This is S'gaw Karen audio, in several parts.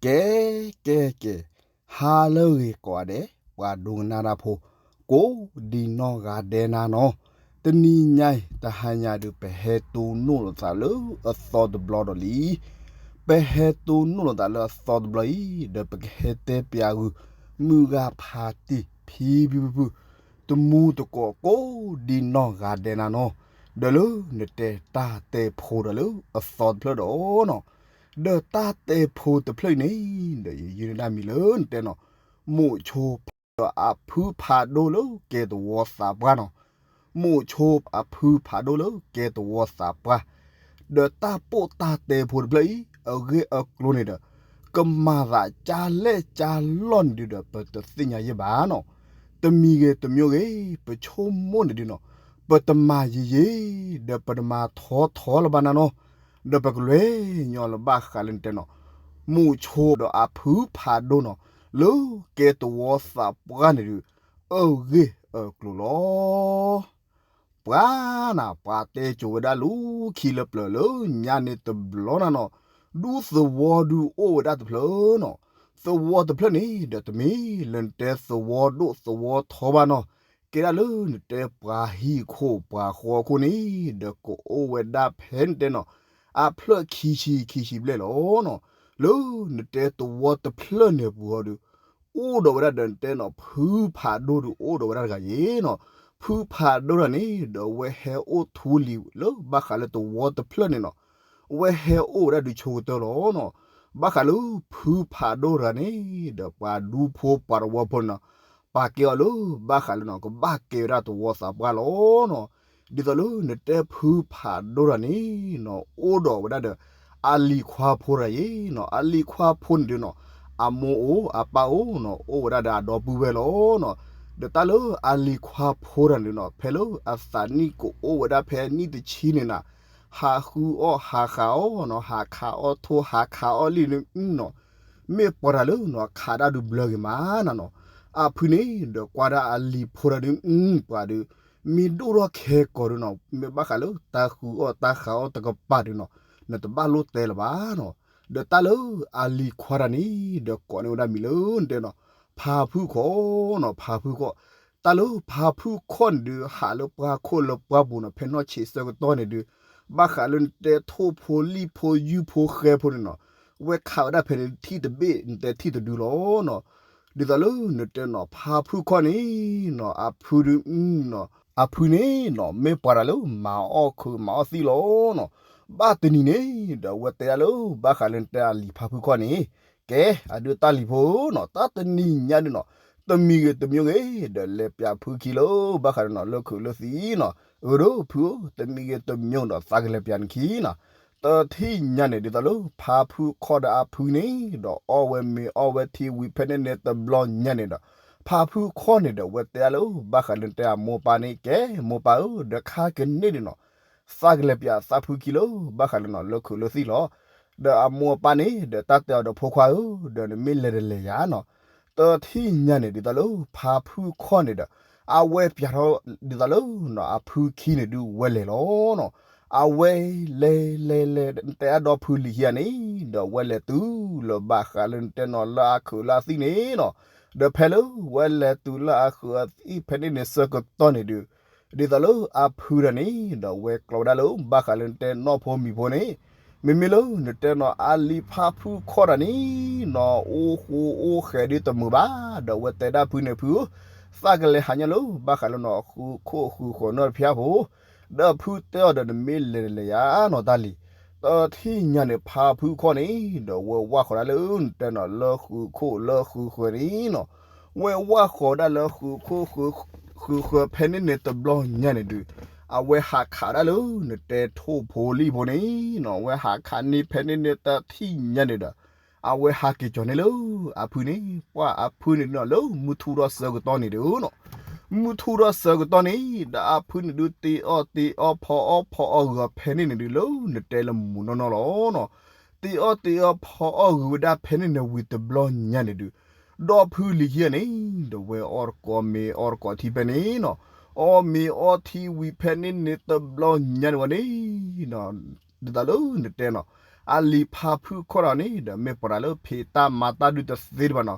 ကဲ ကဲ ကဲ, ဟါလၢအဂ့ၤကိးဂၤဒဲး ပှၤဒိကနၣ်တၢ်ဖိ ကိးဒံနီၢ်ဂၤဒဲးနၤနီၤ, တနံၤညါအံၤ တဟါညါဒုး ပဟဲတိၢ်နီၣ်လိာ်သးလၢအသီတဘျီဒီးလံ. ပဟဲတိၢ်နီၣ်လိာ်သးလၢအသီတဘျီအံၤ ဒီးပကဟဲတဲပၠးဂုာ် မုၢ်ဂၤဖးတံၢ်ဖံဖုဖုဖု တမူတကိး ကိးဒံနီၢ်ဂၤဒဲးနၤနီၤ, ဒီးလၢနတဲတၢ်တဲဖိဒီးလၢအသီတဖျၢၣ်ဒီးနီၤ, ဒီးတၢ်တဲဖိတဖျၢၣ်အံၤန့ၣ် ဒီးယယုၢ်န့ၢ်ဒၣ်မံၤလၢနတဲနီၤ, မိၣ်ခၠိဖးဒိၣ်ဒီးအဖုဖးဒိၣ်လၢကဲသဝီသးပှၢ်နီၤ, မိၣ်ခၠိအဖုဖးဒိၣ်လၢကဲသဝီသးပှၢ်, ဒီးတၢ်ပိာ်တၢ်တဲဖိတဖျၢၣ်အံၤ အဂ့ၢ်အကျိၤန့ၣ်ဒီး ကမၤသးကၢလဲၣ်ကၢလီၢ်န့ၣ်ဒုးဒီး ပတသ့ၣ်ညါယဲၢ်ဘၣ်နီၤ, တမံၤဂ့ၤတမံၤဂ့ၤ ပဆိကမိၣ်န့ၣ်ဒုးနီၤ, ပတမၤယံာ်ယံာ် ဒီးပတမၤထီထီလၢၤဘၣ်နၤနီၤ, ဒီးပကလဲၤညီလၢဘၣ်ဃးလၢနတဲနီၤ, မိၣ်ခၠိဒီးအဖုဖးဒိၣ်နီၤ, လၢကဲသဝီသးပှၢ်န့ၣ်ဒုး အဂ့ၢ်အကျိၤလီၤ. ပှၤနၤ ပှၤတဲကိၤဝဲဒၣ်လၢခံလၢပျၢၤလၢညါန့ၣ်တဘျီနၤနီၤ, ဒူသဝီဒုးအိၣ်ဝဲဒၣ်တဖျၢၣ်နီၤ, သဝီတဖျၢၣ်န့ၣ်ဒီး တမ့ၢ်လၢနတဲသဝီဒိၣ်သဝီထီဘၣ်နီၤ, ကဲဒၣ်လၢနတဲပှၤဟံၣ်ခိၣ်ပှၤဃီခိၣ်န့ၣ် ဒီးကအိၣ်ဝဲဒၣ်ဖဲနတဲနီၤ, အဖျၢၣ်ခံဆံခံဆံဘျဲၣ်လီၤနီၤ, လၢနတဲသဝီတဖျၢၣ်န့ၣ်ပူၤဟီဒုး အိၣ်ဒီးဝဲဒၣ်ဒီးနတဲနီၤ ဖုဖးဒိၣ်ဒုးအိၣ်ဒီးဝဲဒၣ်တဂၤယ့ၤနီၤ, ဖုဖးဒိၣ်တဂၤန့ၣ် ဒီးအဝဲဟဲအိၣ်ထူလံၤလၢဘၣ်ဃးလၢသဝီတဖျၢၣ်န့ၣ်နီၤ, အဝဲဟဲအိၣ်ဝဲဒၣ်ဒုးဆိကတၢၢ်လီၤနီၤ, ဘၣ်ဃးလၢဖုဖးဒိၣ်တဂၤန့ၣ် ဒီးပှၤဒူဖိပှၤသဝီဖိန့ၣ်နီၤ, ပာ်ကဲအီၤလၢဘၣ်ဃးလၢနီၤ ကဘၣ်ကဲဝဲဒၣ်သဝီသးပှၢ်လီၤနီၤ, ဒ်သိးလၢနတဲဖုဖးဒိၣ်တဂၤန့ၣ်နီၤ အိၣ်ဒီးဝဲဒၣ်ဒီး အလံၤခွါဖိတဂၤယ့ၤနီၤ, အလံၤခွါဖိန့ၣ်ဒုးနီၤ အမိၢ်အိၣ်အပၢ်အိၣ်နီၤ အိၣ်ဝဲဒၣ်ဒီးအဒီပုၢ်ဝဲၢ်လီၤနီၤ, ဒီးတၢ်လၢအလံၤခွါဖိတဂၤန့ၣ်နီၤ ဖဲလၢအသးနံၣ်ကအိၣ်ဝဲဒၣ်ဖဲနံၣ်တဆံန့ၣ်နၤ, ဟးဃုအီၣ်ဟးဃုအီၣ်နီၤ ဟးခးအီၣ်ထိဟးခးအီၣ်လံန့ၣ်နီၤ, မ့ၢ်ပှၤတဂၤလၢနီၤ ခးတၢ်ဒုးဘျၢဂ့ၤမးနၤနီၤ, အဖုန့ၣ်ဒီးကွၢ်ဒၣ်အလံၤဖိတဂၤဒုး ပှၤဒုး မ့ၢ်ဒိၣ်ထီၣ်ခဲကိာ်ဒုးနီၤ မ့ၢ်ဘၣ်ဃးလၢတၢ်ဃုအီၣ်တၢ်ဃးအီၣ်တကပၤဒုးနီၤ နတဘၣ်လိၣ်တဲလၢၤဘၣ်နီၤ, ဒီးတၢ်လၢအလံၤခွါတဂၤန့ၣ် ဒီးကိးန့ၢ်ဝဲဒၣ်မံၤလၢနတဲနီၤ ဖါဖုခီၣ်နီၤ ဖါဖုခီၣ်, တၢ်လၢဖါဖုခီၣ်န့ၣ်ဒုး ဟးလၢပှၢ်ခိၣ်လၢပှၢ်ပူၤနီၤ ဖဲနီၢ်ဆံးဆၢကတီၢ်န့ၣ်ဒုး ဘၣ်ဃးလၢနတဲထိၣ်ဖိလံၣ်ဖိယုၢ်ဖိဃဲဖိန့ၣ်နီၤ, ဝဲခးဝဲဒၣ်ဖဲန့ၣ်ထံၣ်တဘ့ၣ် နတဲထံၣ်တဒုလီၤနီၤ, ဒ်သိးလၢနတဲနီၤ ဖါဖုခီၣ်န့ၣ်နီၤ အဖုဒုးနီၤ အဖုန့ၣ်နီၤ မ့ၢ်ပှၤတဂၤလၢမၤအီၣ်ခုးမၤအီၣ်သံလီၤနီၤ, ဘၣ်တနံၤန့ၣ်ဒီး အဝဲတဲဒၣ်လၢဘၣ်ဃးလၢနတဲအလံၤဖါဖုခီၣ်န့ၣ်, ကဲ အဒုးတၢ်လံၤဖိဧၢနီၤ တၢ်တနံၤညါဒုးနီၤ, တမံၤဂ့ၤတမံၤဂ့ၤ ဒီးလဲၤပၠးဖုခံလၢဘၣ်ဃးဒုးနီၤ လၢခုးလၢသံနီၤ, အၢ ဒီးဖုဧၢ တမံၤဂ့ၤတမံၤဒီးသးကလဲၤပၠးနခံနီၤ, တထံၣ်ညါန့ၣ် ဒ်သိးလၢဖါဖုခီၣ်ဒီးအဖုန့ၣ်ဒီး အီၣ်ဝဲမ့ၤအီၣ်ဝဲထံဝံၤဖဲန့ၣ်န့ၣ်တဘျီညါန့ၣ်ဒီး, ဖါဖုခီၣ်န့ၣ်ဒီး ဝဲတဲဒၣ်လၢဘၣ်ဃးလၢနတဲအမိၢ်ပၢ်န့ၣ် ကဲ မိၢ်ပၢ်ဧၢ ဒီးခါကန့ၢ်ဒုးနီၤ သးကလဲၤပၠးသးဖုခံလၢဘၣ်ဃးလၢနီၤ လၢခုးလၢသံလီၤ. ဒီးအမိၢ်အပၢ်န့ၣ်ဒီး တၢ်တဲအီၤဒီးဖိခွါဧၢ, ဒီးနမ့ၢ်လဲၤတလဲၤယၤနီၤ, တထံၣ်ညါန့ၣ် ဒ်သိးလၢဖါဖုခီၣ်န့ၣ်ဒီး အဝဲပၠးထီၣ် ဒ်သိးလၢနီၤ အဖုခံန့ၣ်ဒုးဝဲလဲၤလီၤနီၤ, အဝဲလဲၤလဲၤလဲၤ တဲအဒီဖုလံၤခံဂၤန့ၣ် ဒီးဝဲလဲၤတုၤလၢဘၣ်ဃးလၢနတဲနီၤ လၢအခုးလၢအသံၣ်န့ၣ်နီၤ, ဒီးဖဲလၢဝဲလဲၤတုၤလၢအခုးအသံၣ်ဖဲန့ၣ်န့ၣ်ဆၢကတီၢ်န့ၣ်ဒုး ဒ်သိးလၢအဖုတဂၤန့ၣ်ဒီး ဝဲကျီဝဲဒၣ်လၢဘၣ်ဃးလၢနတဲနီၢ်ဖိမံၤဖိန့ၣ်, မ့မ့ၢ်လၢနတဲနီၤအလံၤဖါဖုခီၣ်တဂၤန့ၣ်နီၤ အိၣ်ဃူအိၣ်ဃဲးဒ်တမုာ်ဘၣ်, ဒီးဝဲတဲဒၣ်ဖုန့ၣ် ဖုဧၢ, သးကလဲၤဟးညါလၢဘၣ်ဃးလၢနီၤ ဃုခိၣ်ဃုဃၢၤနီၢ်တဖၠၣ်ဖိ, ဒီးဖုတဲအီၤဒီးနမ့ၢ်လဲၤတလဲၤယၤနီၤတၢ်လံၤ, တထံၣ်ညါန့ၣ် ဖါဖုခီၣ်န့ၣ်ဒီး ဝဲဝၢ်ဃီၤဒၣ်လၢနတဲနီၤ လၢဃုခိၣ်လၢဃုဃၢၤန့ၣ်နီၤ ဝဲဝၢ်ဃီၤဒၣ်လၢဃုခိၣ်ဃုဃၢၤဖဲန့ၣ်န့ၣ်တဘျီညါန့ၣ်ဒုး, အဝဲဟးခးဒၣ်လၢနတဲထိၣ်ဖိလံၣ်ဖိန့ၣ်နီၤ ဝဲဟးခးန့ၢ်ဖဲန့ၣ်န့ၣ်တထံၣ်ညါန့ၣ်ဒီး, အဝဲဟးက့ၤကၠီၤန့ၢ်လၢအဖုန့ၣ်, ပှၤအဖုန့ၣ်နီၤ လၢမုၢ်ထူၣ်ထီၣ်ဆၢကတီၢ်န့ၣ်ဒုးနီၤ, မုၢ်ထူၣ်ထီၣ်ဆၢကတီၢ်န့ၣ် ဒီးအဖုန့ၣ်ဒုးတ့အီၣ်တ့အီဖီအီၣ်ဖီအီၣ်ဂုာ်ဖဲန့ၣ်န့ၣ်ဒုး လၢနတဲလၢမူးနီၢ်နီၢ်လီၤနီၤ တ့အီၣ်တ့အီဖီအီၣ်ဂုာ်ဝဲဒၣ်ဖဲန့ၣ်န့ၣ်ဝံၤတဘျီညါန့ၣ်ဒုး, ဒီဖုလံၤခံဂၤန့ၣ် ဒီးဝဲအီၣ်တကိးမ့ၤအီၣ်တကိးထံဖဲန့ၣ်နီၤ, အီၣ်မ့ၤအီထံဝံၤဖဲန့ၣ်န့ၣ်တဘျီညါန့ၣ်ဝဲန့ၣ်နီၤ, ဒ်သိးလၢနတဲနီၤ, အလံၤဖါဖုခီၣ်တဂၤန့ၣ်ဒီး မ့ၢ်ပှၤတဂၤလၢဖံးတၢ်မၤတၢ်ဒုးတသ့တဘၣ်နီၤ.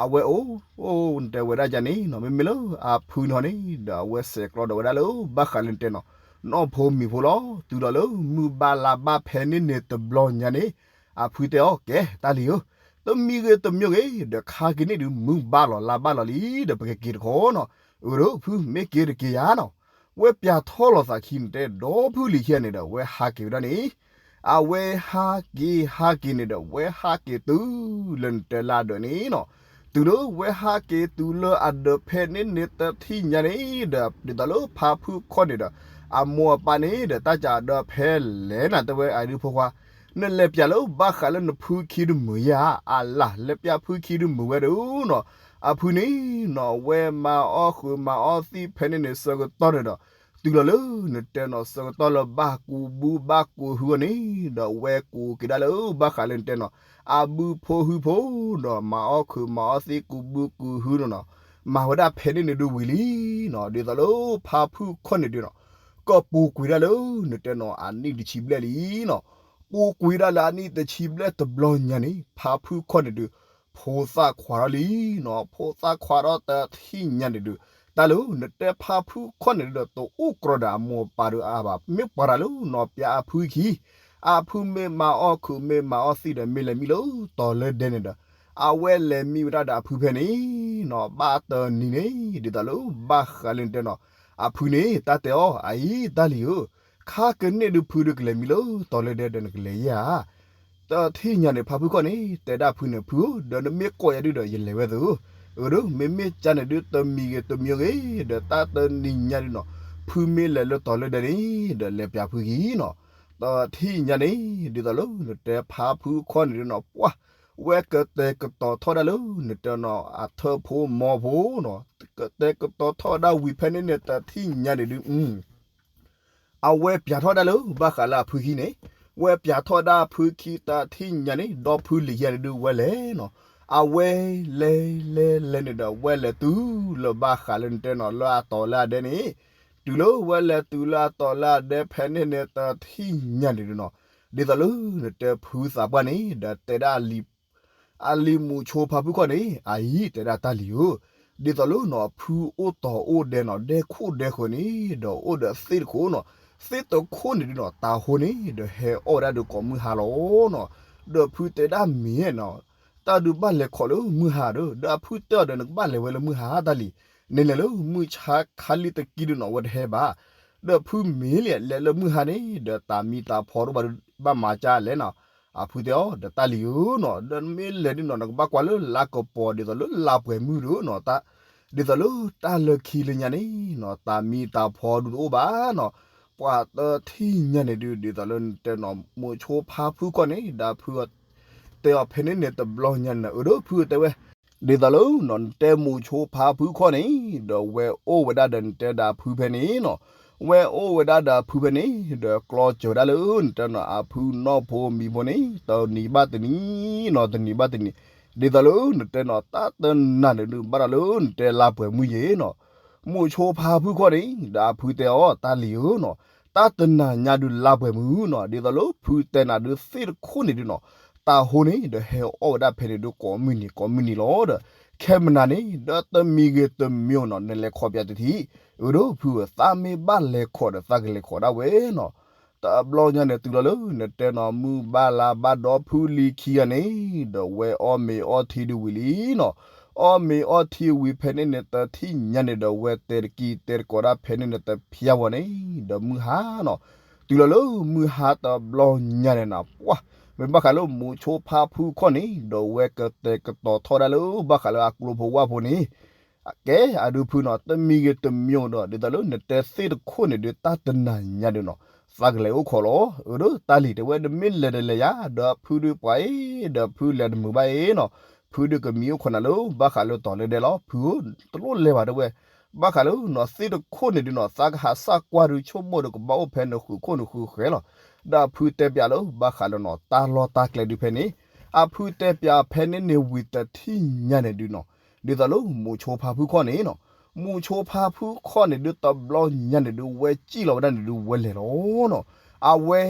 အဝဲအိၣ် အိၣ်တဲဝဲဒၣ်ယၤန့ၣ်နီၤ, မ့မ့ၢ်လၢအဖုန့ၣ်ဒီး အဝဲဆဲးကျိးဒီးဝဲဒၣ်လၢဘၣ်ဃးလၢနတဲနီၤ, နီၢ်ဖိမံၤဖိလီၤ. တုၤလီၤလၢမုၢ်ဘၣ်လါဘၣ်ဖဲန့ၣ်န့ၣ်တဘျီညါန့ၣ်, အဖုတဲအီၤ ကဲ တၢ်လံၤဧၢ, တမံၤဂ့ၤတမံၤဂ့ၤဒီး ခါက့ၤန့ၣ်ဒုး မုၢ်ဘၣ်လီၤလါဘၣ်လီၤလံဒီး ပကက့ၤတခီနီၤ. အၢ ဒီးဖုမ့ၢ်က့ၤတက့ၤယၤနီၤ. ဝဲပၠးထီၣ်လိာ်သးခံန့ၣ်တဲ ဒီဖုလံၤခံဂၤန့ၣ်ဒီး ဝဲဟးက့ၤဝဲဒၣ်န့ၣ်, အဝဲဟးက့ၤဟးက့ၤန့ၣ်ဒီး ဝဲဟးက့ၤတုၤလၢနတဲလၢအဒၢးန့ၣ်နီၤ. တုၤလၢဝဲဟးက့ၤတုၤလၢအဒၢးဖဲန့ၣ်န့ၣ်တထံၣ်ညါန့ၣ်ဒီး ဒ်သိးလၢဖါဖုခီၣ်န့ၣ်ဒီး အမိၢ်အပၢ်န့ၣ်ဒီး တၢ်ကးဒၢးဖဲလဲၣ်နၤ တဲဝဲအဒုးဖိခွါ, နလဲၤပၠးလၢဘၣ်ဃးလၢနဖုခံတမုာ်ဧါ, အလၢ် လဲၤပၠးဖုခံတမုာ်ဝဲဒုးနီၤ. အဖုန့ၣ်နီၤ ဝဲမၤအီၣ်ဃုာ်မၤအီၣ်သံၣ်ဖဲန့ၣ်န့ၣ် ဆၢကတီၢ်န့ၣ်ဒီး တုၤလီၤလၢနတဲနီၤ ဆၢကတီၢ်လၢဘၣ်ကူးဘုဘၣ်ကူးဟုအီၤန့ၣ်ဒီး ဝဲကူးက့ၤဒၣ်လၢဘၣ်ဃးလၢနတဲနီၤ အဘုဖိဟုဖိဒီး မၤအီၣ်ခုးမၤအီၣ်သံၣ်ကူးဘုကူးဟုနီၤနီၤ, မၤဝဲဒၣ်ဖဲန့ၣ်န့ၣ်ဒုးဝံၤလံနီၤ. ဒ်သိးလၢဖါဖုခီၣ်န့ၣ်ဒုးနီၤ ကပူၤကွံာ်ဒၣ်လၢနတဲနီၤ အနံၣ်တဆံဘျဲၣ်လံနီၤ. ပူၤကွံာ်ဒၣ်လၢအနံၣ်တဆံဘျဲၣ်တဘျီညါန့ၣ် ဖါဖုခီၣ်န့ၣ်ဒုး ဖိသၣ်ခွါထီၣ်လံနီၤ. ဖိသၣ်ခွါထီၣ်တထံၣ်ညါန့ၣ်ဒုး တၢ်လၢနတဲဖါဖုခီၣ်န့ၣ်ဒုးဒီး တအိၣ်ကြီဒီးအမိၢ်အပၢ်ဒုးအါဘၣ်. မ့ၢ်ပှၤတၢ်လၢနီၤ ပၠးအဖုခံ, အဖုမ့ၢ်မၤအီၣ်ခုးမ့ၢ်မၤအီၣ်သံၣ်ဒီး မ့ၢ်လဲၤမံလၢတီၤလၢဒဲန့ၣ်ဒီး အဝဲလဲၤမံဝဲဒၣ်ဒီးအဖုဖဲန့ၣ်နီၤ ဘၣ်တနံၤန့ၣ် ဒ်သိးလၢဘၣ်ဃးလၢနတဲနီၤ အဖုန့ၣ် တၢ်တဲအီၤ အအံၤ တၢ်လံၤဧၢ, ခါကန့ၣ်ဒုးဖုဒုးကလဲၤမံလၢတီၤလၢဒဲဒီးနကလဲၤယၤဧါ. တထံၣ်ညါန့ၣ် ဖါဖုခီၣ်န့ၣ် တဲဒၣ်ဖုန့ၣ် ဖုဧၢ, ဒီးနမ့ၢ်ကိးယၤဒုးဒီး ယလဲၤဝဲသ့ဧၢ. အၢ ဒီးမ့မ့ၢ်ကန့ၣ်ဒုး တမံၤဂ့ၤတမံၤဂ့ၤ ဒီးတၢ်တနံၤညါဒုးနီၤ ဖုမ့ၢ်လဲၤလၢတီၤလၢဒဲန့ၣ် ဒီးလဲၤပၠးဖုခံနီၤ. တထံၣ်ညါန့ၣ် ဒ်သိးလၢနတဲဖါဖုခီၣ်န့ၣ်ဒုးနီၤ ပှၢ် ဝဲကတဲာ်ကတီၤထီၣ်ဒၣ်လၢနတဲနီၤ အထၢၣ်ဖိမီၤဖိနီၤ, ကတဲာ်ကတီၤထီၣ်ဒၣ်ဝံၤဖဲန့ၣ်န့ၣ် တထံၣ်ညါန့ၣ်ဒုး အဝဲပၠးထီၣ်ဒၣ်လၢဘၣ်ဃးလၢအဖုခံန့ၣ်, ဝဲပၠးထီၣ်ဒၣ်ဖုခံတထံၣ်ညါန့ၣ် ဒီဖုလံၤခံဂၤန့ၣ်ဒုးဝဲလဲၤနီၤ, အဝဲလဲၤလဲၤလဲၤန့ၣ်ဒီး ဝဲလဲၤတုၤလၢဘၣ်ဃးလၢနတဲနီၤ လၢအတီၤလၢအဒဲန့ၣ်, တုၤလၢဝဲလဲၤတုၤလၢအတီၤလၢအဒဲဖဲန့ၣ်န့ၣ် တထံၣ်ညါန့ၣ်ဒုးနီၤ, ဒ်သိးလၢနတဲဖုသးပှၢ်န့ၣ် ဒီးတဲဒၣ် အလံၤမုၣ်ဆိဖါဖုခီၣ်န့ၣ် အအံၤ တဲဒၣ်တၢ်လံၤဧၢ, ဒ်သိးလၢနီၤ ဖုအိၣ်တီၤအိၣ်ဒဲနီၤ ဒဲခိၣ်ဒဲဃၢၤန့ၣ် ဒီးအိၣ်ဒီးသ့ၣ်တခိၣ်နီၤ, သ့ၣ်တခိၣ်န့ၣ်ဒုးနီၤ တၢ်ဟိန့ၣ် ဒီးဟဲအီၣ်ဝဲဒၣ်ဒီးကိးမုၢ်ဟါလီၤနီၤ, ဒီးဖုတဲဒၣ်မ့ၢ်နီၤ တၢ်ဒုးဘၣ်လဲၤခိးလၢမုၢ်ဟါဒီး ဒီးအဖုတဲအီၤဒီး နကဘၣ်လဲၤဝဲလၢမုၢ်ဟါတၢ်လံၤ, နလဲၤလၢမုၢ်ဆါခါလံတကံဒုးနီၤ အဝဲတဟဲဘၣ် ဒီးဖုမ့ၢ်လံ လဲၤလၢမုၢ်ဟါန့ၣ် ဒီးတၢ်မံၤတၢ်ဖီတအိၣ်ဘၣ်ဒုး ဘၣ်မၤကၢ်လဲၣ်နီၤ, အဖုတဲအီၤ ဒီးတၢ်လံၤဧၢနီၤ ဒီးမ့ၢ်လဲၤဒုးနီၤ နကဘၣ်ကွၢ်လၢလါကပီၤ ဒ်သိးလၢလါပှဲၤမုၢ်ဒုးနီၤ, ဒ်သိးလၢတၢ်လၢခံလၢညါန့ၣ်နီၤ တၢ်မံၤတၢ်ဖီဒုးတအိၣ်ဘၣ်နီၤ, ပှၤတထံၣ်ညါန့ၣ်ဒုး ဒ်သိးလၢတဲနီၤ မုၣ်ဆိဖါဖုခီၣ်န့ၣ် ဒီးဖု တဲအီၤဖဲန့ၣ်န့ၣ်တဘျီညါန့ၣ် အၢ ဒီးဖုတဲဝဲ ဒ်သိးလၢနီၤ နတဲမုၣ်ဆိဖါဖုခီၣ်န့ၣ် ဒီးဝဲအိၣ်ဝဲဒၣ်ဒီးနတဲဒီးအဖုဖဲန့ၣ်နီၤ, ဝဲအိၣ်ဝဲဒၣ်ဒီးအဖုဖဲန့ၣ် ဒီးကျီစၢၤဝဲဒၣ်လၢနတဲနီၤ အဖုနီၢ်ဖိမံၤဖိန့ၣ် တနံၤဘၣ်တနံၤနီၤ တနံၤဘၣ်တနံၤ, ဒ်သိးလၢနတဲနီၤ တၢ်တနၤန့ၣ်ဒုး ဘၣ်ဒီးလၢနတဲလါပှဲၤမုၢ်ယဲၢ်နီၤ, မုၣ်ဆိဖါဖုခီၣ်န့ၣ် ဒီးအဖုတဲအီၤ တၢ်လံၤဧၢနီၤ, တၢ်တနၤညါဒုးလါပှဲၤမုၢ်နီၤ ဒ်သိးလၢဖုတဲနၤဒုးသ့ၣ်တခိၣ်န့ၣ်ဒုးနီၤ, တၢ်ဟိန့ၣ် ဒီးဟဲအီၣ်ဝဲဒၣ်ဖဲန့ၣ်ဒုးကိးမုၢ်နံၤကိးမုၢ်နံၤလီၤဒီး ခဲမနၤန့ၣ် ဒီးတမံၤဂ့ၤတမံၤနီၤ နလဲၤခိးပၠးတထံၣ်, အၢ ဒီးဖုဧၢ သးမ့ၢ်ဘၣ်လဲၤခိးဒီးသးကလဲၤခိးဒၣ်ဝဲနီၤ, တဘျီညါန့ၣ်တုၤလီၤလၢ နတဲနီၤ မုၢ်ဘၣ်လါဘၣ်ဒီဖုလံၤခံဂၤန့ၣ် ဒီးဝဲအီၣ်မ့ၤအီထံဒုးဝံၤလံနီၤ, အီၣ်မ့ၤအီထံဝံၤဖဲန့ၣ်န့ၣ် တထံၣ်ညါန့ၣ်ဒီး ဝဲတဲတကံတဲတကိးဒၣ်ဖဲန့ၣ်န့ၣ် တဖျါဝဲန့ၣ် ဒီးမုၢ်ဟါနီၤ, တုၤလီၤလၢမုၢ်ဟါတဘျီညါန့ၣ်နီၤ ပှၢ် မ့ၢ်ဘၣ်ဃးလၢမုၣ်ဆိဖါဖုခီၣ်န့ၣ် ဒီးဝဲကတဲာ်ကတီၤထီၣ်ဒၣ်လၢ ဘၣ်ဃးလၢအကျိဖိဝၣ်ဖိန့ၣ် ကဲ အဒုးဖုနီၤ တမံၤဂ့ၤတမံၤဒီး ဒ်သိးလၢနတဲသ့ၣ်တခိၣ်န့ၣ်ဒုး တၢ်တနၤညါဒုးနီၤ သးကလဲၤအိၣ်ခိးလီၤ, အၢ ဒီးတၢ်လံၤတဲဝဲ နမ့ၢ်လဲၤတလဲၤယၤ ဒီးဖုဒုးပှၤအံၤ ဒီးဖုလဲၤတမုာ်ဘၣ်အံၤနီၤ, ဖုဒုးကမံၤအိၣ်ခိးနၤလၢ ဘၣ်ဃးလၢတီၤလၢဒဲလီၤ ဖုဧၢ, တလိၣ်လဲၤဘၣ်တဲဝဲ, ဘၣ်ဃးလၢနီၤ သ့ၣ်တခိၣ်န့ၣ်ဒုးနီၤ သးကဟးစၢ်ကွၢ်ဒုးဆိကမိၣ်ဒီးကဘၣ်အိၣ်ဖဲနဃုာ်ခိၣ်နဃုာ်ဃဲၤလီၤ, ဒီးအဖုတဲပၠးလၢ ဘၣ်ဃးလၢနီၤ တၢ်လီၢ်တၢ်ကျဲဒုးဖဲန့ၣ်, အဖုတဲပၠးဖဲန့ၣ်န့ၣ်ဝံၤတထံၣ်ညါန့ၣ်ဒုးနီၤ ဒ်သိးလၢမုၣ်ဆိဖါဖုခီၣ်န့ၣ်နီၤ, မုၣ်ဆိဖါဖုခီၣ်န့ၣ်ဒုးတဘျီညါန့ၣ်ဒုး ဝဲစံၣ်လီၤဝဲဒၣ်န့ၣ်ဒုး ဝဲလဲၤလီၤနီၤ, အဝဲ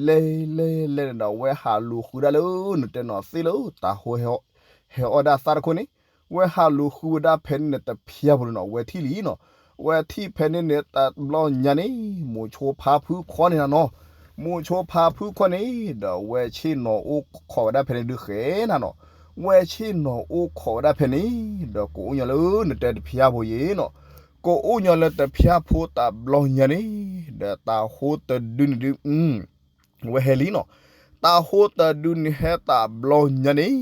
လဲၤလဲၤလဲၤန့ၣ်ဒီး ဝဲဟးလူၤဃုဒၣ်လၢ နတဲနီၤ သ့ၣ်လၢတၤဟိဟဲအီၣ်ဒၣ်သၣ်တခိၣ်န့ၣ်, ဝဲဟးလူၤဃုဝဲဒၣ်ဖဲန့ၣ်န့ၣ်တဖျါဖိဒုးနီၤ ဝဲထံၣ်ဖဲန့ၣ်န့ၣ် တဘျီညါန့ၣ် မိၤဆိဖါဖုခီန့ၣ်နၤနီၤ, မိၤဆိဖါဖုခီန့ၣ်ဒီး ဝဲဆ့ၣ်နီၤအိၣ်ခိးဝဲဒၣ်ဖဲန့ၣ်ဒုးဃဲနၤနီၤ, ဝဲဆ့ၣ်နီၤအိၣ်ခိးဝဲဒၣ်ဖဲန့ၣ်ဒီး ကအိၣ်ညီလၢနတဲတဖျါဖိယဲနီၤ, ကအိၣ်ညီလၢတဖျါဖိတဘျီညါန့ၣ် ဒီးတၤဟိတဒုန့ၣ်ဒုး ဝဲဟဲလံနီၤ, တၤဟိတဒုန့ၣ်ဟဲတဘျီညါန့ၣ်,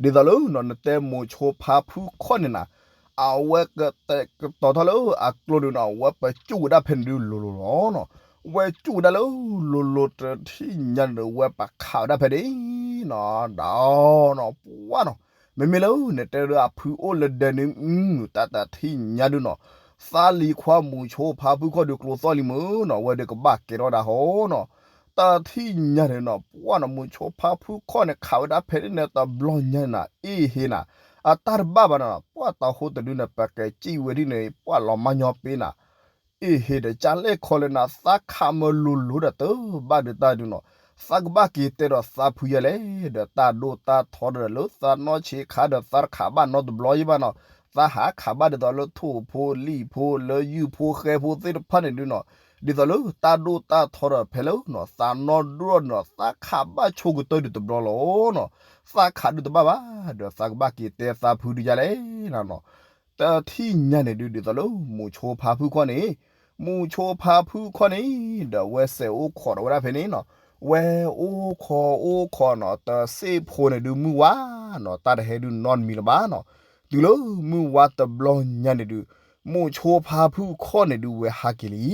ဒ်သိးလၢနီၤ နတဲမိၤဆိဖါဖုခီန့ၣ်နၤ, အဝဲကတဲာ်ကတီၤထီၣ်လၢအကျိဒုးနီၤ ဝဲပကၠူၣ်ဝဲဒၣ်ဖဲန့ၣ်ဒုးလိၤလိၤလီၤနီၤ, ဝဲကၠူၣ်ဝဲဒၣ်လၢလိၤလိၤတထံၣ်ညါန့ၣ်ဒီး ဝဲပခးဝဲဒၣ်ဖဲန့ၣ်နီၤ, ဒီးနီၤ ပှၢ်နီၤ, မ့မ့ၢ်လၢနတဲဒုးအဖုအိၣ်လၢဒဲန့ၣ် တၢ်တထံၣ်ညါဒုးနီၤ, သးလံၤခွါမိၤဆိဖါဖုခီဒုးကျိသီၣ်လံမုၢ်နီၤ, ဝဲဒုးကဘၣ်ကဲထီၣ်ဒၣ်ဟီနီၤ, တထံၣ်ညါန့ၣ်နီၤ ပှၢ်နီၤ မိၤဆိဖါဖုခီန့ၣ် ခးဝဲဒၣ်ဖဲန့ၣ်န့ၣ်တဘျီညါန့ၣ် အ့ၣ်ဟ့နၤ, အတၢ်တဘၣ်ဘၣ်နီၤ ပှၢ်တၤဟိတဒုန့ၣ် ပကစံၣ်ဝဲဒ်န့ၣ် ပှၢ်လီၤမါညီပ့ၤနၤ အ့ၣ်ဟ့ဒီး ကၢ်လဲၣ်ခီလၢနၤ သးခးမၢလိၤလိၤဒီးတဘၣ်ဒုးတၢ်ဒုးနီၤ, သးကဘၣ်က့ၤတဲဒီးသးဖုယဲလဲၣ်, ဒီးတၢ်ဒိၣ်တၢ်ထီဒီးလၢသးနီၢ်ဆံးခါဒီး သးတခးဘၣ်နီတဘျီယဲဘၣ်နီၤ, သးဟးခးဘၣ်ဒ်သိးလၢထိၣ်ဖိလံၣ်ဖိလၢယုၢ်ဖိဃဲဖိသ့ၣ်တဖၣ်န့ၣ်ဒုးနီၤ, ဒ်သိးလၢတၢ်ဒိၣ်တၢ်ထီဒီးဖဲလၢနီၤ သးနီၢ်ဒိၣ်နီၤ သးခးဘၣ်ဆိကတၢၢ်ဒုးတဘျီလီၤနီၤ, သးခးဒုးတဘၣ်ဘၣ် ဒီးသးကဘၣ်က့ၤတဲသးဖုဒုးယဲလဲၣ်နီၤ တထံၣ်ညါန့ၣ်ဒုး ဒ်သိးလၢမိၤဆိဖါဖုခီန့ၣ်, မိၤဆိဖါဖုခီန့ၣ် ဒီးဝဲစဲးအိၣ်ခိးဒီးဝဲဒၣ်ဖဲန့ၣ်နီၤ, ဝဲအိၣ်ခိးအိၣ်ခိးနီၤ တစ့ၢ်ဖိန့ၣ်ဒုးမုၢ်ဝါနီၤ တၢ်တဟဲဒုးနီတမံၤလၢၤဘၣ်နီၤ, တုၤလၢမုၢ်ဝါတဘျီညါန့ၣ်ဒုး မိၤဆိဖါဖုခီန့ၣ်ဒုးဝဲဟးက့ၤလံ,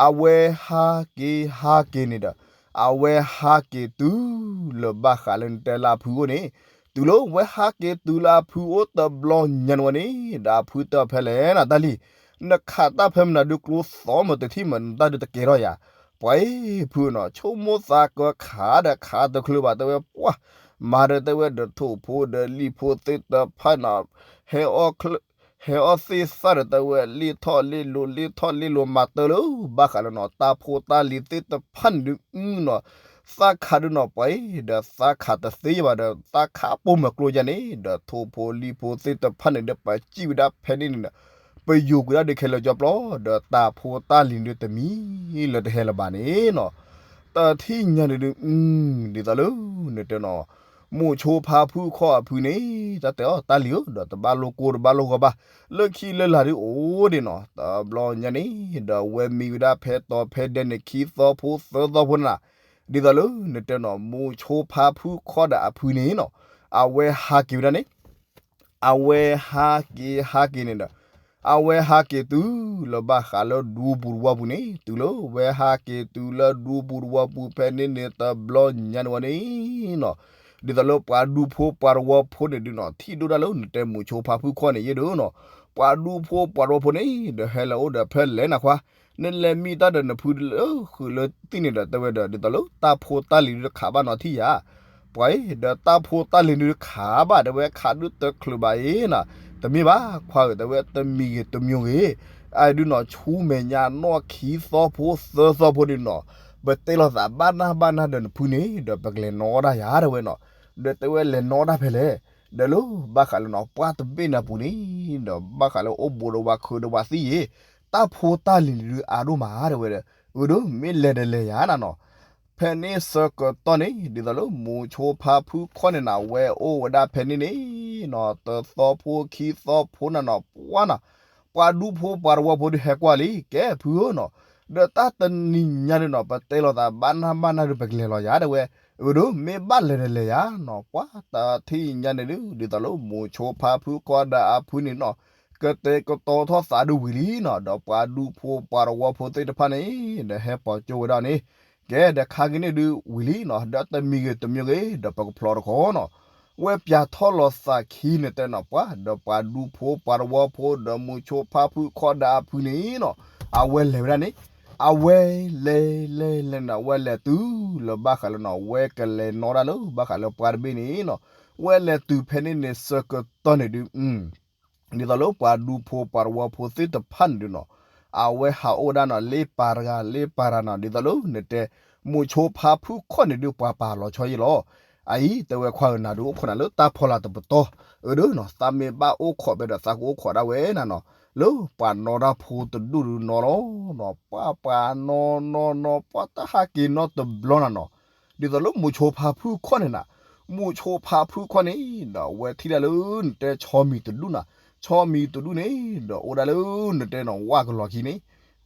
အဝဲဟးက့ၤဟးက့ၤန့ၣ်ဒီး အဝဲဟးက့ၤတုၤလၢဘၣ်ဃးလၢနတဲလၢအဖုအိၣ်န့ၣ်, တုၤလၢဝဲဟးက့ၤတုၤလၢအဖုအိၣ်တဘျီညါန့ၣ်ဝဲန့ၣ် ဒီးအဖုတဲအီၤဖဲလဲၣ်နီၤ တၢ်လံၤ, နခးတၢ်ဖဲမနုၤဒုးကျိသီမးတထံၣ်မး နတၢ်ဒုးတကဲထီၣ်ယၤ, ပှၤအ့ၣ်ဖုနီၤ ဆိကမိၣ်သးကခးဒီးခးတချုးဘၣ် တဲဝဲပှၢ်, မၤဒီးတဲဝဲဒီးထိၣ်ဖိဒီးလံၣ်ဖိသ့ၣ်တဖၣ်နီၤ ဟဲအီၣ်သ့ၣ်သၣ်ဒီးတဲဝဲ လ့ၣ်ထီၣ်လ့ၣ်လိၤ လ့ၣ်ထီၣ်လ့ၣ်လိၤ မၤတၢ်လၢဘၣ်ဃးလၢနီၤ တၢ်ဖိတၢ်လံၤသ့ၣ်တဖၣ်န့ၣ်ဒုးနီၤ, သးခးဒုးနီၤ ပှၤအ့ၣ် ဒီးသးခးတသ့ဘၣ်ဒီး သးခးပိာ်မုၣ်ကျိယါန့ၣ် ဒီးထိၣ်ဖိလံၣ်ဖိသ့ၣ်တဖၣ်န့ၣ်ဒီး ပစံၣ်ဝဲဒၣ်ဖဲန့ၣ်န့ၣ်ဒီး ပယိၤကွံာ်ဒၣ်ဒုးခဲလၢာ်ကၠီပျီ ဒီးတၢ်ဖိတၢ်လံၤဒုးတမံၤလၢတဟဲလၢၤဘၣ်န့ၣ်နီၤ, တထံၣ်ညါန့ၣ်ဒုး ဒ်သိးလၢ နတဲနီၤ မိၤဆိဖါဖုခီအဖုန့ၣ် တၢ်တဲအီၤ တၢ်လံၤဧၢ ဒီးတဘၣ်လိၣ်ကိၢ်တဘၣ်လိၣ်ဂီၤဘၣ်, လၢခံလၢလာ်ဒုးအိၣ်ဒံးနီၤ, တဘျီညါန့ၣ် ဒီးဝဲမံဝဲဒၣ်ဖဲတီၤဖဲဒဲန့ၣ် ခံသီဖိသၢသီဖိန့ၣ်နီၤ, ဒ်သိးလၢ နတဲနီၤ မိၤဆိဖါဖုခီဒီးအဖုန့ၣ်နီၤ, အဝဲဟးက့ၤဝဲဒၣ်န့ၣ် အဝဲဟးက့ၤဟးက့ၤန့ၣ်ဒီး အဝဲဟးက့ၤတုၤလၢဘၣ်ဃးလၢဒူပူၤတဝီပူၤန့ၣ်, တုၤလၢဝဲဟးက့ၤတုၤလၢဒူပူၤတဝီပူၤဖဲန့ၣ်န့ၣ် တဘျီညါန့ၣ်ဝဲန့ၣ်နီၤ, ဒ်သိးလၢပှၤဒူဖိပှၤတဝီဖိန့ၣ်ဒုးနီၤ ထံၣ်ဒိၣ်ဒၣ်လၢနတဲမိၤဆိဖါဖုခီန့ၣ်ယဲၢ်ဒုးနီၤ, ပှၤဒူဖိပှၤတဝီဖိန့ၣ် ဒီးဟဲလီၤအိၣ်ဒီးဖဲလဲၣ်နၤခွါ, နလဲၤမံတၢ်ဒီးနဖုလၢဃုာ်လၢသ့ၣ်န့ၣ်ဒီး တဲဝဲဒီး ဒ်သိးလၢတၢ်ဖိတၢ်လံၤဒုးတခးဘၣ်နီၤထံၣ်ယၤ ပှၤအံၤ ဒီးတၢ်ဖိတၢ်လံၤဒုးတခးဘၣ် တဲဝဲခးဒုးတချုးဘၣ်အံၤနီၤ, တမ့ၢ်ဘၣ်ခွါဧၢ တဲဝဲတမံၤဂ့ၤ တမံၤဂ့ၤ, အဒုးနီၤ ဆူမဲာ်ညါနီၢ်ခံသီဖိသၢသီဖိဒုးနီၤ, ပတဲလိာ်သးဘၣ်နၢ်ဘၣ်နၢ်ဒီးနဖုန့ၣ် ဒီးပကလဲၤနီၣ်ဒၣ်ယၤ တဲဝဲနီၤ, ဒီးတဲဝဲလဲၤနီၣ်ဒၣ်ဖဲလဲၣ်, ဒီးလၢဘၣ်ဃးလၢနီၤ ပှၢ်တဘ့ၣ်န့ၣ်အပူၤန့ၣ် ဒီးဘၣ်ဃးလၢအိၣ်ဘူးဒီးဝၤခုးဒီးဝၤသံၣ်ယဲၢ်, တၢ်ဖိတၢ်လံၤန့ၣ်ဒုးအါဒိၣ်မး တဲဝဲဒီး, အဒုးမ့ၢ်လဲၤဒီးလဲၤယၤနၤနီၤ ဖဲန့ၣ်ဆၢကတီၢ်န့ၣ် ဒ်သိးလၢမိၤဆိဖါဖုခီန့ၣ်နၤ ဝဲအိၣ်ဝဲဒၣ်ဖဲန့ၣ်န့ၣ်နီၤ တသီဖိခံသီဖိနၤနီၤ ပှၢ်နီၤ, ပှၤဒူဖိပှၤတဝီဖိဒုးဟဲကွၢ်လံ ကဲဖုဧၢနီၤ, ဒီးတၢ်တနံၤညါဒုးနီၤ ပတဲလိာ်သးဘၣ်နၢ်ဘၣ်နၢ်ဒုး ပကလဲၤလီၤယၤ တဲဝဲ, အဒုးမ့ၢ်ဘၣ်လဲၤဒီးလဲၤယၤနီၤ ပှၢ်တထံၣ်ညါန့ၣ်ဒုး ဒ်သိးလၢမိၤဆိဖါဖုခီဒီးအဖုန့ၣ်နီၤ ကတဲာ်ကတီၤထီၣ်သးဒုးဝံၤလံနီၤ ဒီးပှၤဒူဖိပှၤတဝီဖိသ့ၣ်တဖၣ်န့ၣ် ဒီးဟဲပိာ်ကၠိဝဲဒၣ်န့ၣ်, ကဲဒီးခါက့ၤန့ၣ်ဒုးဝံၤလံနီၤ ဒီးတမံၤဂ့ၤတမံၤဂ့ၤ ဒီးပကဖျီတခီနီၤ, ဝဲပၠးထီၣ်လီၤသးခံန့ၣ်တဲနီၤ ပှၤ ဒီးပှၤဒူဖိပှၤတဝီဖိ ဒီးမိၤဆိဖါဖုခီဒီးအဖုန့ၣ်နီၤ အဝဲလဲၤဝဲဒၣ်န့ၣ်, အဝဲလဲၤလဲၤလဲၤန့ၣ် အဝဲလဲၤတုၤလၢဘၣ်ဃးလၢနီၤ ဝဲကလဲၤနီၣ်ဒၣ်လၢဘၣ်ဃးလၢပှၢ်တဘ့ၣ်န့ၣ်နီၤ, ဝဲလဲၤတုၤဖဲန့ၣ်န့ၣ်ဆၢကတီၢ်န့ၣ်ဒုး ဒ်သိးလၢပှၤဒူဖိပှၤတဝီဖိသ့ၣ်တဖၣ်န့ၣ်ဒုးနီၤ, အဝဲဟးအိၣ်ဝဲဒၣ်နီၤ လ့ပၤတဂၤ လ့ပၤတဂၤနီၤ ဒ်သိးလၢနတဲ မိၤဆိဖါဖုခီၣ်န့ၣ်ဒုး ပှၤပာ်လီၤဆီယ့လီၤ. အအံၤ တဲဝဲခွါဧၢ နၤဒုးအိၣ်ခိးနၤလၢတၢ်ဖီလာ်တပတီၢ်, အၢဒုးနီၤ သးမ့ၢ်ဘၣ်အိၣ်ခိးဖဲဒီးသးကအိၣ်ခိးဒၣ်ဝဲနၤနီၤ, လၢပှၤနီၣ်တၢ်ဖိတဒူၣ်ဒုးနီၤလီၤနီၤ, ပှၤပှၤနီၣ်နီၣ်နီၣ် ပှၤတဟးက့ၤနီတဘျီနၤနီၤ, ဒ်သိးလၢမိၤဆိဖါဖုခီၣ်န့ၣ်နၤ, မိၤဆိဖါဖုခီၣ်န့ၣ် ဒီးအဝဲထံၣ်ဒၣ်လၢနတဲဆီမံၤတဒူၣ်နၤ, ဆီမံၤတဒူၣ်န့ၣ် ဒီးအိၣ်ဒၣ်လၢနတဲနီၤ ဝၣ်ကလီၤခံန့ၣ်,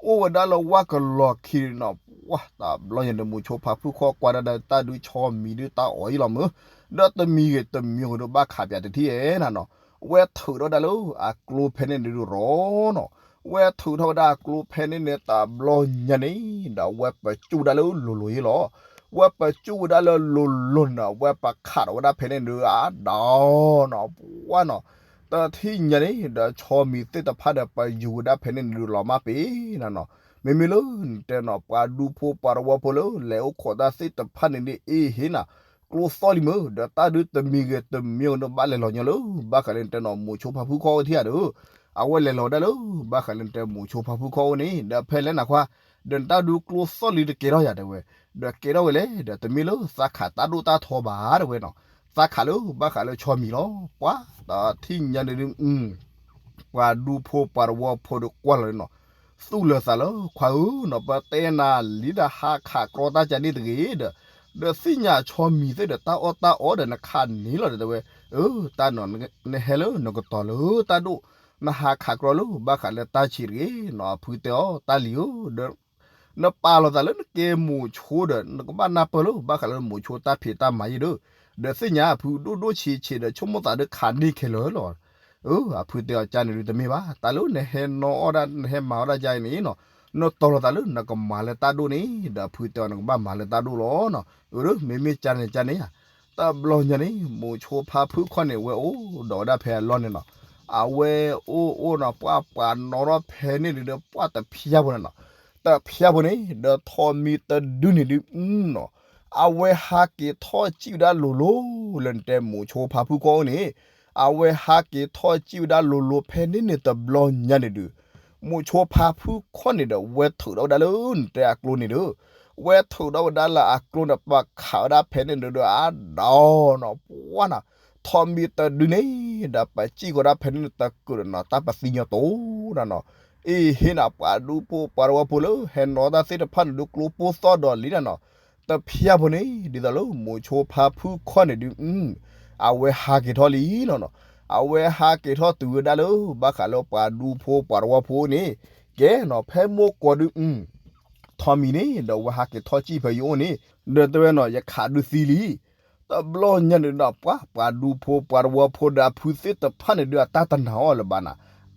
အိၣ်ဝဲဒၣ်လၢဝၣ်ကလီၤခံနီၤ, ပှၤတဘျီညါဒီး မိၤဆိဖါဖုခီၣ်ကွၢ်ဒၣ်ဒီးတၢ်ဒုးဆီမံၤဒုးတၢ်အီၣ်ယ့လီၤမုၢ်, ဒီးတမံၤဂ့ၤတမံၤဂ့ၤဒုးဘၣ်ခးပၠးတထံၣ်ဧဲနၤနီၤ, ဝဲထုးထီၣ်ဒၣ်လၢအကျိဖဲန့ၣ်ဒုးရီနီၤ, ဝဲထုးထီၣ်ဝဲဒၣ်အကျိဖဲန့ၣ်န့ၣ် တဘျီညါန့ၣ် ဒီးဝဲပကၠူၣ်ဒၣ်လၢလိၤလိၤယ့လီၤ. ဝဲပကၠူၣ်ဝဲဒၣ်လၢလိၤလိၤန့ၣ် ဝဲပခးထီၣ်ဝဲဒၣ်ဖဲန့ၣ်ဒုးအါဒီးနီၤ, ပှၤနီၤ, တထံၣ်ညါန့ၣ် ဒီးဆီမံၤသ့ၣ်တဖၣ်ဒီးပယူၤဝဲဒၣ်ဖဲန့ၣ်ဒုးလီၤမၢ်ပ့ၤနၤနီၤ, မ့မ့ၢ်လၢနတဲနီၤ ပှၤဒူဖိပှၤတဝီဖိလၢ လဲၤအိၣ်ခိးတၢ်သ့ၣ်တဖၣ်န့ၣ်ဒုးအ့ၣ်ဟ့နၤ, ကျိသီၣ်လံမုၢ် ဒီးတၢ်ဒုးတမံၤဂ့ၤတမံၤဂ့ၤဒုးဘၣ်လဲၤလီၤညီလၢ ဘၣ်ဃးလၢနတဲနီၤ မိၤဆိဖါဖုခီၣ်အိၣ်ထံၣ်ဧါဒီး အဝဲလဲၤလီၤဒၣ်လၢ ဘၣ်ဃးလၢနတဲမိၤဆိဖါဖုခီၣ်အိၣ်န့ၣ် ဒီးဖဲလဲၣ်နၤခွါ, ဒီးနတၢ်ဒုးကျိသီၣ်လံတကဲထီၣ်ယၤတဲဝဲ, ဒီးကဲထီၣ်ဝဲလဲၣ် ဒီးတမ့ၢ်လၢသးခးတၢ်ဒိၣ်တၢ်ထီဘၣ်တဲဝဲနီၤ, သးခးလၢဘၣ်ဃးလၢဆီမံၤလီၤ, ပှၤတထံၣ်ညါန့ၣ်ဒုး ပှၤဒူဖိပှၤတဝီဖိဒီးကွၢ်လီၤန့ၣ်နီၤ, သူၣ်လၢၤသးလၢခွါဧၢနီၤ, ပတဲနၤလံဒီးဟးခးကြီတၢ်ကန့ၣ်တဂ့ၤဒီး, ဒီးသ့ၣ်ညါဆီမံၤသ့ၣ်ဒီးတၢ်အီၣ်တၢ်အီဒီးနခးန့ၣ်လီၤဒီးတဲဝဲ, အၢ တၢ်နီၤ နဟဲလၢနကတီၤလၢတၢ်ဒိၣ်, နဟးခးကြီလၢဘၣ်ဃးလၢတၢ်ဆံးတဂ့ၤနီၤ, အဖုတဲအီၤ တၢ်လံၤဧၢ, ဒီး နပာ်လီၤသးလၢနကဲမိၤဆိဒီး နကဘၣ်နၢ်ပၢၢ်လၢဘၣ်ဃးလၢမိၤဆိတၢ်ဖံးတၢ်မၤယ့ၢ်ဒီး, ဒီးသ့ၣ်ညါအဖုဒိၣ်ဒိၣ်ဆံးဆံးဒီးဆိကမိၣ်သးဒီးခးန့ၢ်ခဲလၢာ်လီၤ. အၢ အဖုတဲအီၤ ကန့ၣ်ဒုးတမ့ၢ်ဘၣ်, တၢ်လၢနဟဲနီၣ်အီၣ်ဒၣ် နဟဲမၤအီၣ်ဒၣ်ယါအံၤန့ၣ်နီၤ, နတီၤလီၤသးလၢနကမၤလၢတၢ်ဒိၣ်န့ၣ် ဒီးအဖုတဲအီၤ နကဘၣ်မၤလၢတၢ်ဒိၣ်လီၤနီၤ. အၢ မ့မ့ၢ်ကန့ၣ်ကန့ၣ်ဧါ, တဘျီညါန့ၣ် မိၤဆိဖါဖုခီၣ်န့ၣ် ဝဲအိၣ်ဒီးဝဲဒၣ်ဖဲအလီၢ်န့ၣ်နီၤ, အဝဲအိၣ်အိၣ်နီၤ ပှၤပှၤနီၣ်ထီၣ်ဖဲန့ၣ်ဒုးဒီး ပှၤတဖျါဖိန့ၣ်နီၤ, တဖျါဖိန့ၣ် ဒီးထိးမံၤတဒုန့ၣ်ဒုးနီၤ, အဝဲဟးက့ၤထီၣ်စံၣ်ဝဲဒၣ်လိၤလိၤ လၢနတဲမိၤဆိဖါဖုခီၣ်အိၣ်န့ၣ်, အဝဲဟးက့ၤထီၣ်စံၣ်ဝဲဒၣ်လိၤလိၤဖဲန့ၣ်န့ၣ်တဘျီညါန့ၣ်ဒုး, မိၤဆိဖါဖုခီၣ်န့ၣ်ဒီး ဝဲထုးထီၣ်ဝဲဒၣ်လၢနတဲအကျိန့ၣ်ဒီး, ဝဲထုးထီၣ်ဝဲဒၣ်လၢအကျိန့ၣ် ပခးဝဲဒၣ်ဖဲန့ၣ်ဒုးဒီးအါဒီးနီၤ ပှၤနီၤ, ထိးမံၤတဒုန့ၣ် ဒီးပစံၣ်ဃီၤဒၣ်ဖဲန့ၣ်တကုာ်ဒီးနီၤ တၢ်ပသံညီတိၢ်နၤနီၤ, အ့ၣ်ဟ့နၤ ပှၤဒူဖိပှၤတဝီဖိလၢ ဟဲနီၣ်တၢ်သ့ၣ်တဖၣ်န့ၣ်ဒုး ကျိပိၢ်သီၣ်ဒီးလံနၤနီၤ, တဖျါဖိန့ၣ် ဒ်သိးလၢမိၤဆိဖါဖုခီၣ်န့ၣ်ဒုး အဝဲဟးက့ၤထီၣ်လံနီၤနီၤ, အဝဲဟးက့ၤထီၣ်တုၤဝဲဒၣ်လၢ ဘၣ်ဃးလၢပှၤဒူဖိပှၤတဝီဖိန့ၣ်, ကဲနီၤ ဖဲမိၢ်ကီၢ်ဒုး ထိးမံၤန့ၣ် ဒီးဝဲဟးက့ၤထီၣ်စံၣ်ဖဲယအိၣ်န့ၣ်, ဒီးတဲဝဲနီၤ ယခးဒုးသံလံ, တဘျီညါန့ၣ်ဒီး ပှၤပှၤဒူဖိပှၤတဝီဖိဒီးအဖုသ့ၣ်တဖၣ်န့ၣ်ဒုး အတၢ်တနာ်အီၤလၢၤဘၣ်နၤ,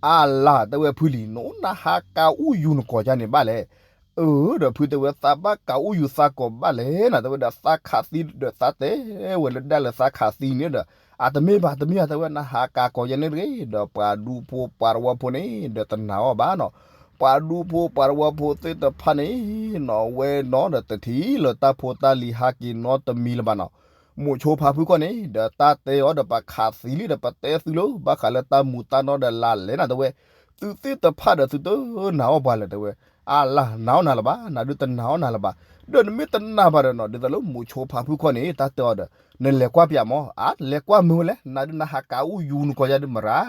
အါလါ တဲဝဲဖုလံၤ နအိၣ်နဟးကးအူယူၤနကိာ်ယါန့ၣ်ဘၣ်လဲၣ်, အၢ ဒီးဖုတဲဝဲ သးဘၣ်ကးအူယူၤသးကိာ်ဘၣ်လဲၣ်နၤ တဲဝဲဒီး သးခးသံဒီးသးတဲဝဲလၢဒၣ်လၢသးခးသံန့ၣ်ဒီး, အတမ့ၢ်ဘၣ်တမ့ၢ်ဘၣ် တဲဝဲ နဟးကးကိာ်ယါန့ၣ်တဂ့ၤ, ဒီးပှၤဒူဖိပှၤတဝီဖိန့ၣ် ဒီးတနာ်အီၤဘၣ်နီၤ, ပှၤဒူဖိပှၤတဝီဖိသ့ၣ်တဖၣ်န့ၣ်နီၤ ဝဲနီၤဒီးတထံၣ်လၢတၢ်ဖိတၢ်လံၤဟးက့ၤနီတမံၤလၢၤဘၣ်နီၤ, မိၤဆိဖါဖုခီၣ်န့ၣ် ဒီးတၢ်တဲအီၤဒီး ပခးသံလံဒီး ပတဲသုလၢ ဘၣ်ဃးလၢတၢ်မူးတၢ်နီၢ်ဒီးလါလဲၣ်နၤ တဲဝဲ, သုသ့ၣ်တဖၣ်ဒီးသုတနာ်အီၤပှၤလဲၣ် တဲဝဲ, အါလါ နာ်အီၤနၤလၢၤဘၣ် နၤဒုးတနာ်အီၤနၤလၢၤဘၣ်, ဒီးနမ့ၢ်တနာ်ဘၣ်ဒီးနီၤ ဒ်သိးလၢမိၤဆိဖါဖုခီၣ်န့ၣ် တၢ်တဲအီၤဒီး နလဲၤကွၢ်ပၠးမး အါ လဲၤကွၢ်မုာ်ဝဲလဲၣ် နၤဒုးနဟးကးအူယူၤနကိာ်ယါဒုးမရၤ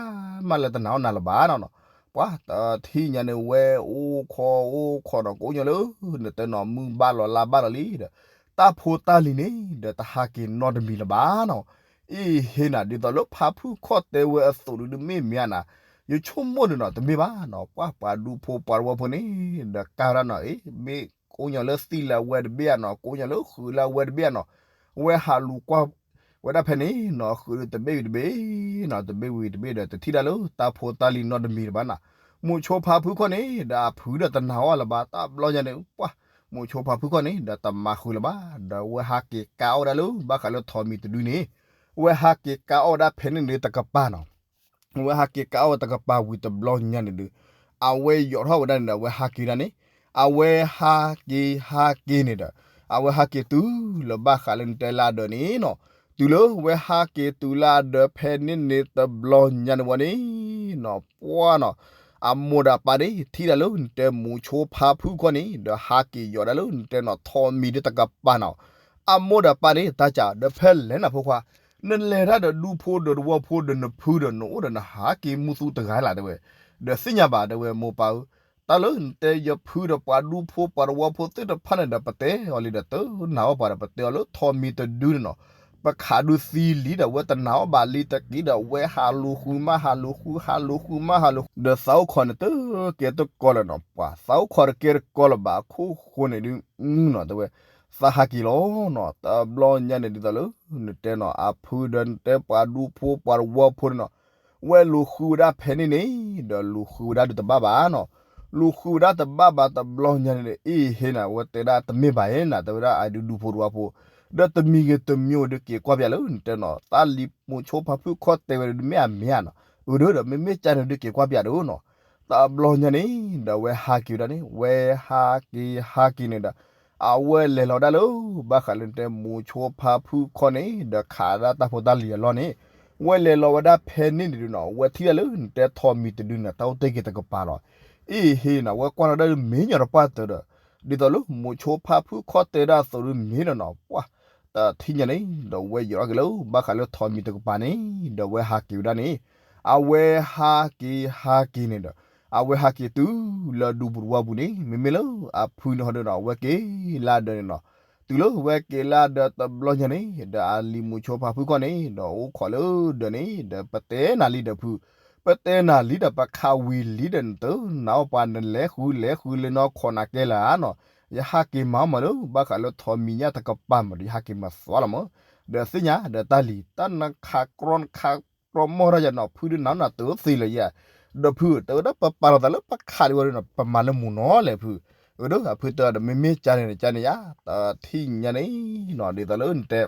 မးလၢတနာ်အီၤနၤလၢၤဘၣ်နီၤနီၤ, ပှၤတထံၣ်ညါန့ၣ် ဝဲအိၣ်ခိးအိၣ်ခိးနီၤ ကိးညီလၢ နတဲနီၤ မုၢ်ဘၣ်လီၤလါဘၣ်လီၤလံဒီး တၢ်ဖိတၢ်လံၤန့ၣ် ဒီးတဟးက့ၤနီတမံၤလၢၤဘၣ်နီၤ, အ့ၣ်ဟ့နၤ ဒ်သိးလၢဖါဖုခီၣ်တဲဝဲအသိးဒုး မ့ၢ်မ့ၢ်ဧါနၤ, ယဆိကမိၣ်ဒီးနီၤ တမ့ၢ်ဘၣ်နီၤ ပှၤပှၤဒူဖိပှၤတဝီဖိန့ၣ် ဒီးကါဝဲဒၣ်နီၤ အ့ၣ် မ့ၢ်ကိးညီလၢသံလၢအဝဲတဘ့ၣ်ဧါနီၤ ကိးညီလၢဃုာ်လၢအဝဲတဘ့ၣ်ဧါနီၤ, ဝဲဟးလူၤကွၢ်ဝဲဒၣ်ဖဲန့ၣ်နီၤ ဃုာ်ဒီးတဘ့ၣ်ဝံၤတဘ့ၣ်နီၤ တဘ့ၣ်ဝံၤတဘ့ၣ်ဒီး တထံၣ်ဒၣ်လၢတၢ်ဖိတၢ်လံၤနီတမံၤလၢၤဘၣ်နီၤ, မိၤဆိဖါဖုခီၣ်န့ၣ် ဒီးအဖုဒီးတနာ်အီၤလၢၤဘၣ် တၢ်ဘျီညါန့ၣ် ပှၤ မိၤဆိဖါဖုခီၣ်န့ၣ် ဒီးတမၤဃုာ်လၢၤဘၣ် ဒီးဝဲဟးက့ၤကါအီၣ်ဝဲဒၣ်လၢ ဘၣ်ဃးလၢထိးမံၤတဒုန့ၣ်, ဝဲဟးက့ၤကါအီၣ်ဝဲဒၣ်ဖဲန့ၣ်န့ၣ်တကပၤနီၤ ဝဲဟးက့ၤကါအီၣ်ဝဲတကပၤဝံၤတဘျီညါန့ၣ်ဒုး, အဝဲယိးထီၣ်ဝဲဒၣ်န့ၣ်ဒီး အဝဲဟးက့ၤဒၣ်န့ၣ်, အဝဲဟးက့ၤဟးက့ၤန့ၣ်ဒီး, အဝဲဟးက့ၤတုၤလၢဘၣ်ဃးလၢနတဲလၢအဒၢးန့ၣ်နီၤ, တုၤလၢဝဲဟးက့ၤတုၤလၢအဒၢးဖဲန့ၣ်န့ၣ်တဘျီညါန့ၣ်ဝဲန့ၣ်နီၤ ပှၤနီၤ, အမိၢ်ဒီးပၢ်န့ၣ် ထံၣ်ဒၣ်လၢနတဲမိၤဆိဖါဖုခီန့ၣ် ဒီးဟးက့ၤယီၤဒၣ်လၢနတဲနီၤ ထိးမံၤဒ်တကပၤနီၤ. အမိၢ်ဒီးပၢ်န့ၣ် တၢ်ကး ဒီးဖဲလဲၣ်နၤဖိခွါ, နလဲၤတၢ်ဒီးဒူဖိဒီးတဝီဖိဒီးနဖုဒီးနအိၣ်ဒီးနဟးက့ၤမူသူတဂၤလၢ်တဲဝဲ, ဒီးသ့ၣ်ညါဘၣ်တဲဝဲမိၢ်ပၢ်ဧၢ, တၢ်လၢနတဲယဖုဒီးပှၤဒူဖိပှၤတဝီဖိသ့ၣ်တဖၣ်န့ၣ်ဒီး ပတဲအီၤလံဒီးတနာ်အီၤပှၤဒီး ပတဲအီၤလၢထိးမံၤတဒုန့ၣ်နီၤ, ပခးဒုသံလံဒီး ဝဲတနာ်အီၤဘၣ်လံတက့ၢ်ဒီး ဝဲဟးလူၤဃုမးဟးလူၤဃု ဟးလူၤဃုမးဟးလူၤဃု ဒီးသးအိၣ်ခိးန့ၣ်တကဲတကီလၢၤနီၤ, ပှၤသးအိၣ်ခိးတကဲတကီလၢၤဘၣ်အခိၣ်ဃိန့ၣ်ဒုး နီၤတဲဝဲ, သးဟးက့ၤလီၤနီၤ, တဘျီညါန့ၣ်ဒ်သိးလၢ နတဲနီၤ အဖုဒီးနတဲပှၤဒူဖိပှၤတဝီဖိန့ၣ်နီၤ, ဝဲလူၤဃုဝဲဒၣ်ဖဲန့ၣ်န့ၣ် ဒီးလူၤဃုဝဲဒၣ်ဒုးတဘၣ်ဘၣ်နီၤ, လူၤဃုဝဲဒၣ်တဘၣ်ဘၣ်တဘျီညါန့ၣ်ဒီး အ့ဟ့နီၤ ဝဲတဲဒၣ်တမ့ၢ်ဘၣ်ဧါနီၤ တဲဝဲဒၣ်အဒုးဒူဖိတဝီဖိ, ဒီးတမံၤဂ့ၤတမံၤဒုးက့ၤကွၢ်ပၠးလၢနတဲနီၤ တၢ်လံၤမိၤဆိဖါဖုခီတဲဝဲဒၣ်ဒုးမ့ၢ်အမ့ၢ်ဧါနီၤ, အၢဒီး မ့မ့ၢ်ကန့ၣ်ဒုးက့ၤကွၢ်ပၠးဒီးနီၤ, တဘျီညါန့ၣ် ဒီးဝဲဟးက့ၤဝဲဒၣ်န့ၣ် ဝဲဟးက့ၤဟးက့ၤန့ၣ်ဒီး အဝဲလဲၤလီၤဝဲဒၣ်လၢ ဘၣ်ဃးလၢနတဲမိၤဆိဖါဖုခီန့ၣ် ဒီးခးဒၣ်တၢ်ဖိတၢ်လံၤအလီၢ်န့ၣ်, ဝဲလဲၤလီၤဝဲဒၣ်ဖဲန့ၣ်န့ၣ်ဒုးနီၤ ဝဲထံၣ်ဒၣ်လၢနတဲထိးမံၤတဒုန့ၣ် တၢ်အိၣ်တ့ၢ်က့ၤတကပၤလီၤ, အ့ဟ့နီၤ ဝဲကွၢ်ထီၣ်ဒၣ်လၢမ့ၢ်ညီတပှၢ်တၢၢ်ဒီး ဒ်သိးလၢမိၤဆိဖါဖုခီတဲဒၣ်အသိးဒုးမ့ၢ်ဒီးနီၤ ပှၤ တထံၣ်ညါန့ၣ် ဒီးဝဲယီၤထီၣ်က့ၤလၢ ဘၣ်ဃးလၢထိးမံၤတကပၤန့ၣ် ဒီးဝဲဟးက့ၤဝဲဒၣ်န့ၣ်, အဝဲဟးက့ၤဟးက့ၤန့ၣ်ဒီး အဝဲဟးက့ၤတုၤလၢဒူပူၤတဝီပူၤန့ၣ် မ့မ့ၢ်လၢအဖုန့ၣ်ဟီဒီးနီၤ အဝဲက့ၤလၢဒၢးန့ၣ်နီၤ, တုၤလၢဝဲက့ၤလၢဒၢးတဘျီညါန့ၣ် ဒီးအလံၤမိၤဆိဖါဖုခီန့ၣ် ဒီးအိၣ်ခိးလၢဒၢးန့ၣ် ဒီးပတဲနၤလံဒီးဖု, ပတဲနၤလံဒီးပခးဝံၤလံဒီးနတနာ်အီၤပှၤ နလဲၤဃုလဲၤဃုလၢနီၢ်ခိးနၤကဲလၢာ်နီၤ, ယဟးက့ၤမၤမးလၢ ဘၣ်ဃးလၢထိးမံၤညၣ်တကပၤမးဒီး ယဟးက့ၤမၤသွါလီၤမး, ဒီးသ့ၣ်ညါဒီးတၢ်လံၤ တၢ်နခးကြီနခးကြီမီၢ်ထီၣ်ယၤနီၤ ဖုဒုးနၤနၤတသ့လၢၤယၤ, ဒီးဖု တဲဝဲဒၣ်ပပာ်လီၤသးလၢပခးဒံးဝဲဒၣ်နီၤ ပမၤလၢမူၤနီၤလဲၣ်ဖု, အၢဒီးအဖုတဲဒီး မ့မ့ၢ်ကန့ၣ်န့ၣ် ကန့ၣ်ယၤ တထံၣ်ညါန့ၣ်နီၤ ဒ်သိးလၢနတဲ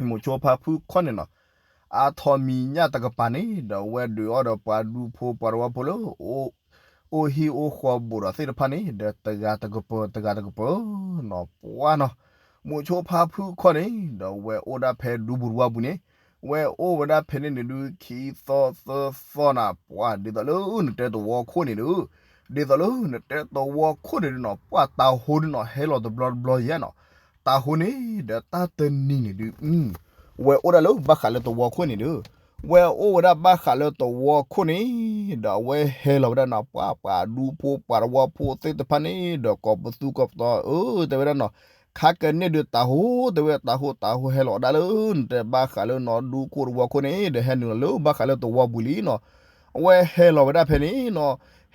မိၤဆိဖါဖုခီန့ၣ်နီၤ, အထိးမံၤညၣ်တကပၤန့ၣ် ဒီးဝဲဒုးအီၣ်ဒီးပှၤဒူဖိပှၤတဝီဖိလၢ အိၣ်ဟံၣ်အိၣ်ဃီဘူးဒီးသ့ၣ်တဖၣ်န့ၣ် ဒီးတဂၤတကပၤတဂၤတကပၤနီၤ ပှၤနီၤ, မိၤဆိဖါဖုခီန့ၣ် ဒီးဝဲအိၣ်ဒၣ်ဖဲဒူပူၤတဝီပူၤန့ၣ်, ဝဲအိၣ်ဝဲဒၣ်ဖဲန့ၣ်န့ၣ်ဒုး ခံသီသၢသီနၤ ပှၤဒ်သိးလၢနတဲသဝီခိၣ်န့ၣ်ဒုး ဒ်သိးလၢနတဲသဝီခိၣ်န့ၣ်ဒုးနီၤ ပှၤတၤဟိဒုးနီၤ ဟဲလီၤတဘျီတဘျီယဲနီၤ, တၤဟိန့ၣ် ဒီးတၢ်တနံၤန့ၣ်ဒုး ဝဲအိၣ်ဒၣ်လၢဘၣ်ဃးလၢသဝီခိၣ်န့ၣ်ဒုး, ဝဲအိၣ်ဝဲဒၣ်ဘၣ်ဃးလၢသဝီခိၣ်န့ၣ် ဒီးအဝဲဟဲလီၤဝဲဒၣ်နီၤ ပှၤပှၤဒူဖိပှၤတဝီဖိသ့ၣ်တဖၣ်န့ၣ် ဒီးကိးပသူကိးပသီ အၢ တဲဝဲဒၣ်နီၤ, ခါကန့ၣ်ဒုးတၤဟိ တဲဝဲတၤဟိတၤဟိဟဲလီၤဒၣ်လၢနတဲဘၣ်ဃးလၢနီၤ ဒူခိၣ်တဝီခိၣ်န့ၣ် ဒီးဟဲနုာ်လီၤလၢဘၣ်ဃးလၢသဝီပူၤလံနီၤ, အဝဲဟဲလီၤဝဲဒၣ်ဖဲန့ၣ်နီၤ,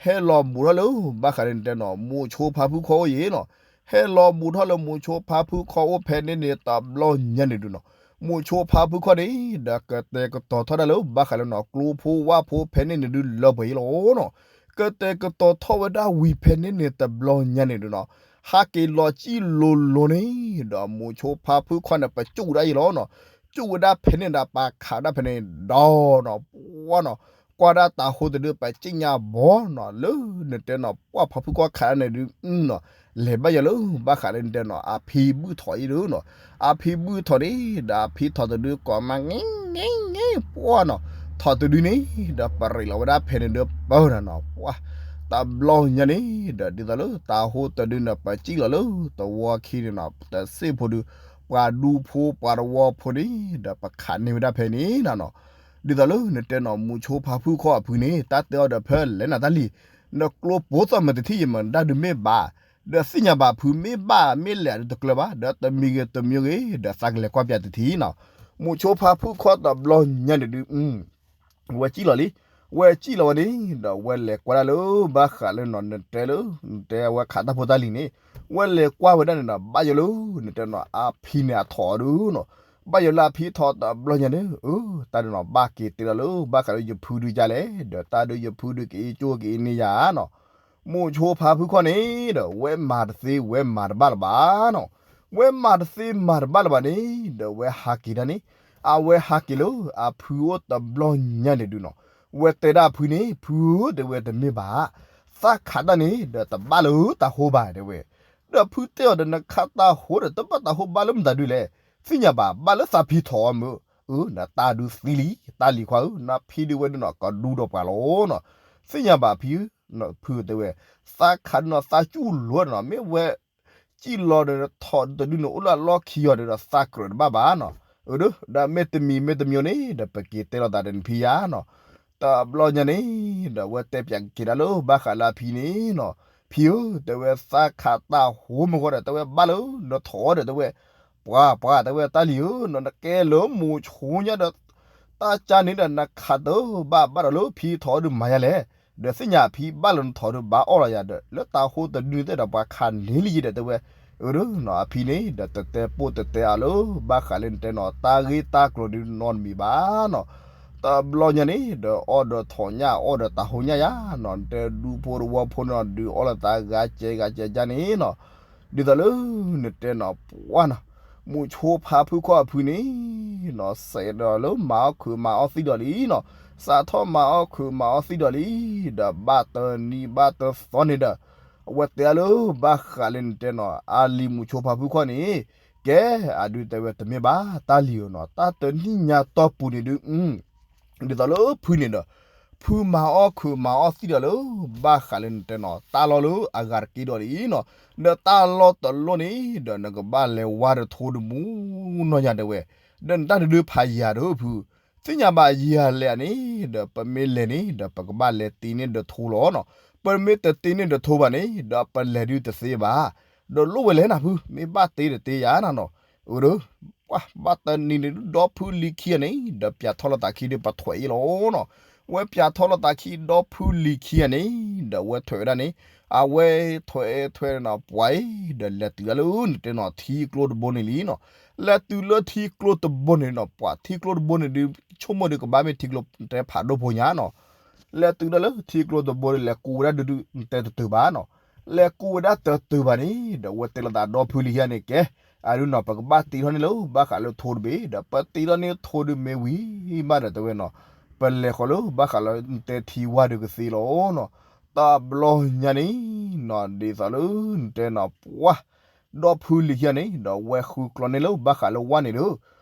ဟဲလီၤဘူးထီၣ်လၢဘၣ်ဃးလၢနတဲနီၤ မိၤဆိဖါဖုခီအိၣ်ယံၤနီၤ, ဟဲလီၤဘူးထီၣ်လၢမိၤဆိဖါဖုခီအိၣ်ဖဲန့ၣ်န့ၣ် တဘျီညါန့ၣ်ဒုးနီၤ, မိၤဆိဖါဖုခီန့ၣ် ဒီးကတဲာ်ကတီၤထီၣ်ဒၣ်လၢဘၣ်ဃးလၢနီၤ ကျိဖိဝၣ်ဖိဖဲန့ၣ်န့ၣ်ဒုးလၢပှဲၤအံၤလီၤနီၤ, ကတဲာ်ကတီၤထီၣ်ဝဲဒၣ်ဝံၤဖဲန့ၣ်န့ၣ် တဘျီညါန့ၣ်ဒုးနီၤ, ဟးက့ၤလီၤကံၣ်လိၤလိၤန့ၣ် ဒီးမိၤဆိဖါဖုခီန့ၣ် ပကၠူၣ်ဝဲဒၣ်အံၤလီၤနီၤ, ကၠူၣ်ဝဲဒၣ်ဖဲန့ၣ်ဒီးပာ်ခးဒၣ်ဖဲန့ၣ် ဒီးနီၤ ပှၤနီၤ, ကွၢ်ဒၣ်တၤဟိတဒုး ပစံၣ်ညါဘီနီၤ လၢနတဲနီၤ ပှၤဖါဖုခီခးဒၣ်န့ၣ်ဒုးနီၤ, လဲၤဘၣ်ယၤလၢဘၣ်ဃးလၢနတဲနီၤ အဖံဘုၣ်ထီၣ်အံၤဒုးနီၤ, အဖံဘုၣ်ထီၣ်န့ၣ် ဒီးအဖံထီၣ်တဒုးကိးမး ငဲ ငဲ ပှၤနီၤ, ထီၣ်တဒုန့ၣ် ဒီးပရံးလီၤဝဲဒၣ်ဖဲန့ၣ်ဒုးပၢနၤနီၤ ပှၤ တဘျီညါန့ၣ် ဒီးဒ်သိးလၢတၤဟိတဒုန့ၣ် ပစံၣ်လီၤလၢသဝီခံန့ၣ်နီၤ တစ့ၢ်ဖိဒုး ပှၤဒူဖိပှၤတဝီဖိန့ၣ် ဒီးပခးန့ၢ်ဝဲဒၣ်ဖဲန့ၣ်နီၤနီၤ, ဒ်သိးလၢနတဲနီၤ မိၤဆိဖါဖုခီအဖုန့ၣ် တၢ်တဲအီၤဒီးဖဲလဲၣ်နၤတၢ်လံၤ, နကျိပိာ်သိးမ့ၢ်တထံၣ်ယမၤဒၣ်ဒုးမ့ၢ်ဘၣ်, ဒီးသ့ၣ်ညါဘၣ်ဖုမ့ၢ်ဘၣ်မ့ၢ်လဲၣ်ဒုးတကျၢၤဘၣ်, ဒီးတမံၤဂ့ၤတမံၤဂ့ၤ ဒီးသးကလဲၤကွၢ်ပၠးတထံၣ်နီၤ, မိၤဆိဖါဖုခီတဘျီညါန့ၣ်ဒုး ဝဲစံၣ်လီၤလံ, ဝဲစံၣ်လီၤဝဲန့ၣ် ဒီးဝဲလဲၤကွၢ်ဒၣ်လၢဘၣ်ဃးလၢနီၤ နတဲလၢ နတဲအဝဲခးတၢ်ဖိတၢ်လံၤန့ၣ်, ဝဲလဲၤကွၢ်ဝဲဒၣ်န့ၣ်ဒီး ဘၣ်ယိၣ်လၢ နတဲနီၤ အဖံန့ၣ်အထီၣ်အီၤဒုးနီၤ, ဘၣ်ယိၣ်လၢအဖံထီၣ်တဘျီညါန့ၣ် အၢ တၢ်ဒုးနီၤ ဘၣ်က့ၤတဲလီၤလၢ ဘၣ်ဃးလၢယဖုဒုးကလဲၣ်, ဒီးတၢ်ဒုးယဖုဒုးက့ၤအ့ၣ်ကၠိက့ၤအ့ၣ်န့ၢ်ယၤနီၤ မိၤဆိဖါဖုခီန့ၣ်ဒီး ဝဲမၤတသ့ဝဲမၤတဘၣ်လၢၤဘၣ်နီၤ, ဝဲမၤတသ့မၤတဘၣ်လၢၤဘၣ်န့ၣ် ဒီးဝဲဟးက့ၤဒၣ်န့ၣ်, အဝဲဟးက့ၤလၢအဖုအိၣ်တဘျီညါန့ၣ်ဒုးနီၤ, ဝဲတဲဒၣ်အဖုန့ၣ် ဖုဧၢ တဲဝဲတမ့ၢ်ဘၣ်, သးခးတၢ်န့ၣ် ဒီးတဘၣ်လၢတၤဟိဘၣ်တဲဝဲ, ဒီးဖုတဲအီၤဒီးနခးတၤဟိဒီး တဘၣ်တၤဟိဘၣ်လၢမတၤဒုးလဲၣ်, သ့ၣ်ညါဘၣ် ဘၣ်လၢသးဖံထီၣ်အီၤမုၢ်, အၢ နတၢ်ဒုးသံလံ တၢ်လံၤခွါဧၢ နဖံဒုးဝဲဒုးနီၤ ကဒူဒီးပှၤလီၤနီၤ, သ့ၣ်ညါဘၣ်ဖံဧၢ ဖုတဲဝဲ, သးခးဒုးနီၤ သးကၠူၣ်လိၤနီၤ, မ့ၢ်ဝဲ စံၣ်လီၤဒီးထီၣ်တဒုန့ၣ် အိၣ်လၢအလီၢ်ခံအီၤဒီး သးကြၢးတဘၣ်ဘၣ်နီၤ. အၢ ဒီး ဒီးမ့ၢ်တမံၤမ့ၢ်တမံၤန့ၣ် ဒီးပက့ၤတဲလိာ်သးဒီးနဖံယါနီၤ. တဘျီညါန့ၣ် ဒီးဝဲတဲပၠးက့ၤဒၣ်လၢဘၣ်ဃးလၢအဖံန့ၣ်နီၤ, ဖံဧၢ တဲဝဲ သးခးတၢ်ဟိမုၢ်ဃီဒီး တဲဝဲဘၣ်လၢနထီၣ်ဒီး တဲဝဲ ပှၤ ပှၤ တဲဝဲ တၢ်လံၤဧၢ နကဲလၢမိၤဆိညါဒီး တၢ်ကါန့ၣ်ဒီး နခးတဘၣ်ဘၣ်ဒီးလၢဖံထီၣ်ဒုးမၤယါလဲၣ်, ဒီးသ့ၣ်ညါဖံဘၣ်လၢနထီၣ်ဒုးဘၣ်အီၣ်လီၤယၤဒီး လၢတၢ်ဟိတဒုန့ၣ်တဲဒီးပှၤခးန့ၢ်လံယဲဒီး တဲဝဲ, အၢ ဒီးနီၤ အဖံန့ၣ်ဒီးတတဲပိၢ်တတဲအါလၢ ဘၣ်ဃးလၢနတဲနီၤ တၢ်ဂ့ၢ်တၢ်ကျိၤဒုးနီတမံၤဘၣ်နီၤ. တဘျီညါန့ၣ် ဒီးအီၣ်ဒီးထီၣ်ညၣ် အီၣ်ဒီးတၢ်ဟိညၣ်ယါနီၤ, နတဲဒူဖိတဝီဖိန့ၣ်ဒီး ဒုးအီၣ်လၢသးဂၤကဲဂၤကဲကၢ်န့ၣ်နီၤ, ဒ်သိးလၢနတဲနီၤ ပှၤနီၤ, မိၤဆိဖါဖုခီၣ်အဖုန့ၣ်နီၤ စဲးဒီးလၢမၤအီၣ်ခုးမၤအီၣ်သံဒီးလံနီၤ, စးထီၣ်မၤအီၣ်ခုးမၤအီၣ်သံဒီးလံ, ဒီးဘၣ်တနံၤဘၣ်တသီန့ၣ်ဒီး အဝဲတဲအါလၢဘၣ်ဃးလၢနတဲနီၤ အလံၤမိၤဆိဖါဖုခီၣ်န့ၣ်, ကဲ အဒုးတဲဝဲတမ့ၢ်ဘၣ် တၢ်လံၤဧၢနီၤ, တၢ်တနံၣ်ညါတီၢ်ပူၤန့ၣ်ဒုး ဒ်သိးလၢဖုန့ၣ်ဒီး ဖုမၤအီၣ်ခုးမၤအီၣ်သံဒီးလၢ ဘၣ်ဃးလၢနတဲနီၤ တၢ်လီၢ်လၢအဂၤတက့ၢ်ဒီးလံနီၤ, ဒီးတၢ်လီၢ်တလီၢ်န့ၣ်ဒီး နကဘၣ်လဲၤဝါဒီးထိတမူနီၢ်ညါတဲဝဲ, ဒီးနတၢ်တဒုးဖးယၤဒီးဖု သ့ၣ်ညါဘၣ်ယၤလဲၣ်န့ၣ်ဒီး ပမ့ၢ်လဲၤန့ၣ်ဒီး ပကဘၣ်လဲၤတ့န့ၢ်ဒီးထိလီၤနီၤ, ပမ့ၢ်တတ့န့ၢ်ဒီးထိဘၣ်န့ၣ်ဒီး ပလဲၤဒုးတသ့ဘၣ်, ဒီးလိၣ်ဝဲလဲၣ်နၤဖု မ့ၢ်ဘၣ်တ့ဒီးတ့ယၤနၤနီၤ, အၢ ဒီး ပှၤဘၣ်တနံၤန့ၣ် ဒီဖုလံၤခံဂၤန့ၣ် ဒီးပၠးထီၣ်လိာ်သးခံဒီးပထွဲးအ့ၣ်လီၤနီၤ, ဝဲပၠးထီၣ်လိာ်သးခံဒီဖုလံၤခံဂၤန့ၣ် ဒီးဝဲထွဲးဝဲဒၣ်န့ၣ် အဝဲထွဲးထွဲးနီၤ ပှၤအံၤ ဒီးလဲၤတုၤဒၣ်လၢနတဲနီၤ ထံကျိတဘိန့ၣ်လံနီၤ, လဲၤတုၤလၢထံကျိတဘိန့ၣ်နီၤ ပှၤထံကျိတဘိန့ၣ်ဒုး ဆိကမိၣ်ဒုးကဘၣ်မ့ၢ်ထံကျိတဲဖးဒိၣ်ဖိညါနီၤ, လဲၤတုၤဒၣ်လၢထံကျိတဘိန့ၣ် လဲၤကူးဝဲဒၣ်ဒုးဒုး နတဲတတုၤဘၣ်နီၤ, လဲၤကူးဝဲဒၣ်တတုၤဘၣ်န့ၣ် ဒီးဝဲတဲလိာ်သးဒီဖုလံၤခံဂၤန့ၣ် ကဲ အဒုးနီၤ ပကဘၣ်တ့ထီၣ်န့ၢ်လၢဘၣ်ဃးလၢထိတဘ့ၣ် ဒီးပတ့ထီၣ်န့ၢ်ထိဒုးမ့ၢ်ဝံၤမးဒီးတဲဝဲနီၤ, ပလဲၤဃီၤလၢဘၣ်ဃးလၢနတဲထံဝါဒုးကသ့လီၤနီၤ, တဘျီညါန့ၣ်နီၤ ဒ်သိးလၢနတဲနီၤ ပှၤ ဒီဖုလံၤခံဂၤန့ၣ် ဒီးဝဲဃုကျီန့ၢ်လၢဘၣ်ဃးလၢဝါန့ၣ်ဒီး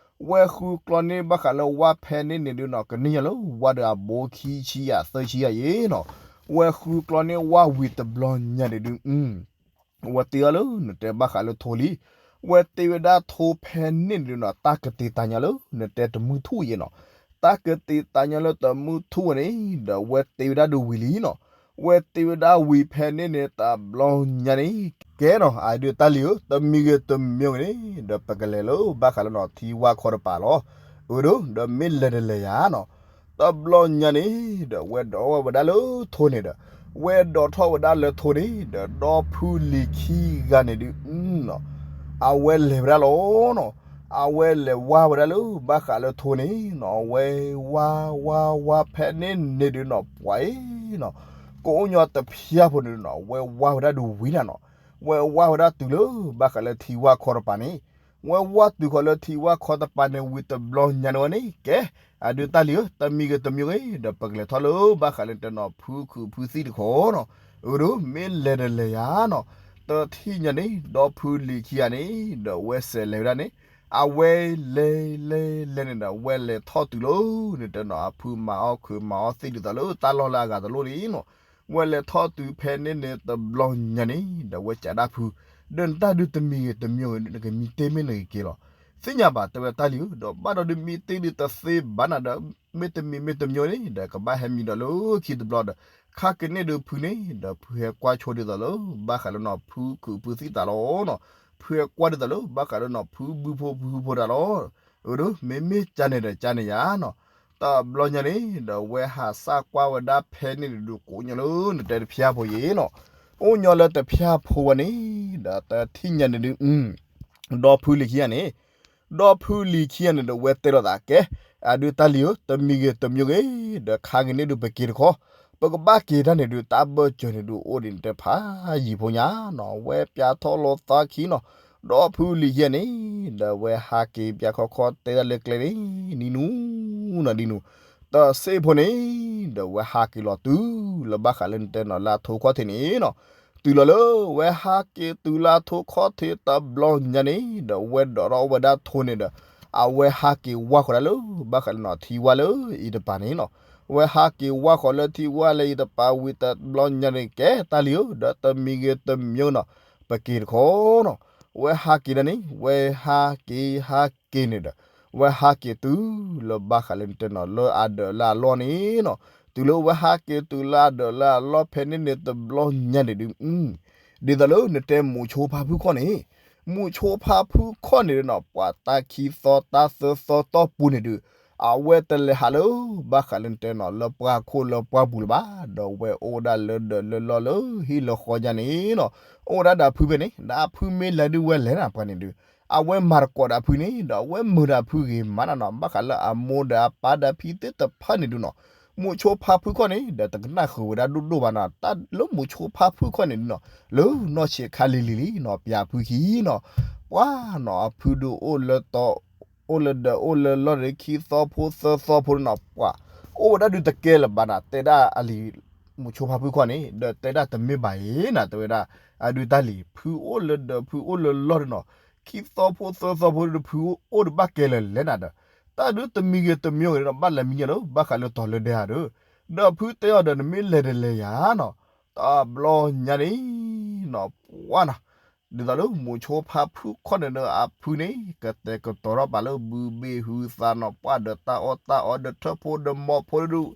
ဝဲဃုကျီန့ၢ်ဘၣ်ဃးလၢဝါဖဲန့ၣ်န့ၣ်ဒုးနီၤ ကန့ၢ်ညါလၢဝါဒီးအဘိခံဆံယၤသၢဆံယၤယဲနီၤ, ဝဲဃုကျီန့ၢ်ဝါဝံၤတဘျီညါန့ၣ်ဒုး ဝဲတ့အီၤလၢနတဲဘၣ်ဃးလၢထိလံ, ဝဲတ့ဝဲဒၣ်ထိဖဲန့ၣ်န့ၣ်ဒုးနီၤ တၢ်ကတ့တၢ်ညါလၢ နတဲတမုၢ်ထူၣ်ယဲနီၤ, တၢ်ကတ့တၢ်ညါလၢတမုၢ်ထူၣ်ဝဲန့ၣ် ဒီးဝဲတ့ဝဲဒၣ်ဒုးဝံၤလံနီၤ, ဝဲတ့ဝဲဒၣ်ဝံၤဖဲန့ၣ်န့ၣ် တဘျီညါန့ၣ် ကဲနီၤ အဒုးတၢ်လံၤဧၢ တမံၤဂ့ၤတမံၤဂ့ၤန့ၣ် ဒီးပကလဲၤလၢဘၣ်ဃးလၢနီၤ ထံဝါခီတပၤလီၤ, အၢ ဒီး ဒီးမ့ၢ်လဲၤတလဲၤယၤနီၤ, တဘျီညါန့ၣ် ဒီးဝဲဒိးဝဲဒၣ်လၢထိန့ၣ်ဒီး ဝဲဒိးထီၣ်ဝဲဒၣ်လၢထိန့ၣ် ဒီးဒီဖုလံၤခံဂၤန့ၣ်ဒုး အဝဲလဲၤဝဲဒၣ်လီၤနီၤ, အဝဲလဲၤဝါဝဲဒၣ်လၢဘၣ်ဃးလၢထိန့ၣ်နီၤ အဝဲဝါဝါဝါဖဲန့ၣ်န့ၣ်ဒုးနီၤ ပှၤအံၤနီၤ, ကအိၣ်ညီတဖျၢၣ်ဖိန့ၣ်နီၤ ဝဲဝါဝဲဒၣ်ဒုးဝံၤနၤနီၤ, ဝဲဝါဝဲဒၣ်တုၤလၢဘၣ်ဃးလၢထံဝါခီတပၤန့ၣ်, ဝဲဝါတုၤဃီၤလၢထံဝါခီတပၤန့ၣ်ဝံၤတဘျီညါန့ၣ်ဝဲန့ၣ် ကဲ အဒုးတၢ်လံၤဧၢ တမံၤဂ့ၤတမံၤဂ့ၤ ဒီးပကလဲၤထီၣ်လၢဘၣ်ဃးလၢတဲနီၤဖုခုးဖုသံၣ်တခီနီၤ, အၢ ဒီး မ့ၢ်လဲၤတလဲၤယၤနီၤ, တထံၣ်ညါန့ၣ် ဒီဖုလံၤခံဂၤန့ၣ် ဒီးဝဲစဲးလဲၤဝဲဒၣ်န့ၣ်, အဝဲလဲၤလဲၤလဲၤန့ၣ်ဒီး ဝဲလဲၤထီၣ်တုၤလၢ နတဲနီၤ အဖုမၤအီၣ်ခုးမၤအီၣ်သံၣ်ဒ်သိးလၢတၢ်လီၢ်လၢအဂၤတလိၣ်န့ၣ်နီၤ, ဝဲလဲၤထီၣ်တုၤဖဲန့ၣ်န့ၣ်တဘျီညါန့ၣ် ဒီးဝဲကးဒၣ်ဖု, ဒီးနတၢ်ဒုးတမံၤဂ့ၤတမံၤဂ့ၤ နကမံတ့မ့ၢ်နဂ့ၤက့ၤလီၤ. သ့ၣ်ညါဘၣ်တဲဝဲတၢ်လံၤဧၢ, ဒီးဘၣ်ဒီးဒုးမံတ့ဒုးတသ့ဘၣ်နၤဒီး မ့တမံၤမ့တမံၤန့ၣ် ဒီးကဘၣ်ဟဲမံဒီးလၢခံတဘျီဒီး ခါကန့ၣ်ဒုးဖုန့ၣ် ဒီးဖုဟဲကွၢ်ဆိဒ်သိးလၢ ဘၣ်ဃးလၢနီၤ ဖုခုးဖုသံၣ်တၢ်လီၤနီၤ, ဖုဟဲကွၢ်ဒ်သိးလၢ ဘၣ်ဃးလၢနီၤ ဖုဘုဖိဖုဖိတၢ်လီၤ. အၢ ဒီး မ့မ့ၢ်ကန့ၣ်ဒီးကန့ၣ်ယါနီၤ, တဘျီညါန့ၣ် ဒီးဝဲဟးစၢ်ကွၢ်ဝဲဒၣ်ဖဲန့ၣ်ဒုး ကိးညီလၢနတဲတဖျၢၣ်ဖိယဲနီၤ, အိၣ်ညီလၢတဖျၢၣ်ဖိဝဲန့ၣ် ဒီးတထံၣ်ညါန့ၣ်ဒုး ဒီဖုလံၤခံဂၤန့ၣ်, ဒီဖုလံၤခံဂၤန့ၣ်ဒီး ဝဲတဲလိာ်သးကဲ, အဒုးတၢ်လံၤဧၢ, တမံၤဂ့ၤတမံၤဂ့ၤ, ဒီးခါကန့ၣ်ဒုးပက့ၤတခီ, ပကဘၣ်က့ၤတၢ်န့ၣ်ဒုး တၢ်ဘၢၣ်စၢၤန့ၣ်ဒုး အိၣ်ဒံးနတဲဖးယံာ်ဖိညါနီၤ, ဝဲပၠးထီၣ်လိာ်သးခံနီၤ, ဒီဖုလံၤခံဂၤန့ၣ်, ဒီးဝဲဟးက့ၤပၠးခီခီတဲဒၣ်လၢကျဲန့ၣ်, နံၤနူနီၤဒံးနူ, တစ့ၢ်ဖိန့ၣ်, ဒီးဝဲဟးက့ၤလီၤတုၤလၢဘၣ်ဃးလၢနတဲနီၤ လၢအထိခီၣ်ထံးန့ၣ်နီၤ, တုၤလီၤလၢ ဝဲဟးက့ၤတုၤလၢအထိခီၣ်ထံးတဘျီညါန့ၣ်, ဒီးဝဲဒိးထီၣ်ဝဲဒၣ်ထိန့ၣ်ဒီး, အဝဲဟးက့ၤဝါဃီၤဒၣ်လၢ ဘၣ်ဃးလၢနီၤ ထံဝါလၢအံၤတပၤန့ၣ်နီၤ, ဝဲဟးက့ၤဝါဃီၤလၢထံဝါလဲၢ်အံၤတပာ်ဝံၤတဘျီညါန့ၣ် ကဲတၢ်လံၤဧၢ, ဒီးတမံၤဂ့ၤတမံၤနီၤ ပက့ၤတခီနီၤ. ဝဲဟးက့ၤဒၣ်န့ၣ် ဝဲဟးက့ၤဟးက့ၤန့ၣ်ဒီး ဝဲဟးက့ၤတုၤလၢဘၣ်ဃးလၢနတဲနီၤ လၢအဒၢးလၢအလီၢ်န့ၣ်နီၤ. တုၤလၢဝဲဟးက့ၤတုၤလၢအဒၢးလၢအလီၢ်ဖဲန့ၣ်န့ၣ်တဘျီညါန့ၣ်ဒုး ဒ်သိးလၢနတဲမူးဆိဖါဖုခီၣ်န့ၣ်, မူးဆိဖါဖုခီၣ်န့ၣ်ဒုးနီၤ ပှၤတၢ်ခံသီတၢ်သၢသီတီၢ်ပူၤန့ၣ်ဒုး အဝဲတလဲၤဟးလၢဘၣ်ဃးလၢနတဲနီၤ လၢပှၢ်ခိၣ်လၢပှၢ်ပူၤလၢၤဘၣ်, ဒီးဝဲအိၣ်ဒၣ်လၢဒၢးလၢလီၢ်လၢဟံၣ်လၢဃီညါန့ၣ်နီၤ. အိၣ်ဝဲဒၣ်ဒီးအဖုဖဲန့ၣ် ဒီးအဖုမ့ၢ်လဲၤဒုးဝဲလဲၤနၤပှၤန့ၣ်ဒုး အဝဲမၤသကိးဒီးအဖုန့ၣ် ဒီးအဝဲမုာ်ဒီးအဖုဂ့ၤမးနၤနီၤ. ဘၣ်ဃးလၢအမိၢ်ဒီးအပၢ်ဒီးဖံသ့ၣ်တဖၣ်န့ၣ်ဒုးနီၤ မူးဆိဖါဖုခီၣ်န့ၣ် ဒီးတကနၣ်ဃုာ်ဝဲဒၣ်ဒိၣ်ဒိၣ်ဘၣ်နီၤ. တၢ်လၢမူးဆိဖါဖုခီၣ်န့ၣ်ဒုးနီၤ လၢနီၢ်ဆံးခါလံၤလံၤလံနီၤ ပျၢၤဖုခံနီၤ. ပှၤနီၤ အဖုဒုးအိၣ်လၢတီ အိၣ်လၢဒၢးအိၣ်လၢလီၢ်န့ၣ် ခံသီဖိသၢသီဖိန့ၣ်နီၤ ပှၤ အိၣ်ဝဲဒၣ်ဒုးတကဲလၢၤဘၣ်နၤ တဲဒၣ်အလံၤ မူးဆိဖါဖုခီၣ်န့ၣ် ဒီးတဲဒၣ်တမ့ၢ်ဘၣ်အံၤနၤ တဲဝဲဒၣ် အဒုးတၢ်လံၤ ဖုအိၣ်လၢဒၢးဖုအိၣ်လၢလီၢ်န့ၣ်နီၤ ခံသီဖိသၢသီဖိဒုး ဖုအိၣ်ဒုးဘၣ်ကဲလၢၤလဲၣ်နၤဒီး တၢ်ဒုးတမံၤဂ့ၤတမံၤဂ့ၤနီၤ ဘၣ်လဲၤမံညီၤလၢဘၣ်ဃးလၢတီၤလၢဒဲဧါဒီး ဒီးဖုတဲအီၤဒီး နမ့ၢ်လဲၤတလဲၤယၤနီၤ တဘျီညါန့ၣ်နီၤ ပှၤနီၤ ဒ်သိးလၢမူးဆိဖါဖုခီၣ်န့ၣ်ဒီးအဖုန့ၣ် ကတဲာ်ကတီၤထီၣ်ပာ်လၢဘုဘ့ၣ်ဟုသးနီၤ ပှၤဒီးတၢ်အီၣ်တၢ်အီဒီးထၢၣ်ဖိဒီးမီၢ်ဖိဒုး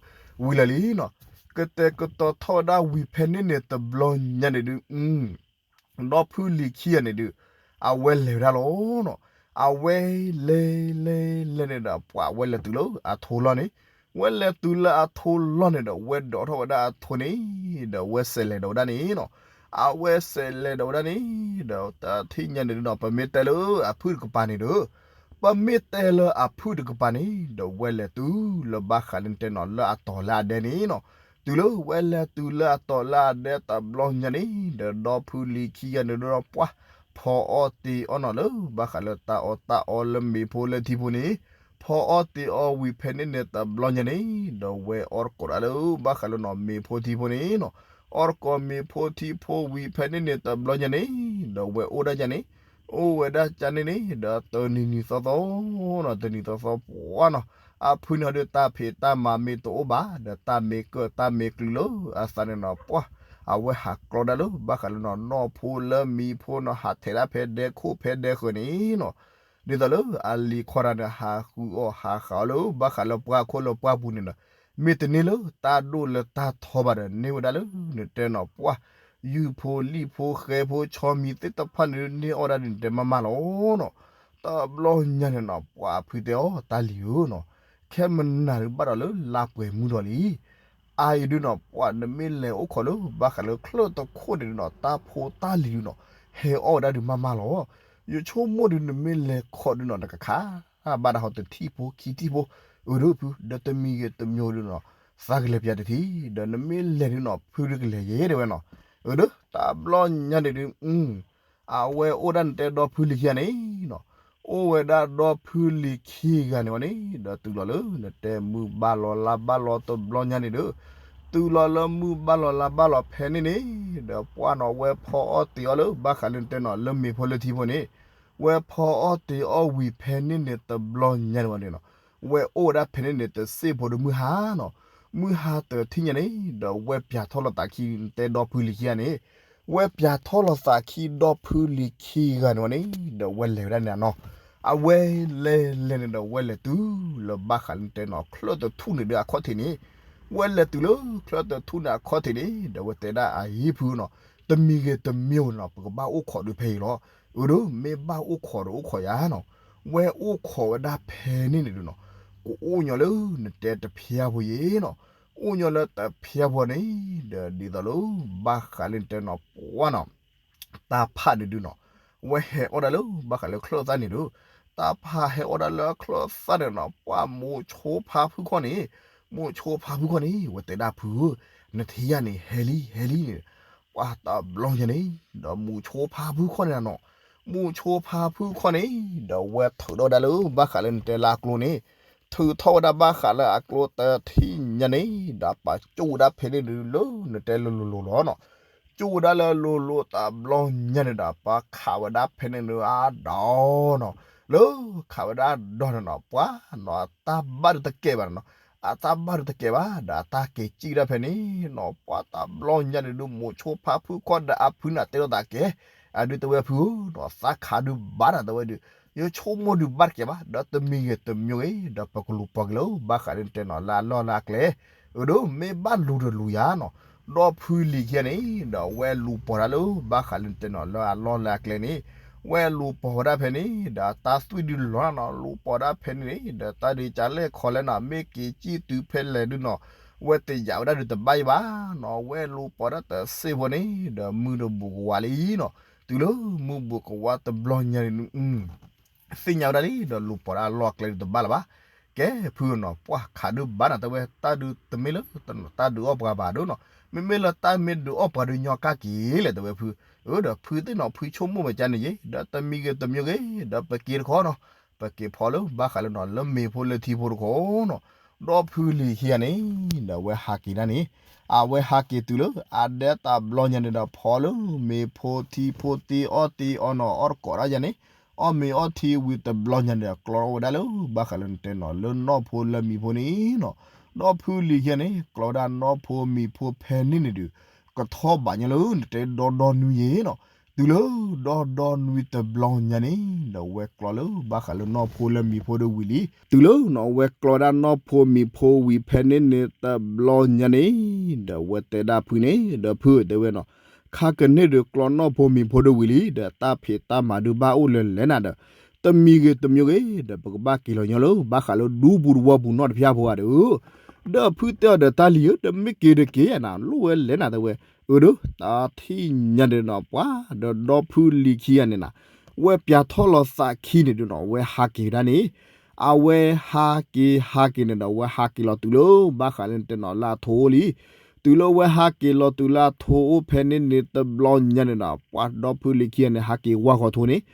ဝံၤလၢာ်လံနီၤ ကတဲာ်ကတီၤထီၣ်ဝဲဒၣ်ဝံၤဖဲန့ၣ်န့ၣ်တဘျီညါန့ၣ်ဒုး ဒီဖုလံၤခံဂၤန့ၣ်ဒုး အဝဲလဲၤဝဲဒၣ်လီၤနီၤ. အဝဲလဲၤလဲၤလဲၤလဲၤန့ၣ်ဒီး ပှၤဝဲလဲၤတုၤလၢအထိလီၢ်န့ၣ်, ဝဲလဲၤတုၤလၢအထိလီၢ်န့ၣ်ဒီး ဝဲဒိးထီၣ်ဝဲဒၣ်အထိန့ၣ် ဒီးဝဲစဲးလဲၤဒီးဝဲဒၣ်န့ၣ်နီၤ. အဝဲစဲးလဲၤဒီးဝဲဒၣ်န့ၣ် ဒီးတထံၣ်ညါန့ၣ်ဒုးနီၤ ပမ့ၢ်တဲလၢအဖုၣ်တကပၤန့ၣ်ဒီး ပမ့ၢ်တဲလၢအဖုၣ်တကပၤန့ၣ် ဒီးဝဲလဲၤတုၤလၢဘၣ်ဃးလၢနတဲနီၤ လၢအတီၤလၢအဒဲန့ၣ်နီၤ. တုၤလၢဝဲလဲၤတုၤလၢအတီၤလၢအဒဲတဘျီညါန့ၣ် ဒီးဒီဖုလံၤခံဂၤန့ၣ်ဒီးပှၤ ဖီအီၣ်တ့ၤအီၣ်နီၤ လၢဘၣ်ဃးလၢတၢ်အီၣ်တၢ်အီလၢမ့ၤဖိလၢထံဖိန့ၣ်, ဖီအီၣ်တ့ၤအီၣ်ဝံၤဖဲန့ၣ်န့ၣ်တဘျီညါန့ၣ် ဒီးဝဲအီၣ်တကိးဒၣ်လၢဘၣ်ဃးလၢနီၤ မ့ၤဖိထံဖိန့ၣ်နီၤ. အီၣ်တကိးမ့ၤဖိထံဖိဝံၤဖဲန့ၣ်န့ၣ်တဘျီညါန့ၣ် ဒီးဝဲအိၣ်ဒၣ်ကန့ၣ်, အိၣ်ဝဲဒၣ်ကန့ၣ်န့ၣ် ဒီးတနံၤနံၤသီသီနီၤ တနံၤသီသီပှၤနီၤ အဖုန့ၣ်ဒီးတၢ်ဖံးတၢ်မၤမ့ၢ်တအိၣ်ဘၣ် ဒီးတၢ်မ့ၢ်ကၢၣ်တၢ်မ့ၢ်ကျုၤလၢအသးန့ၣ်နီၤ ပှၤ အဝဲဟးကျီဒၣ်လၢဘၣ်ဃးလၢနီၤ နီၢ်ဖိလၢမံၤဖိနီၤ ဟးထဲးဒၣ်ဖဲဒဲခိၣ်ဖဲဒဲဃၢၤန့ၣ်နီၤ. ဒ်သိးလၢအလံၤခီတၢ်န့ၣ် ဟးဃုအီၣ်ဟးဃုအီၣ်လၢဘၣ်ဃးလၢပှၢ်ခိၣ်လၢပှၢ်ပူၤန့ၣ်နီၤ မ့ၢ်တန့ၢ်လၢတၢ်ဒိၣ်လၢတၢ်ထီဘၣ်ဒီး န့ၢ်ဝဲဒၣ်လၢနတဲနီၤ ပှၤ ယုၢ်ဖိလံၣ်ဖိဃဲဖိဆီမံၤသ့ၣ်တဖၣ်န့ၣ်ဒုး န့ၢ်အီၣ်ဒၣ်ဒုးနတဲမးမးလီၤနီၤ. တဘျီညါန့ၣ်နီၤ ပှၤအဖုတဲအီၤ တၢ်လံၤဧၢနီၤ, ခဲမနၤဒုးဘၣ်ဒီးလၢလါပှဲၤမုၢ်ဒီးလံ အအံၤဒုးနီၤ ပှၤနမ့ၢ်လဲၤအိၣ်ခိးလၢဘၣ်ဃးလၢချၢၣ်တခိၣ်န့ၣ်ဒုးနီၤ တၢ်ဖိတၢ်လံၤဒုးနီၤ ဟဲအီၣ်ဝဲဒၣ်ဒုးမးမးလီၤ. ယဆိကမိၣ်ဒုးနမ့ၢ်လဲၤခိးဒုးနီၤ နကခးဘၣ်ဒၣ်ဟီတထံၣ်ဖိခံထံၣ်ဖိ, အၢဒုးဖု ဒီးတမံၤဂ့ၤတမံၤဒုးနီၤ သးကလဲၤပၠးတထံၣ် ဒီးနမ့ၢ်လဲၤဒုးနီၤ ဖုဒုးကလဲၤယဲဒၣ်ဝဲနီၤ. အၢဒုး တဘျီညါန့ၣ်ဒုး အဝဲအိၣ်ဒၣ်နတဲဒီဖုလံၤခံဂၤန့ၣ်နီၤ, အိၣ်ဝဲဒၣ်ဒီဖုလံၤခံဂၤန့ၣ်ဝဲန့ၣ် ဒီးတုၤလီၤလၢနတဲမုၢ်ဘၣ်လီၤလါဘၣ်လီၤတဘျီညါန့ၣ်ဒုး, တုၤလီၤလၢမုၢ်ဘၣ်လီၤလါဘၣ်လီၤဖဲန့ၣ်န့ၣ် ဒီးပှၢ်နီၤ ဝဲဖီအီၣ်တ့ၤအီၣ်လၢဘၣ်ဃးလၢနတဲနီၤ လၢမ့ၤဖိလၢထံဖိန့ၣ်, ဝဲဖီအီၣ်တ့ၤအီၣ်ဝံၤဖဲန့ၣ်န့ၣ်တဘျီညါန့ၣ်ဝဲန့ၣ်နီၤ, ဝဲအိၣ်ဝဲဒၣ်ဖဲန့ၣ်န့ၣ် တစ့ၢ်ဖိဒီးမုၢ်ဟါနီၤ, မုၢ်ဟါတထံၣ်ညါန့ၣ် ဒီးဝဲပၠးထီၣ်လိာ်သးခံ နတဲဒီဖုလံၤခံဂၤန့ၣ် ဝဲပၠးထီၣ်လိာ်သးခံဒီဖုလံၤခံဂၤန့ၣ်ဝဲန့ၣ် ဒီးဝဲလဲၤဝဲဒၣ်န့ၣ်နီၤ, အဝဲလဲၤလဲၤန့ၣ်ဒီး ဝဲလဲၤတုၤလၢဘၣ်ဃးလၢနတဲနီၤ ချၢၣ်တထူၣ်န့ၣ်ဒီးအခီၣ်ထံးန့ၣ်, ဝဲလဲၤတုၤလၢချၢၣ်တထူၣ်န့ၣ်အခီၣ်ထံးန့ၣ် ဒီးဝဲတဲဒၣ်အဟံၣ်ဖုနီၤ, တမံၤဂ့ၤတမံၤဂ့ၤနီၤ ပကဘၣ်အိၣ်ခိးဒုးဖဲအံၤလီၤ. အၢဒုး မ့ၢ်ဘၣ်အိၣ်ခိးဒီးအိၣ်ခိးယၤနီၤ, ဝဲအိၣ်ခိးဝဲဒၣ်ဖဲန့ၣ်န့ၣ်ဒုးနီၤ, ကအိၣ်ညီလၢနတဲတဖျါဖိယဲနီၤ, အိၣ်ညီလၢတဖျါဖိန့ၣ် ဒီးဒ်သိးလၢ ဘၣ်ဃးလၢနတဲနီၤ ပှၢ်နီၤ တၢ်ဖးန့ၣ်ဒုးနီၤ, ဝဲဟဲအီၣ်ဒၣ်လၢဘၣ်ဃးလၢချၢၣ်သၣ်န့ၣ်ဒုး, တၢ်ဖးဟဲအီၣ်ဒၣ်လၢချၢၣ်သၣ်န့ၣ်နီၤ, ပှၢ်မူးဆိဖါဖုခီၣ်န့ၣ်, မူးဆိဖါဖုခီၣ်န့ၣ် ဝဲတဲဒၣ်ဖုဧၢ, နထံၣ်ယၤန့ၣ် ဟဲလံ ဟဲလံန့ၣ်, ပှၢ်တဘျီညါန့ၣ် ဒီးမူးဆိဖါဖုခီၣ်န့ၣ်နီၤ, မူးဆိဖါဖုခီၣ်န့ၣ် ဒီးဝဲထုးထီၣ်ဝဲဒၣ်လၢဘၣ်ဃးလၢနတဲလၢအကျိန့ၣ်, ထုးထီၣ်ဝဲဒၣ်ဘၣ်ဃးလၢအကျိတထံၣ်ညါန့ၣ် ဒီးပာ်ကၠိၣ်ဝဲဒၣ်ဖဲန့ၣ်ဒုးလၢနတဲလိၤလိၤလီၤနီၤ. ကၠိၣ်ဝဲဒၣ်လၢလိၤလိၤတဘျီညါန့ၣ်ဒီး ပှၢ်ခးဝဲဒၣ်ဖဲန့ၣ်ဒုးအဒီနီၤ, လၢခးဝဲဒၣ်ဒီန့ၣ်နီၤ ပှၢ်နီၤ တၢ်ဘၣ်ဒုးတကဲဘၣ်န့ၣ်နီၤ, အတၢ်ဘၣ်ဒုးတကဲဘၣ် ဒီးအတၢ်က့ၤစံၣ်ဒၣ်ဖဲန့ၣ်နီၤ ပှၤတဘျီညါန့ၣ်ဒုး မိၤဆိဖါဖုခီၣ်ဒီးအဖုန့ၣ်တဲလိာ်သးကဲ, အဒုးတဲဝဲဖုဧၢနီၤ သးခးဒုးဘၣ်နၤတဲဝဲဒုး ယဆိကမိၣ်ဒုးဘၣ်တကဲဘၣ် ဒီးတမံၤဂ့ၤတမံၤဂ့ၤ ဒီးပကလူၤပိာ်က့ၤလၢ ဘၣ်ဃးလၢနတဲနီၤလၢအလီၢ်လၢအကျဲ အဒုး မ့ၢ်ဘၣ်လူၤတလူၤယၤနီၤ, ဒီးဖုလံၤခံဂၤန့ၣ် ဒီးဝဲလူၤပိာ်ဒၣ်လၢ ဘၣ်ဃးလၢနတဲနီၤလၢအလီၢ်လၢအကျဲန့ၣ်, ဝဲလူၤပိာ်ဝဲဒၣ်ဖဲန့ၣ် ဒီးတၢ်သွံၣ်ဒုးလီၤနၤနီၤ လူၤပိာ်ဒၣ်ဖဲန့ၣ်န့ၣ် ဒီးတၢ်ဒုးကလဲၣ်ခီလဲၣ်နီၤ မ့ၢ်က့ၤစံၣ်တုၤဖဲလဲၣ်ဒုးနီၤ, ဝဲတယာ်ဝဲဒၣ်ဒုးတဘၣ်အံၤဘၣ်နီၤ ဝဲလူၤပိာ်ဒၣ်တစ့ၢ်ဖိန့ၣ် ဒီးမုၢ်တဘူၣ်ကဝါလံနီၤ, တုၤလၢမုၢ်ဘူၣ်ကဝါတဘျီညါန့ၣ် သ့ၣ်ညါဝဲဒၣ်လံ ဒီးလူၤပိာ်ဒၣ်အလီၢ်အကျဲဒုးတဘၣ်လၢၤဘၣ်. ကဲ ဖုနီၤ ပှၤခးဒုးဘၣ်နၤတဲဝဲ တၢ်ဒုးတမ့ၢ်လၢတၢ်ဒုးအီၣ်ပှၤဘၣ်ဒုးနီၤ, မ့မ့ၢ်လၢတၢ်မ့ၢ်ဒုးအီၣ်ပှၤဒုးညီကၢ်က့ၤလဲၣ်တဲဝဲဖု, အၢ ဒီးဖုသ့ၣ်နီၤ ဖုဆိကမိၣ်မးကန့ၣ်ယ့ ဒီးတမံၤဂ့ၤတမံၤဂ့ၤ ဒီးပက့ၤတခီနီၤ, ပက့ၤဖီလၢဘၣ်ဃးလၢနီၤ လၢမ့ၤဖိလၢထံဖိတခီနီၤ, ဒီးဖုလံၤခံဂၤန့ၣ် ဒီးဝဲဟးက့ၤဒၣ်န့ၣ်, အဝဲဟးက့ၤတုၤလၢအဒဲတဘျီညါန့ၣ်ဒီး ဖီလၢမ့ၤဖိထံဖိတ့အီၣ်တ့အီနီၤ အီၣ်တကိးဒၣ်ယၤန့ၣ် အီၣ်မ့ၤအီၣ်ထံဝံၤတဘျီညါန့ၣ်ဒီး ကျီဝဲဒၣ်လၢ ဘၣ်ဃးလၢနတဲနီၤ လၢနီၢ်ဖိလၢမံၤဖိန့ၣ်နီၤ, ဒီးဖုလံၤခံဂၤန့ၣ် ကျီဝဲဒၣ်နီၢ်ဖိမံၤဖိဖဲန့ၣ်န့ၣ်ဒုး ကထီၣ်ဘးညါလၢနတဲဒီဒီနွံယ့နီၤ, တုၤလၢဒီဒီနွံတဘျီညါန့ၣ် ဒီးဝဲကျီလၢ ဘၣ်ဃးလၢနီၢ်ဖိလၢမံၤဖိဒီးဝံၤလံ, တုၤလၢနီၤဝဲကျီဒၣ်နီၢ်ဖိမံၤဖိဝံၤဖဲန့ၣ်န့ၣ်တဘျီညါန့ၣ် ဒီးဝဲတဲဒၣ်ဖုန့ၣ် ဒီးဖုတဲဝဲနီၤ ခါကန့ၣ်ဒုးကျီနီၢ်ဖိမံၤဖိဒီးဝံၤလံ ဒီးတၢ်ဖံးတၢ်မၤဒုးဘၣ်အိၣ်လၢလဲၣ်နၤဒီး တမံၤဂ့ၤတမံၤဂ့ၤ ဒီးပကဘၣ်က့ၤလီၤညီလၢ ဘၣ်ဃးလၢဒူပူၤတဝီပူၤနီတဖၠၣ်ဖိဂၤဒီး ဒီးဖုတဲအီၤဒီးတၢ်လံၤဧၢ တမ့ၢ်က့ၤတက့ၤနၤ လိၣ်ဝဲလဲၣ်နၤတဲဝဲ, အၢဒီး တၢ်ထံၣ်ညါဒုးနီၤ ပှၤဒီးဒီဖုလံၤခံဂၤန့ၣ်နၤ ဝဲပၠးထီၣ်လီၤသးခံန့ၣ်ဒုးနီၤ ဝဲဟးက့ၤဒၣ်န့ၣ်, အဝဲဟးက့ၤဟးက့ၤန့ၣ်ဒီး ဝဲဟးက့ၤလီၤတုၤလၢ ဘၣ်ဃးလၢနတဲနီၤလၢအထိအိၣ်လံ, တုၤလၢဝဲဟးက့ၤလီၤတုၤလၢအထိအိၣ်ဖဲန့ၣ်န့ၣ်တဘျီညါန့ၣ်ဒီး ပှၤဒီဖုလံၤခံဂၤန့ၣ် ဟးက့ၤဝၢ်ဃီၤထိန့ၣ်,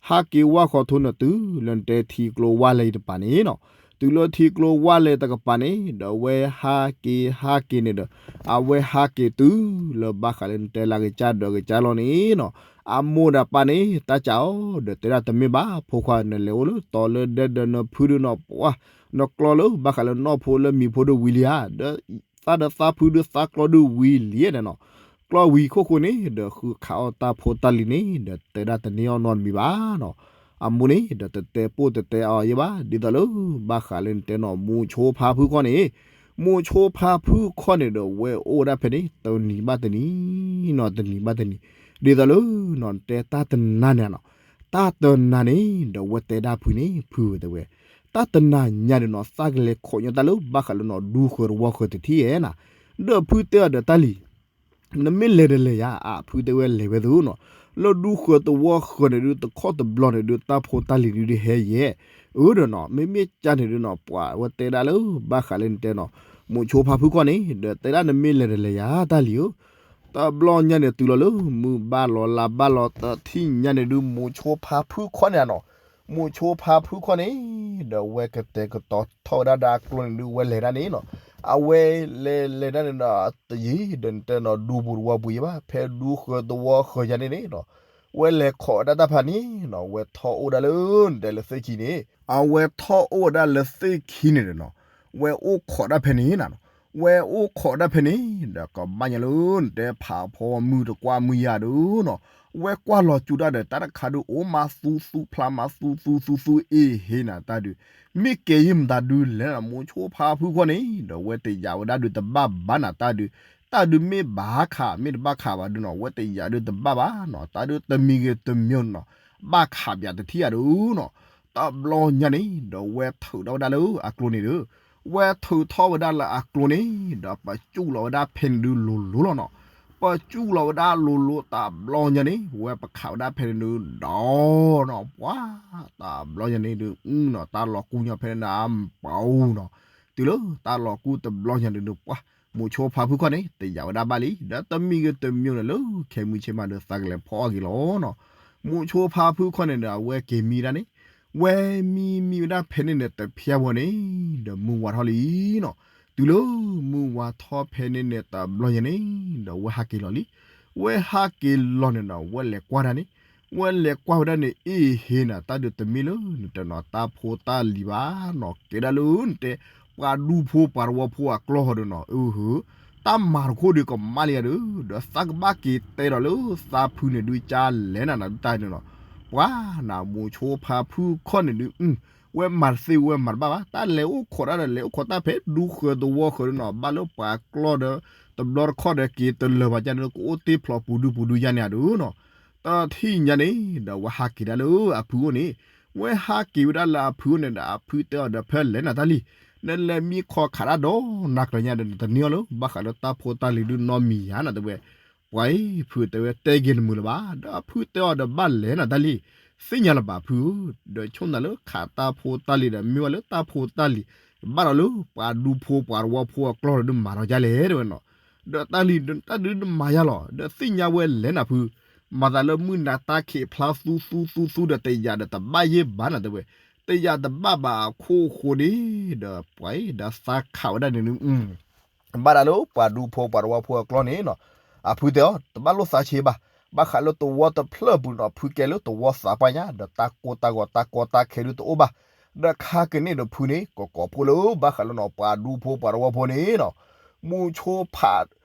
ဟးက့ၤဝၢ်ဃီၤထိန့ၣ်တုၤလၢနတဲထံကျိဝၢ်လဲၢ်အံၤတပၤန့ၣ်နီၤ, တုၤလၢထံကျိဝၢ်လဲၢ်တကပၤန့ၣ် ဒီးဝဲဟးက့ၤဟးက့ၤန့ၣ်ဒီး အဝဲဟးက့ၤတုၤလၢဘၣ်ဃးလၢနတဲလၢအကစၢ်ဒီးအကစၢ်လီၤန့ၣ်နီၤ, အမိၢ်ဒီးပၢ်န့ၣ် တၢ်ကးအီၤဒီးတဲဒၣ်တမ့ၢ်ဘၣ် ဖိခွါနလဲၤအိၣ်လၢတီၤလၢဒဲဒီးနဖုဒုးနီၤ ပှၤ နကျီလၢဘၣ်ဃးလၢနီၢ်ဖိလၢမံၤဖိဒုးဝံၤလံဧါ, ဒီးသးဒီးသးဖုဒုးသးကျီဒုးဝံၤလံဧါနီၤ, ကျီဝံၤခိၣ်ဃိန့ၣ် ဒီးဃုခးအီၣ်တၢ်ဖိတၢ်လံၤန့ၣ် ဒီးတဲဒၣ်တန့ၢ်အီၤနီတမံၤဘၣ်နီၤ, အမိၢ်န့ၣ် ဒီးတတဲပိၢ်တတဲအီၤယဲဘၣ် ဒ်သိးလၢ ဘၣ်ဃးလၢနတဲနီၤ မိၤဆိဖါဖုခီၣ်န့ၣ်, မိၤဆိဖါဖုခီၣ်န့ၣ်ဒီး ဝဲအိၣ်ဝဲဒၣ်ဖဲန့ၣ် တနံၤဘၣ်တနံၤနီၤ တနံၤဘၣ်တနံၤ, ဒ်သိးလၢနီၤ နတဲတၢ်တနၤန့ၣ်နီၤ, တၢ်တနၤန့ၣ် ဒီးဝဲတဲဒၣ်ဖုန့ၣ် ဖုတဲဝဲ, တၢ်တနၤညါန့ၣ်နီၤ သးကလဲၤခိးညီတၢ်လၢ ဘၣ်ဃးလၢနီၤ ဒူဃၢၤတဝီဃၢၤတထံၣ်ဧဲနၤ, ဒီးဖုတဲအီၤဒီးတၢ်လံၤ နမ့ၢ်လဲၤဒီးလဲၤယၤ အဖုတဲဝဲလဲၤဝဲသ့နီၤ, လၢဒူဃၢၤတဝီဃၢၤန့ၣ်ဒုး တခီတဘျီန့ၣ်ဒုး တၢ်ဖိတၢ်လံၤဒုးဒ်ဟဲယဲ, အၢဒီးနီၤ မ့မ့ၢ်ကၢ်န့ၣ်ဒုးနီၤ ပှၤဝဲတဲဒၣ်လၢ ဘၣ်ဃးလၢနတဲနီၤ, မိၤဆိဖါဖုခီၣ်န့ၣ် ဒီးတဲဒၣ်နမ့ၢ်လဲၤဒီးလဲၤယၤတၢ်လံၤဧၢ, တဘျီညါန့ၣ်တုၤလီၤလၢ မုၢ်ဘၣ်လီၤလါဘၣ်လီၤ တထံၣ်ညါန့ၣ်ဒုး မိၤဆိဖါဖုခီၣ်န့ၣ်နီၤ, မိၤဆိဖါဖုခီၣ်န့ၣ် ဒီးဝဲကတဲာ်ကတီၤထီၣ်ဝဲဒၣ်ဒီးအကျိန့ၣ်ဒုး ဝဲလဲၤဒၣ်န့ၣ်နီၤ, အဝဲလဲၤလဲၤဒၣ်န့ၣ်ဒီး တယံၤဒီးနတဲနီၤ ဒူပူၤတဝီပူၤယဲဘၣ် ဖဲဒူဃၢၤတဝီဃၢၤယၤန့ၣ်န့ၣ်နီၤ, ဝဲလဲၤခိးဝဲဒၣ်တၢ်ဖးန့ၣ်နီၤ ဝဲထီၣ်အိၣ်ဒၣ်လၢနတဲလၢသ့ၣ်ခံန့ၣ်, အဝဲထီၣ်အိၣ်ဝဲဒၣ်လၢသ့ၣ်ခံန့ၣ်ဒီးနီၤ, ဝဲအိၣ်ခိးဒၣ်ဖဲန့ၣ်နၤနီၤ, ဝဲအိၣ်ခိးဒၣ်ဖဲန့ၣ် ဒီးကဘၣ်ညါလၢနတဲဖးဖီမုၢ်တကွၢ်မုၢ်ယၤဒုးနီၤ, ဝဲကွၢ်လီၤကၠူတၢ်ဒီး တၢ်တခါဒုးအိၣ်မးသူသူဖျါမးသူသူသူသူအ့ၣ်ဟ့နၤတၢ်ဒုး, မ့ၢ်ကဲယံာ်မတၤဒုးလဲၣ်နီၤ မိၤဆိဖါဖုခီၣ်န့ၣ် ဒီးဝဲတယာ်ဝဲဒၣ်ဒုးတဘၣ်ဘၣ်နၤတၢ်ဒုး, တၢ်ဒုးမ့ၢ်ဘၣ်ခး မ့ၢ်တဘၣ်ခးဘၣ်ဒုးနီၤ ဝဲတယာ်ဒုးတဘၣ်ဘၣ်နီၤ တၢ်ဒုးတမံၤဂ့ၤတမံၤနီၤ, ဘၣ်ခးပၠးတထံၣ်ယၤဒုးနီၤ, တဘျီညါန့ၣ် ဒီးဝဲထုးထီၣ်ဝဲဒၣ်လၢအကျိန့ၣ်ဒီး ဝဲထုးထီၣ်ဝဲဒၣ်လၢအကျိန့ၣ် ဒီးပၢ်စူၣ်လီၤဝဲဒၣ်ဖဲန့ၣ်ဒုးလိၤလိၤလီၤနီၤ, ပၢ်စူၣ်လီၤဝဲဒၣ်လိၤလိၤတဘျီညါန့ၣ် ဝဲပခးဝဲဒၣ်ဖဲန့ၣ်ဒုးဒီးနီၤ ပှၤ တဘျီညါန့ၣ်ဒုး အုနီၤ တၢ်လီၤကူၣ်ညီဖဲန့ၣ်နၤ ပှၤအူနီၤ, တုၤလၢတၢ်လီၤကူၣ်တဘျီညါန့ၣ်ဒုး ပှၤ မိၤဆိဖါဖုခီၣ်န့ၣ် တယာ်ဝဲဒၣ်ဘၣ်လံ ဒီးတမံၤဂ့ၤတမံၤန့ၣ်လၢ ခဲမုၢ်ဆ့ၣ်မးဒီးသးကလဲၤဖီအီၣ်က့ၤလီၤနီၤ, မိၤဆိဖါဖုခီၣ်န့ၣ်ဒီး အဝဲက့ၤမံဒၣ်န့ၣ် ဝဲမံမံဝဲဒၣ်ဖဲန့ၣ်န့ၣ် တဖျါဝဲန့ၣ် ဒီးမုၢ်ဝါထီၣ်လံနီၤ, တုၤလၢမုၢ်ဝါထီၣ်ဖဲန့ၣ်န့ၣ် တဘျီညါန့ၣ် ဒီးဝဲဟးက့ၤလီၤလံ, ဝဲဟးက့ၤလီၤန့ၣ်ဒီး ဝဲလဲၤကွၢ်ဒၣ်န့ၣ်, ဝဲလဲၤကွၢ်ဝဲဒၣ်န့ၣ် အ့ၣ်ဟ့နၤ တၢ်ဒုးတမ့ၢ်လၢနတဲနီၤ တၢ်ဖိတၢ်လံၤဘၣ်နီၤ ကဲဒၣ်လၢနတဲ ပှၤဒူဖိပှၤတဝီဖိအကျီၢ်ဟီဒုးနီၤ အၢ တၢ်မၤတခိၣ်ဒီးကမၣ်လံယၤဒီး ဒီးသးကဘၣ်က့ၤတဲဒီးလၢသးဖုန့ၣ်ဒုးကၢ်လဲၤနၤနၤဒုးတၢ်န့ၣ်နီၤ, ပှၤနမူဆိဖါဖုခီၣ်န့ၣ်ဒုး ဝဲမၤတသ့ဝဲမၤတဘၣ်ဘၣ် တၢ်လဲၤအိၣ်ခိးတၢ်ဒီးလဲၤအိၣ်ခိးတၢ်ဖဲဒူဃၢၤတဝီဃၢၤဒုးနီၤ ဘၣ်လၢပှၤကျီၢ်ဒီး တဘျီတခီၣ်ဒီးက့ၤတလၢာ်ဘၣ်ကၢ်န့ၣ် ကအိၣ်တ့ၢ်ဖျိးပူၤဒုပူၤဒုယါန့ၣ်ဧါဒုးနီၤ, တထံၣ်ညါန့ၣ် ဒီးဝဲဟးက့ၤဒၣ်လၢအဖုအိၣ်န့ၣ်, ဝဲဟးက့ၤဝဲဒၣ်လၢအဖုအိၣ်န့ၣ်ဒီး အဖုတဲအီၤဒီး ဖဲလဲၣ်နၤတၢ်လံၤ, နလဲၤမံခီခးတၢ်ဒီးနၤကျၢၤညါဒီး နတန့ၢ်အီၤလၢ ဘၣ်ဃးလၢတၢ်ဖိတၢ်လံၤဒုးနီတမံၤဧါနၤတဲဝဲ, ပှၤအံၤ ဖုတဲဝဲ တဲက့ၤနမုာ်လၢၤဘၣ်, ဒီးအဖုတဲအီၤဒီး ဘၣ်လဲၣ်နၤတၢ်လံၤ, သ့ၣ်ညါလၢၤဘၣ်ဖုဧၢ, ဒီးဆိၣ်နၤလၢခးတၢ်ဖိတၢ်လံၤဒီး မ့ၢ်ဝဲလၢတၢ်ဖိတၢ်လံၤ ဘၣ်ဒီးလၢပှၤဒူဖိပှၤတဝီဖိအကျီၢ်ဒီးဒုးမၤဒီးကၢ်လဲၣ်တဲဝဲနီၤ, ဒီးတၢ်လံၤတၢ်ဒုးဒုးမၤယါလီၤ, ဒီးသ့ၣ်ညါဝဲလဲၣ်နၤဖု, မၤသးလၢမုၢ်နၤတၢ်ခံးဖျါသူသူသူသူဒီး တယာ်ဒီးတဘၣ်ယဲၢ်ဘၣ်နၤတဲဝဲ, တယာ်တဘၣ်ဘၣ်အခိၣ်ဃိန့ၣ်, ဒီးပှၤအံၤဒီးသးခးဝဲဒၣ်န့ၣ်ဒုး ဘၣ်ဒၣ်လၢပှၤဒူဖိပှၤတဝီဖိအကျီၢ်န့ၣ်နီၤ, အဖုတဲအီၤ တဘၣ်လိၣ်သးဆံးဘၣ်, ဘၣ်ဃးလၢတဝီတဖျၢၣ်ပူၤနီၤ ဖုကဲလၢတဝီသးပှၢ်ညါ ဒီးတၢ်ကိၢ်တၢ်ဂီၤတၢ်ကီတၢ်ခဲဒုးတအိၣ်ဘၣ်, ဒီးခါကန့ၣ်ဒီးဖုန့ၣ် ကကိးဖှိၣ်လၢဘၣ်ဃးလၢနီၤ ပှၤဒူဖိပှၤတဝီဖိန့ၣ်နီၤ, မူဆိဖါ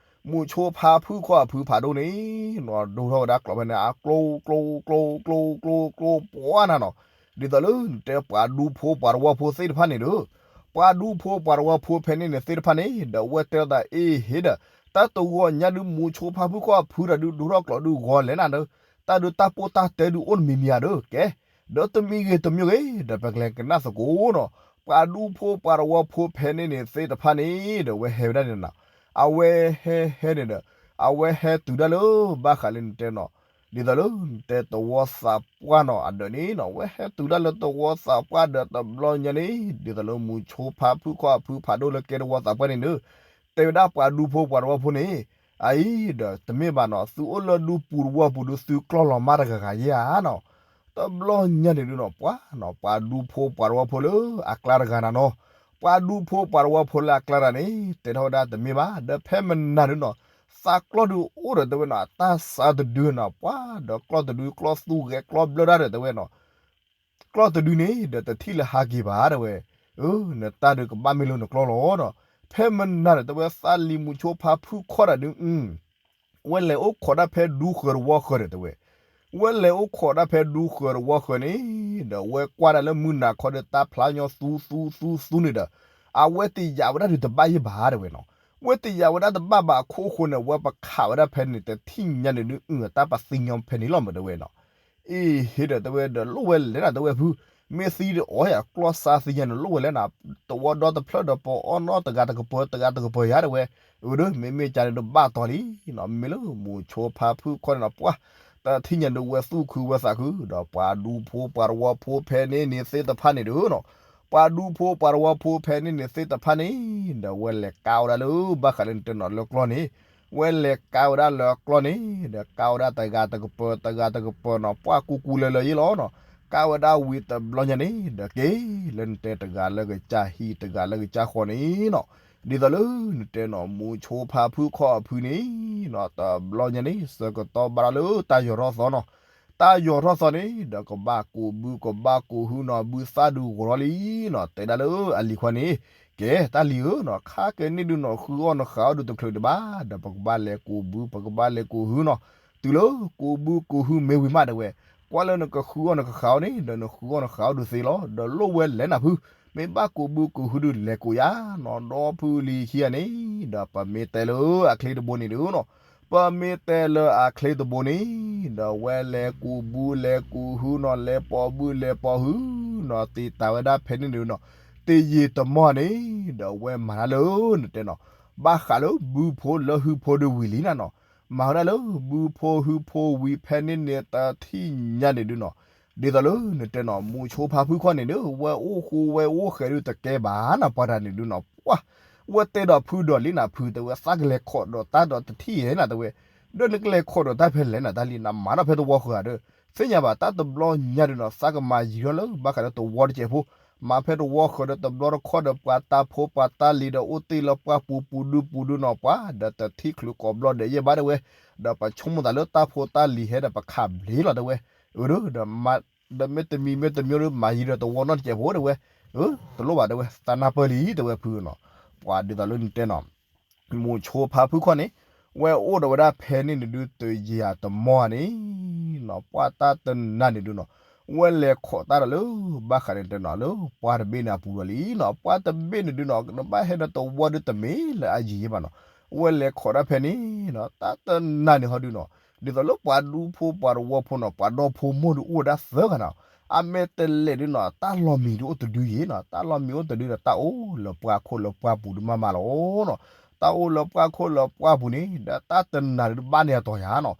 မူဆိဖါဖုခီၣ်အဖုဖးဒိၣ်န့ၣ်နီၤ ဒိၣ်ထီၣ်ဝဲဒၣ်ကျိးဖဲန့ၣ် အကျိကျိကျိကျိကျိကျိပှၢ်နၤနီၤ, ဒ်သိးလၢနတဲပှၤဒူဖိပှၤတဝီဖိသ့ၣ်တဖၣ်န့ၣ်ဒီး ပှၤဒူဖိပှၤတဝီဖိဖဲန့ၣ်န့ၣ်သ့ၣ်တဖၣ်န့ၣ် ဒီးအဝဲတဲလီၤသးအ့ဟ့ဒီး တၢ်တဂီၤညါဒုး မူဆိဖါဖုခီၣ်အဖုတၢ်ဒုးဒိၣ်ထီၣ်ကျိးဒုးဂီၤလဲၣ်နၤဒီး တၢ်ဒုးတၢ်ပိၢ်တၢ်တဲဒုးအိၣ်တမံၤမံၤဧါဒီး ကဲ ဒီးတမံၤဂ့ၤတမံၤဂ့ၤ ဒီးပကလဲၤကနၣ်သကိးနီၤ, ပှၤဒူဖိပှၤတဝီဖိဖဲန့ၣ်န့ၣ်သ့ၣ်တဖၣ်န့ၣ် ဒီးအဝဲဟဲဝဲဒၣ်န့ၣ်နီၤ, အဝဲဟဲဟဲန့ၣ်ဒီး အဝဲဟဲတုၤဒၣ်လၢ ဘၣ်ဃးလၢနတဲနီၤ, ဒ်သိးလၢနတဲတဝီသးပှၢ်နီၤ အဒၢးန့ၣ်နီၤ အဝဲဟဲတုၤဒၣ်လၢတဝီသးပှၢ်ဒီးတဘျီညါန့ၣ် ဒ်သိးလၢမူဆိဖါဖုခီၣ်အဖုဖးဒိၣ်လၢကဲတဝီသးပှၢ်န့ၣ်ဒီး တဲဝဲဒၣ်ပှၤဒူဖိပှၤတဝီဖိန့ၣ်, အအံၤဒီးတမ့ၢ်ဘၣ်နီၤ သုအိၣ်လၢဒူပူၤတဝီပူၤဒုး သုကျီၢ်လီၤမၢ်တဂၤဂၤယဲၢ်ဧါနီၤ, တဘျီညါန့ၣ်ဒုးနီၤ ပှၤနီၤ ပှၤဒူဖိပှၤတဝီဖိလၢအကျါတဂၤနၤနီၤ, ပှၤဒူဖိပှၤတဝီဖိလၢအကျါတဂၤန့ၣ် တဲထီၣ်ဝဲဒၣ်တမ့ၢ်ဘၣ် ဒီးဖဲမနၤဒုးနီၤ သးကျီၢ်ဒုးအိၣ်ဒီးတဲဝဲနီၤ အတၢ်စးတဒုနီၤ ပှၤဒီးကျီၢ်တဒု ကျီၢ်သူဂဲၤကျီၢ်ဘျၢဒၣ်ဒီးတဲဝဲနီၤ ကျီၢ်တဒုန့ၣ်ဒီးတထံၣ်လၢဟးက့ၤဘၣ်တဲဝဲ, အၢ နတၢ်ဒုးကဘၣ်မ့ၢ်လၢနကျီၢ်လီၤဒီး ဖဲမနၤဒီးတဲဝဲ သးလံၤမူဆိဖါဖုခီၣ်တၢ်ဒုး ဝဲလဲၤအိၣ်ခိးဒၣ်ဖဲဒူဃၢၤတဝီဃၢၤဒီးတဲဝဲ, ဝဲလဲၤအိၣ်ခိးဒၣ်ဖဲဒူဃၢၤတဝီဃၢၤန့ၣ် ဒီးဝဲကွၢ်ဒၣ်လၢမုၢ်နၤခီဒီးတၢ်ဖျါညီသူသူသူသူန့ၣ်ဒီး အဝဲတယာ်ဝဲဒၣ်ဒုးတဘၣ်ယဲၢ်ဘၣ်တဲဝဲနီၤ, ဝဲတယာ်ဝဲဒၣ်တဘၣ်ဘၣ်အခိၣ်ဃိန့ၣ် ဝဲပခးဝဲဒၣ်ဖဲန့ၣ် တထံၣ်ညါန့ၣ်ဒုး အတၢ်ပသံညီဖဲန့ၣ်လီၤမးတဲဝဲနီၤ အ့ဟ့ဒီးတဲဝဲဒီးလိၣ်ဝဲလဲၣ်နၤတဲဝဲဖု, မ့ၢ်သံဒီးအီယၤကျီၢ်စါသံညါန့ၣ် လိၣ်ဝဲလဲၣ်နၤ, တဝီဒီတဖျၢၣ်ဒီးပအီၣ်နီတဂၤတကပၤ တဂၤတကပၤယၤတဲဝဲ, အၢ ဒီးမ့မ့ၢ်ကန့ၣ်ဒီးဘၣ်တီလံနီၤ, မ့ၢ်လၢမူဆိဖါဖုခီၣ်န့ၣ်နီၤ ပှၤ တထံၣ်ညါန့ၣ်ဝဲသူၣ်ခုဝဲသးခု ဒီးပှၤဒူဖိပှၤတဝီဖိဖဲန့ၣ်န့ၣ်သ့ၣ်တဖၣ်န့ၣ်ဒီးနီၤ, ပှၤဒူဖိပှၤတဝီဖိဖဲန့ၣ်န့ၣ်သ့ၣ်တဖၣ်န့ၣ် ဒီးဝဲလဲၤကါဝဲဒၣ်လၢဘၣ်ဃးလၢနတဲနီၤလၢကျီၢ်န့ၣ် ဝဲလဲၤကါဝဲဒၣ်လၢကျီၢ်န့ၣ် ဒီးကါဝဲဒၣ်တဂၤတကပၤ တဂၤတကပၤနီၤ ပှၤကူကူလၢလၢယဲၢ်လီၤနီၤ, ကါဝဲဒၣ်ဝံၤတဘျီညါန့ၣ် ဒီးက့ၤလၢနတဲတဂၤလၢကစၢ်ဟံၣ် တဂၤလၢကစၢ်ဃီန့ၣ်နီၤ, ဒ်သိးလၢနတဲနီၤ မူဆိဖါဖုခီၣ်အဖုန့ၣ်နီၤ တဘျီညါန့ၣ် ဆၢကတီၢ်ဘၣ်ဒီးလၢတၢ်ယီၤထီၣ်သီနီၤ, တၢ်ယီၤထီၣ်သီန့ၣ် ဒီးကဘၣ်ကူးဘု ကဘၣ်ကူးဟုနီၤ ဘုသၣ်ဒုးဂီၤထီၣ်လံနီၤ တဲဒၣ်လၢအလံၤခွါန့ၣ်, ကဲတၢ်လံၤဧၢနီၤ ခါကဲန့ၣ်ဒုးနီၤ ဃုအီၣ်နဃုအီၣ်ဒုးတချုးဒံးဘၣ် ဒီးပကဘၣ်လဲၤကူးဘု ပကဘၣ်လဲၤကူးဟုနီၤ, တုၤလၢကူးဘုကူးဟုမ့ၢ်ဝံၤမးတဲဝဲ, ကွၢ်လၢနကဃုအီၣ်နကဃုအီၣ်န့ၣ် ဒီးနဃုအီၣ်နဃုအီၣ်ဒုးသ့လီၤ ဒီးလိၣ်ဝဲလဲၣ်နၤဖု, မ့ၢ်ဘၣ်ကူးဘုကူးဟုဒုးလဲၤကူးယါနီၤ ဒီဖုလံၤခံဂၤန့ၣ် ဒီးပမ့ၢ်တဲလၢအချ့တဘိန့ၣ်ဒုးနီၤ ပမ့ၢ်တဲလၢအချ့တဘိန့ၣ် ဒီးဝဲလဲၤကူးဘုလဲၤကူးဟုနီၤ လဲၤပိာ်ဘုလဲၤပိာ်ဟုနီၤ တ့တၢ်ဝဲဒၣ်ဖဲန့ၣ်ဒုးနီၤ, တယံာ်တမီၢ်န့ၣ် ဒီးဝဲမၤတၢ်လၢနတဲနီၤ, ဘၣ်ဃးလၢဘုဖိလၢဟုဖိဒုးဝံၤလံနၤနီၤ, မၤဝဲဒၣ်လၢဘုဖိဟုဖိဝံၤဖဲန့ၣ်န့ၣ်တထံၣ်ညါန့ၣ်ဒုးနီၤ, ဒ်သိးလၢနတဲနီၤ မူဆိဖါဖုခီၣ်န့ၣ်ဒုး ဝဲအိၣ်ဃူဝဲအိၣ်ဃဲးဒုးတကဲဘၣ်နီၤ ပှၤတၢ်န့ၣ်ဒုးနီၤ ပှၤ ဝဲတဲဒီးဖုဒီးလံနၤဖု တဲဝဲသးကလဲၤခိးဒီးတၢ်ဒီးတထံၣ်ယဲၢ်နၤတဲဝဲ, ဒီးနကလဲၤခိးဒီးတၢ်ဖဲလဲၣ်နၤတၢ်လံ နမၤထီၣ်ဖဲတဝီဃၢၤဒီး, သ့ၣ်ညါဘၣ်တၢ်တဘျီညါဒုးနီၤ သးကမၤယံၤထီၣ်လၢဘၣ်ဃးဒီးတဝီတစဲးဖိ, မၤဖဲတဝီဃၢၤဒီးတဘျီတခီၣ်ဒီးပှၤတၢ်ဖိပှၤတၢ်လံၤဒီးအိၣ်တ့ၢ်လၢပှၢ်ပူၤပူၤဒုပူၤဒုနီၤ ပှၤဒီးတထံၣ်ချုးကိးဘျီဒဲးယဲၢ်ဘၣ်တဲဝဲ, ဒီးပဆိကမိၣ်သးလၢတၢ်ဖိတၢ်လံၤဟဲဒီးပခးဘျ့လီၤတဲဝဲ, အၢ ဒီး ဒီးမ့ၢ်တမံၤမ့ၢ်တမံၤဒီး မၤယံၤဒီးတဝီနီတစဲးဖိတဲဝဲ, တလိၣ်ဘၣ်တဲဝဲ သးနၢ်ပၢၢ်လံ တဲဝဲဖုနီၤ, ပှၤဒ်သိးလၢနတဲနီၤ မူဆိဖါဖုခီၣ်န့ၣ် ဝဲအိၣ်ဒီးဝဲဒၣ်ဖဲန့ၣ်န့ၣ်ဒုး တယံာ်တမီၢ်န့ၣ်နီၤ ပှၤတၢ်တနၤန့ၣ်ဒုးနီၤ ဝဲလဲၤခိးတၢ်ဒီးလၢ ဘၣ်ဃးန့ၣ်တဲနီၤ လၢပှၢ်တဘ့ၣ်န့ၣ်အပူၤဒီးလံနီၤ, ပှၢ်တဘ့ၣ်န့ၣ်ဒုးနီၤ နဘၣ်ဟဲဒီးတဝီဒုးတမ့ၢ်လၢအယံၤယံၤဘၣ်နီၤ, ဝဲလဲၤခိးတၢ်ဖဲန့ၣ်နီၤ တၢ်တနၤန့ၣ်ဟီဒုးနီၤ ဒ်သိးလၢပှၤဒူဖိပှၤတဝီဖိနီၤ ပှၤဒီဖိမိၢ်ဒုးအိၣ်ဝဲဒၣ်သၢဂၤနီၤ, အမဲာ်တလဲးဒုးနီၤ တၢ်လီၤမံၤဒုးအိၣ်တဒုယံၤနီၤ, တၢ်လီၤမံၤအိၣ်တဒုဒီး တၢ်အိၣ်လၢပှၢ်ခိၣ်လၢပှၢ်ပူၤဒုးမးမးလီၤနီၤ, တၢ်အိၣ်လၢပှၢ်ခိၣ်လၢပှၢ်ပူၤန့ၣ် ဒီးတၢ်တနၤဒုးဘၣ်န့ၢ်အတီၤယၤနီၤ,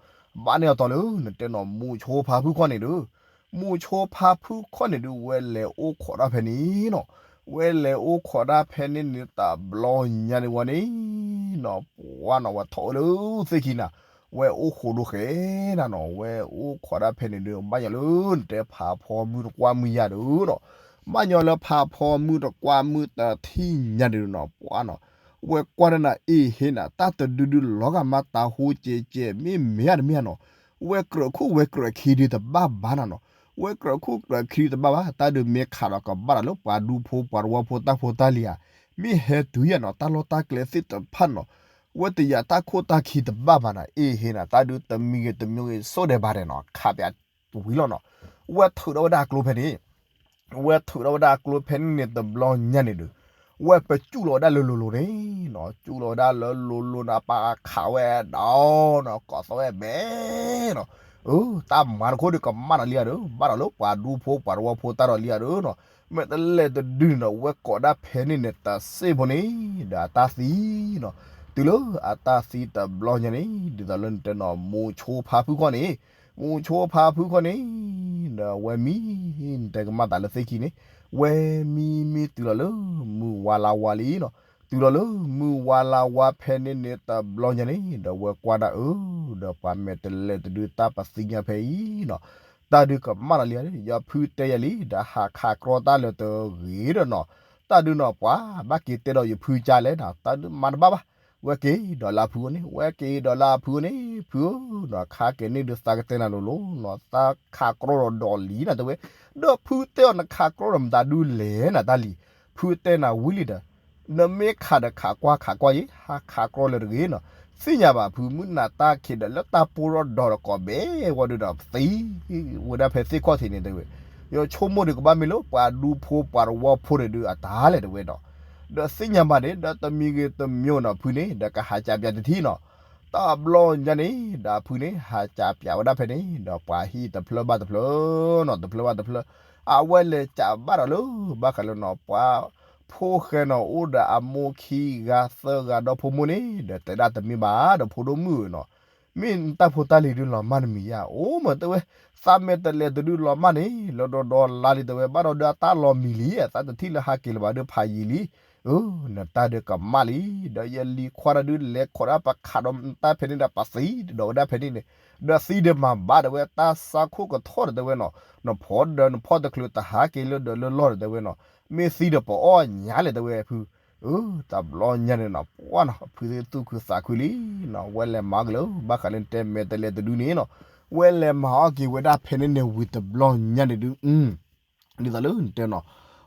ဘၣ်န့ၢ်အတီၤလၢနတဲနီၤ မူဆိဖါဖုခီၣ်န့ၣ်ဒုး မူဆိဖါဖုခီၣ်န့ၣ်ဒုး ဝဲလဲၤအိၣ်ခိးတၢ်ဖဲန့ၣ်နီၤ, ဝဲလဲၤအိၣ်ခိးတၢ်ဖဲန့ၣ်န့ၣ် တဘျီညါန့ၣ်ဝဲန့ၣ်နီၤ ပှၤနီၤ ဝဲထီၣ်အိၣ်လၢသ့ၣ်ခံနၤ, ဝဲအိၣ်ဃိးဒိဃဲနၤနီၤ, ဝဲအိၣ်ခိးတၢ်ဖဲန့ၣ်ဒုး ဘၣ်ညီလၢနတဲဖးဖီမုၢ်တကွၢ်မုၢ်ယၤဒုးနီၤ, ဘၣ်ညီလၢဖးဖီမုၢ်တကွၢ်မုၢ်တထံၣ်ညါန့ၣ်ဒုးနီၤ ပှၤနီၤ ဝဲကွၢ်တၢ်နၤအ့ဟ့နၤ တၢ်တဒုဒုးလီၤဂာ်မးတၤဟိကဲးကဲး မ့ၢ်မ့ၢ်ဧါတမ့ၢ်ဧါနီၤ, ဝဲကြၢးခိၣ်ဝဲကြၢးခံဒုးတဘၣ်ဘၣ်နၤနီၤ, ဝဲကြၢးခိၣ်ကြၢးခံဒုးတဘၣ်ဘၣ် တၢ်ဒုးမ့ၢ်ခးဒီးကဘၣ်ဒီးလၢပှၤဒူဖိပှၤတဝီဖိတၢ်ဖိတၢ်လံၤဧါ, မ့ၢ်ဟဲတုၤယၤနီၤ တၢ်လီၢ်တၢ်ကျဲသ့ၣ်တဖၣ်နီၤ, ဝဲတယာ်တၢ်ခိၣ်တၢ်ခံတဘၣ်ဘၣ်နၤ အ့ဟ့နၤ တၢ်ဒုးတမံၤဂ့ၤတမံၤဂ့ၤ ဆိၣ်ဒဲးဘၣ်ဒဲးနီၤ ခးပၠးဝံၤလီၤနီၤ, ဝဲထုးထီၣ်ဝဲဒၣ်အကျိဖဲန့ၣ် ဝဲထုးထီၣ်ဝဲဒၣ်အကျိဖဲန့ၣ်န့ၣ်တဘျီညါန့ၣ်ဒုး ဝဲပကူၣ်လီၤဝဲဒၣ်လၢလိၤလိၤန့ၣ်နီၤ, ကူၣ်လီၤဝဲဒၣ်လၢလိၤလိၤန့ၣ် ပာ်ခးဝဲဒီးနီၤ ကိးသီၣ်ဝဲမဲာ်နီၤ, အၢ တၢ်မၤတခိၣ်ဒုးကမၣ်ဒီးလံဧါဒုး ဘၣ်ဒီးလၢပှၤဒူဖိပှၤတဝီဖိတၢ်ဒီးလံဧါဒုးနီၤ, မဲာ်တလဲးတဒုန့ၣ်နီၤ ဝဲကိးဒၣ်ဖဲန့ၣ်န့ၣ် တစ့ၢ်ဖိန့ၣ် ဒီးအတၢ်သံနီၤ, တုၤလၢအတၢ်သံတဘျီညါန့ၣ် ဒ်သိးလၢနတဲနီၤ မူဆိဖါဖုခီၣ်န့ၣ် မူဆိဖါဖုခီၣ်န့ၣ် ဒီးဝဲမံ နတဲကမၣ်သးလၢသ့ၣ်ခံန့ၣ် ဝဲမံမံတုၤလီၤလၢမုၢ်ဝါလါဝါလံနီၤ, တုၤလီၤလၢမုၢ်ဝါလါဝါဖဲန့ၣ်န့ၣ်တဘျီညါန့ၣ် ဒီးဝဲကွၢ်ဒၣ်အၢ ဒီးပှၤမဲာ်တလဲးတဒုတၢ်ပသံညါဖဲအံၤနီၤ, တၢ်ဒုးကမၣ်ဒီးလံဧါ ယဖုတဲယၤလံ ဒီးဟးခးကြီတၢ်လၢတဂ့ၤဒီးနီၤ, တၢ်ဒုးနီၤ ပှၤဘၣ်က့ၤတဲဒီးယဖုကါလဲၣ်နီၤ တၢ်ဒုးမၤတဘၣ်ဘၣ် ဝဲက့ၤဒီးလၢအဖုအိၣ်န့ၣ် ဝဲက့ၤဒီးလၢအဖုအိၣ်န့ၣ် ဖုဧၢနီၤ ခါက့ၤန့ၢ်ဒုးသးကတဲနၤလိၤလိၤနီၤ သးခးကြီဒီးဒိးလံနၤတဲဝဲ, ဒီးဖုတဲအီၤနခးကြီဒီးမတၤဒုလဲၣ်နၤတၢ်လံၤ, ဖုတဲနၤဝံၤလံဒီး နမ့ၢ်ခးဒီးခးကွၢ်ခးကွၢ်ယံၤ ဟးခးကြီလၢတဂ့ၤနီၤ, သ့ၣ်ညါဘၣ်ဖုမုၢ်နၤတၢ်ခံးဒီးလၢတၢ်ပိၢ်ထီၣ်ဒီးဒီးကိးဘ့ၣ် ဝဲဒုးဒီးသံ ဝဲဒၣ်ဖဲသ့ၣ်ခီၣ်ထံးန့ၣ်တဲဝဲ, ယဆိကမိၣ်ဒုးကဘၣ်မ့ၢ်လၢပှၤဒူဖိပှၤတဝီဖိန့ၣ်ဒုးအတၢ်လဲၣ်တဲဝဲဒီး ဒီးသ့ၣ်ညါဘၣ်န့ၣ် ဒီးတမံၤဂ့ၤတမံၤနီၤဖုန့ၣ် ဒီးကဟးကးပၠးတထံၣ်နီၤ, တဘျီညါန့ၣ် ဒီးဖုန့ၣ် ဟးကးပၠးဝဲဒၣ်ဖဲန့ၣ် ဒီးပှၤဟံၣ်တဖျၢၣ်ဘၣ်တဖျၢၣ်နီၤ တဖျၢၣ်ဘၣ်တဖျၢၣ် အဝဲလဲၤကးဘၣ်ဒီးလၢ ဘၣ်ဃးလၢနီၤ ပှၤဖိၣ်ဃဲနီၤ အိၣ်ဒီးအမိၢ်ခံဂၤသၢဂၤဒီဖိမိၢ်န့ၣ် ဒီးတဲဒၣ်တမ့ၢ်ဘၣ်ဒီးဖိဒိၣ်မုၣ်ဧၢနီၤ မ့ၢ်တၢ်ဖိတၢ်လံၤဒုးလီၤမၢ်နမံၤယါ အိၣ်မ့ၢ်တဲဝဲ, သးမဲာ်တလဲးတဒုလီၤမၢ်န့ၣ် လၢဒီဒီလါလံတဲဝဲ ဘၣ်ဒီးဒုးအတၢ်လီၤမံၤလံ အသးတထံၣ်လၢဟးက့ၤလၢၤဘၣ်ဒုးဖးယံၤလံ, အၢ နတၢ်ဒုးကမၣ်လံ, ဒီးယလံၤခွါတၢ်ဒုးလဲၤခိးဒၣ်ပခးဒီးတၢ်ဖဲန့ၣ်ဒီးပသံဒီးဝဲဒၣ်ဖဲန့ၣ်န့ၣ်, ဒီးသံဒီးမၤဘၣ်တဲဝဲ တၢ်ဆါခိၣ်ကထီၣ်ဒီးတဲဝဲနီၤ, နဖီဒီးနဖီတချုးတဟးက့ၤလၢဒီးလၢလီၢ်ဒီးတဲဝဲနီၤ, မ့ၢ်သံဒီးပအီၣ်ညါလဲၣ်တဲဝဲဖု အၢ တဘျီညါန့ၣ်နီၤ ပှၢ်နီၤ ဖုသ့ၣ်သူၣ်ခုသးခုလံနီၤ ဝဲလဲၤမၤအီၣ်က့ၤလၢ ဘၣ်ဃးလၢနတဲမဲာ်တလဲးတဒုန့ၣ်နီၤ, ဝဲလဲၤမၤအီၣ်က့ၤဝဲဒၣ်ဖဲန့ၣ်န့ၣ်ဝံၤတဘျီညါန့ၣ်ဒုး ဒ်သိးလၢနတဲနီၤ,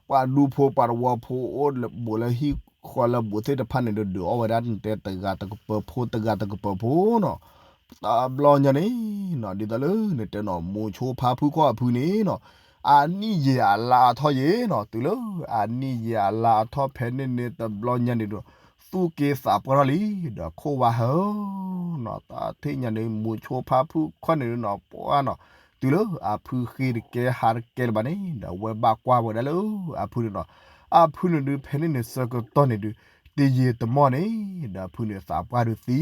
ပှၤဒူဖိပှၤတဝီဖိအိၣ်ဘူးလၢဟံၣ်ဃီလၢဘူးသ့ၣ်တဖၣ်န့ၣ်ဒုး ဒုးအီၣ်ဝဲဒၣ်နတဲတဂၤတကပၤဖိတဂၤတကပၤဖိနီၤ, တဘျီညါန့ၣ်နီၤ ဒ်သိးလၢနတဲနီၤ မူဆိဖါဖုခီၣ်အဖုန့ၣ်နီၤ, အနံၣ်ယံာ်အလါအထီယံာ်နီၤ တုၤလၢအနံၣ်ယံာ်အလါအထီဖဲန့ၣ်န့ၣ်တဘျီညါန့ၣ်ဒီး သူၣ်က့သးပှၢ်ထီၣ်လံ ဒီးခိၣ်ဝါဟၢနီၤ, တၢ်ထံၣ်ညါန့ၣ် မူဆိဖါဖုခီၣ်န့ၣ်နီၤ ပှၢ်နီၤ, တုၤလၢအဖုဃ့တကဲဟးတကဲလၢၤဘၣ်န့ၣ် ဒီးဝဲဘၣ်ကွၢ်ဝဲဒၣ်လၢအဖုန့ၣ်နီၤ, အဖုန့ၣ်ဒုးဖဲန့ၣ်န့ၣ်ဆၢကတီၢ်န့ၣ်ဒုး တယံာ်တမီၢ်န့ၣ် ဒီးအဖုန့ၣ်သးပှၢ်ဒုးသံန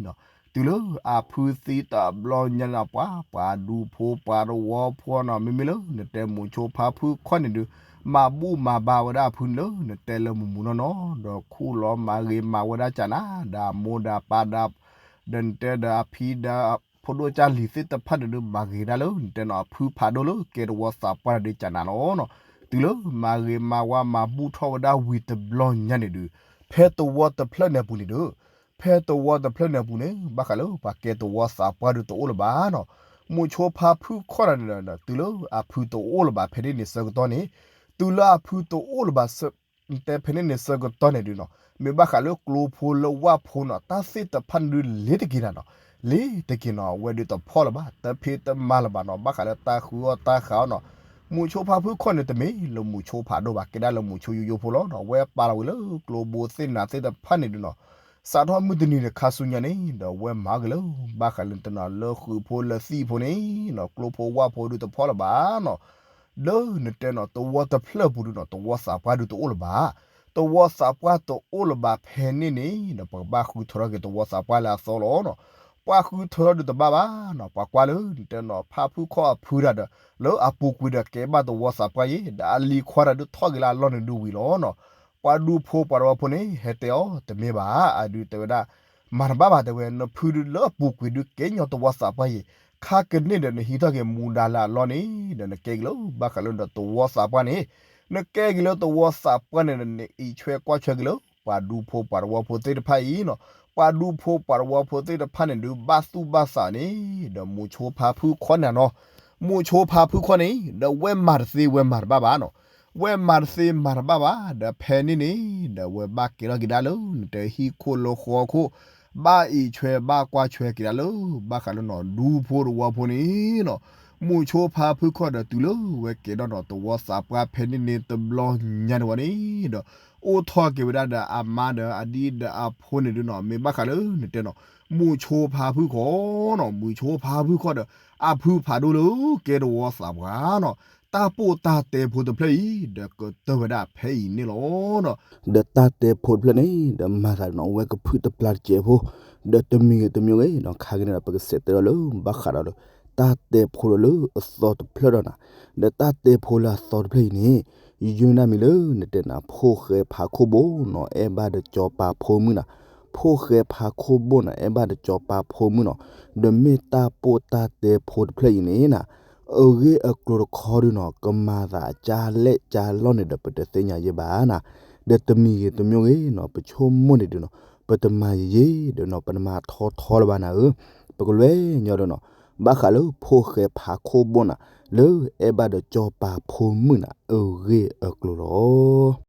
ီၤ, တုၤလၢအဖုသံတဘျီညါန့ၣ် ပှၤ ပှၤဒူဖိပှၤတဝီဖိနီၤ မ့မ့ၢ်လၢနတဲမူဆိဖါဖုခီၣ်န့ၣ်ဒုး မၤဘူၣ်မၤဘါဝဲဒၣ်အဖုန့ၣ်လၢနတဲလၢမူမူနီၢ်နီၢ် ဒီးခူၣ်လီၤမၤဂ့ၤမၤဝဲဒၣ်ကၠးနၤ ဒီးအမိၢ်ဒီးပၢ်ဒီး ဒီးနတဲဒီးအဖံဒီး ဖိဒိၣ်ကၢ်လံၤသ့ၣ်တဖၣ်န့ၣ်ဒုး မၤဂ့ၤဒၣ်လၢနတဲနီၤ အဖုဖးဒိၣ်လၢကဲတဝီသးပှၢ်န့ၣ်ဒုးကၠးနၤလီၤနီၤ, တုၤလၢမၤဂ့ၤမၤဝါမၤဘူၣ်ထီၣ်ဝဲဒၣ်ဝံၤတဘျီညါန့ၣ်ဒုး ဖဲတဝီတဖျၢၣ်န့ၣ်အပူၤန့ၣ်ဒုး ဖဲတဝီတဖျၢၣ်န့ၣ်အပူၤန့ၣ် ဘၣ်ဃးလၢပှၤကဲတဝီသးပှၢ်ဒုးတအိၣ်လၢၤဘၣ်နီၤ, မူဆိဖါဖုခီၣ်တၢ်န့ၣ်ဒီး တုၤလၢအဖုတအိၣ်လၢၤဘၣ်ဖဲန့ၣ်န့ၣ်ဆၢကတီၢ်န့ၣ်, တုၤ တုၤလၢအဖုတအိၣ်လၢၤဘၣ် တဲဖဲန့ၣ်န့ၣ်ဆၢကတီၢ်န့ၣ်ဒုးနီၤ, မ့ၢ်ဘၣ်ဃးလၢကျိဖိလၢဝၣ်ဖိနီၤ တၢ်သ့ၣ်တဖၣ်န့ၣ်ဒုးလ့ၤတက့ၤနၤနီၤ, လ့ၤတက့ၤနီၤ အဝဲဒုးတဖီၣ်လၢၤဘၣ် တဖံးတမၤလၢၤဘၣ်နီၤ, ဘၣ်ဃးလၢတၢ်ဃုအီၣ်တၢ်ဃုအီနီၤ, မုၢ်ဆိဖါဖုခီၣ်န့ၣ် တမ့ၢ်လၢမုၢ်ဆိဖးဒိၣ်ဘၣ် ကဲဒၣ်လၢမုၢ်ဆိယိယိဖိလီၤနီၤ, ဝဲပာ်လီၤဝံၤလၢကျိဘိသ့ၣ်နၤသ့ၣ်တဖၣ်န့ၣ်ဒုးနီၤ, စးထီၣ်မုၢ်တနံၤန့ၣ် ခါဆူညါန့ၣ် ဒီးဝဲမၤက့ၤလၢ ဘၣ်ဃးလၢနတဲနီၤ လၢဃုာ်ဖိလၢသံၣ်ဖိန့ၣ်နီၤ ကျိဖိဝၣ်ဖိဒုးတဖီၣ်လၢၤဘၣ်နီၤ, ဒီးနတဲနီၤ သဝီတဖျၢၣ်ပူၤဒုးနီၤ သဝီသးပှၢ်ဒုးတအိၣ်လၢၤဘၣ်, သဝီသးပှၢ်တအိၣ်လၢၤဘၣ်ဖဲန့ၣ်န့ၣ်ဒီး ပကဘၣ်ဃုထၢထီၣ်က့ၤသဝီသးပှၢ်လၢအသီလီၤနီၤ, ပှၤဃုထၢထီၣ်ဒုးတဘၣ်ဘၣ်နီၤ, ပှၤကွၢ်လၢနတဲနီၤ ဖါဖုခီၣ်အဖုတၢ်ဒီး လၢအပူၤကွံာ်ဒီးကဲဘၣ်သဝီသးပှၢ်ယဲ ဒီးအလံၤခွါတၢ်ဒုးထီၣ်က့ၤလၢအလီၢ်န့ၣ်ဒုးဝံၤလီၤနီၤ, ပှၤဒူဖိပှၤတဝီဖိန့ၣ် ဟဲတဲအီၤ တမ့ၢ်ဘၣ် အဒုးတဲဝဲဒၣ် မၤတဘၣ်ဘၣ်တဲဝဲ နဖုဒုးလၢအပူၤကွံာ်ဒုးကဲညီသဝီသးပှၢ်ယဲ, ခါကန့ၢ်ဒီးနဟံးထီၣ်က့ၤမူဒါလၢအလီၢ်န့ၣ် ဒီးနကဲက့ၤလၢဘၣ်ဃးလၢဒီးသဝီသးပှၢ်န့ၣ်, နကဲက့ၤလၢသဝီသးပှၢ်န့ၣ်ဒီး နအံးဆွဲကွၢ်ဆွဲက့ၤလၢ ပှၤဒူဖိပှၤတဝီဖိသ့ၣ်တဖၣ်အံၤနီၤ, ပှၤဒူဖိပှၤတဝီဖိသ့ၣ်တဖၣ်န့ၣ်ဒုးဘၣ်သူၣ်ဘၣ်သးန့ၣ် ဒီးမုၢ်ဆိဖါဖုခီၣ်န့ၣ်နီၤ, မုၢ်ဆိဖါဖုခီၣ်န့ၣ် ဒီးဝဲမၤတသ့ဝဲမၤတဘၣ်ဘၣ်နီၤ, ဝဲမၤတသ့မၤတဘၣ်ဘၣ် ဒီးဖဲန့ၣ်န့ၣ် ဒီးဝဲဘၣ်ကဲထီၣ်က့ၤဒၣ်လၢ နတဲဟံၣ်ခိၣ်လၢဃီခိၣ်, ဘၣ်အံးဆွဲဘၣ်ကွၢ်ဆွဲက့ၤဒၣ်လၢ ဘၣ်ဃးလၢနီၤ ဒူဖိတဝီဖိန့ၣ်နီၤ, မုၢ်ဆိဖါဖုခီၣ်ဒီးတုၤလၢဝဲကဲထီၣ်နီၤ သဝီသးပှၢ်ဖဲန့ၣ်န့ၣ်တဘျီညါန့ၣ်ဝဲန့ၣ်ဒီး အိၣ်ထီၣ်က့ၤဝဲဒၣ်ဒီးအမါဒီးအဒံဒီးအဖိန့ၣ်ဒုးနီၤ, မ့ၢ်ဘၣ်ဃးလၢနတဲနီၤ မုၢ်ဆိဖါဖုခီၣ်နီၤ, မုၢ်ဆိဖါဖုခီၣ်ဒီး အဖုဖးဒိၣ်လၢကဲသဝီသးပှၢ်နီၤ, တၢ်ပိာ်တၢ်တဲဖိတဖျၢၣ်အံၤ ဒီးကတၢၢ်ဝဲဒၣ်ဖဲအံၤန့ၣ်လီၤနီၤ, ဒီးတၢ်တဲဖိတဖျၢၣ်န့ၣ် ဒီးမၤသးနီၤ ဝဲကဖုတပျၢ်တစဲးဖိ, ဒီးတမံၤဂ့ၤတမံၤဂ့ၤနီၤ ခါက့ၤန့ၣ်ဒီး ပကစးတဲဒီးလၢ ဘၣ်ဃးဒီး တၢ်တဲဖိလၢအသီတဖျၢၣ်ဒီးနၤ, ဒီးတၢ်တဲဖိလၢအသီတဖျၢၣ်အံၤန့ၣ် ယုၢ်နၢ်မံၤလၢနတဲနၤ ဖိၣ်ဃဲဖးခိၣ်ဘိနီၤ အဲၣ်ဘၣ်ဒီးစီၤပၤဖိမုၣ်နၤ, ဖိၣ်ဃဲဖးခိၣ်ဘိနီၤ အဲၣ်ဘၣ်ဒီးစီၤပၤဖိမုၣ်နီၤ, ဒီးမ့ၢ်တၢ်ပိာ်တၢ်တဲဖိတဖျၢၣ်အံၤန့ၣ်နၤ, အဂ့ၢ်အကျိၤတခီဒုးနီၤ ကမၤသးအကၢ်လဲၣ်ကၢ်လီၢ်န့ၣ်ဒီး ပတသ့ၣ်ညါယဲဘၣ်နၤ, ဒီးတမံၤဂ့ၤတမံၤဂ့ၤနီၤ ပဆိကမိၣ်န့ၣ်ဒုးနီၤ ပတမၤယဲယဲဒီးနီၤ ပတမၤထီထီလၢၤဘၣ်နၤဧၢ, ပကလဲၤညီဒီးနီၤ ဘၣ်ဃးလၢဖိၣ်ဃဲဖးခိၣ်ဘိနၤ လၢအဲၣ်ဘၣ်ဒီးစီၤပၤဖိမုၣ်နၤ အဂ့ၢ်အကျိၤလီၤ.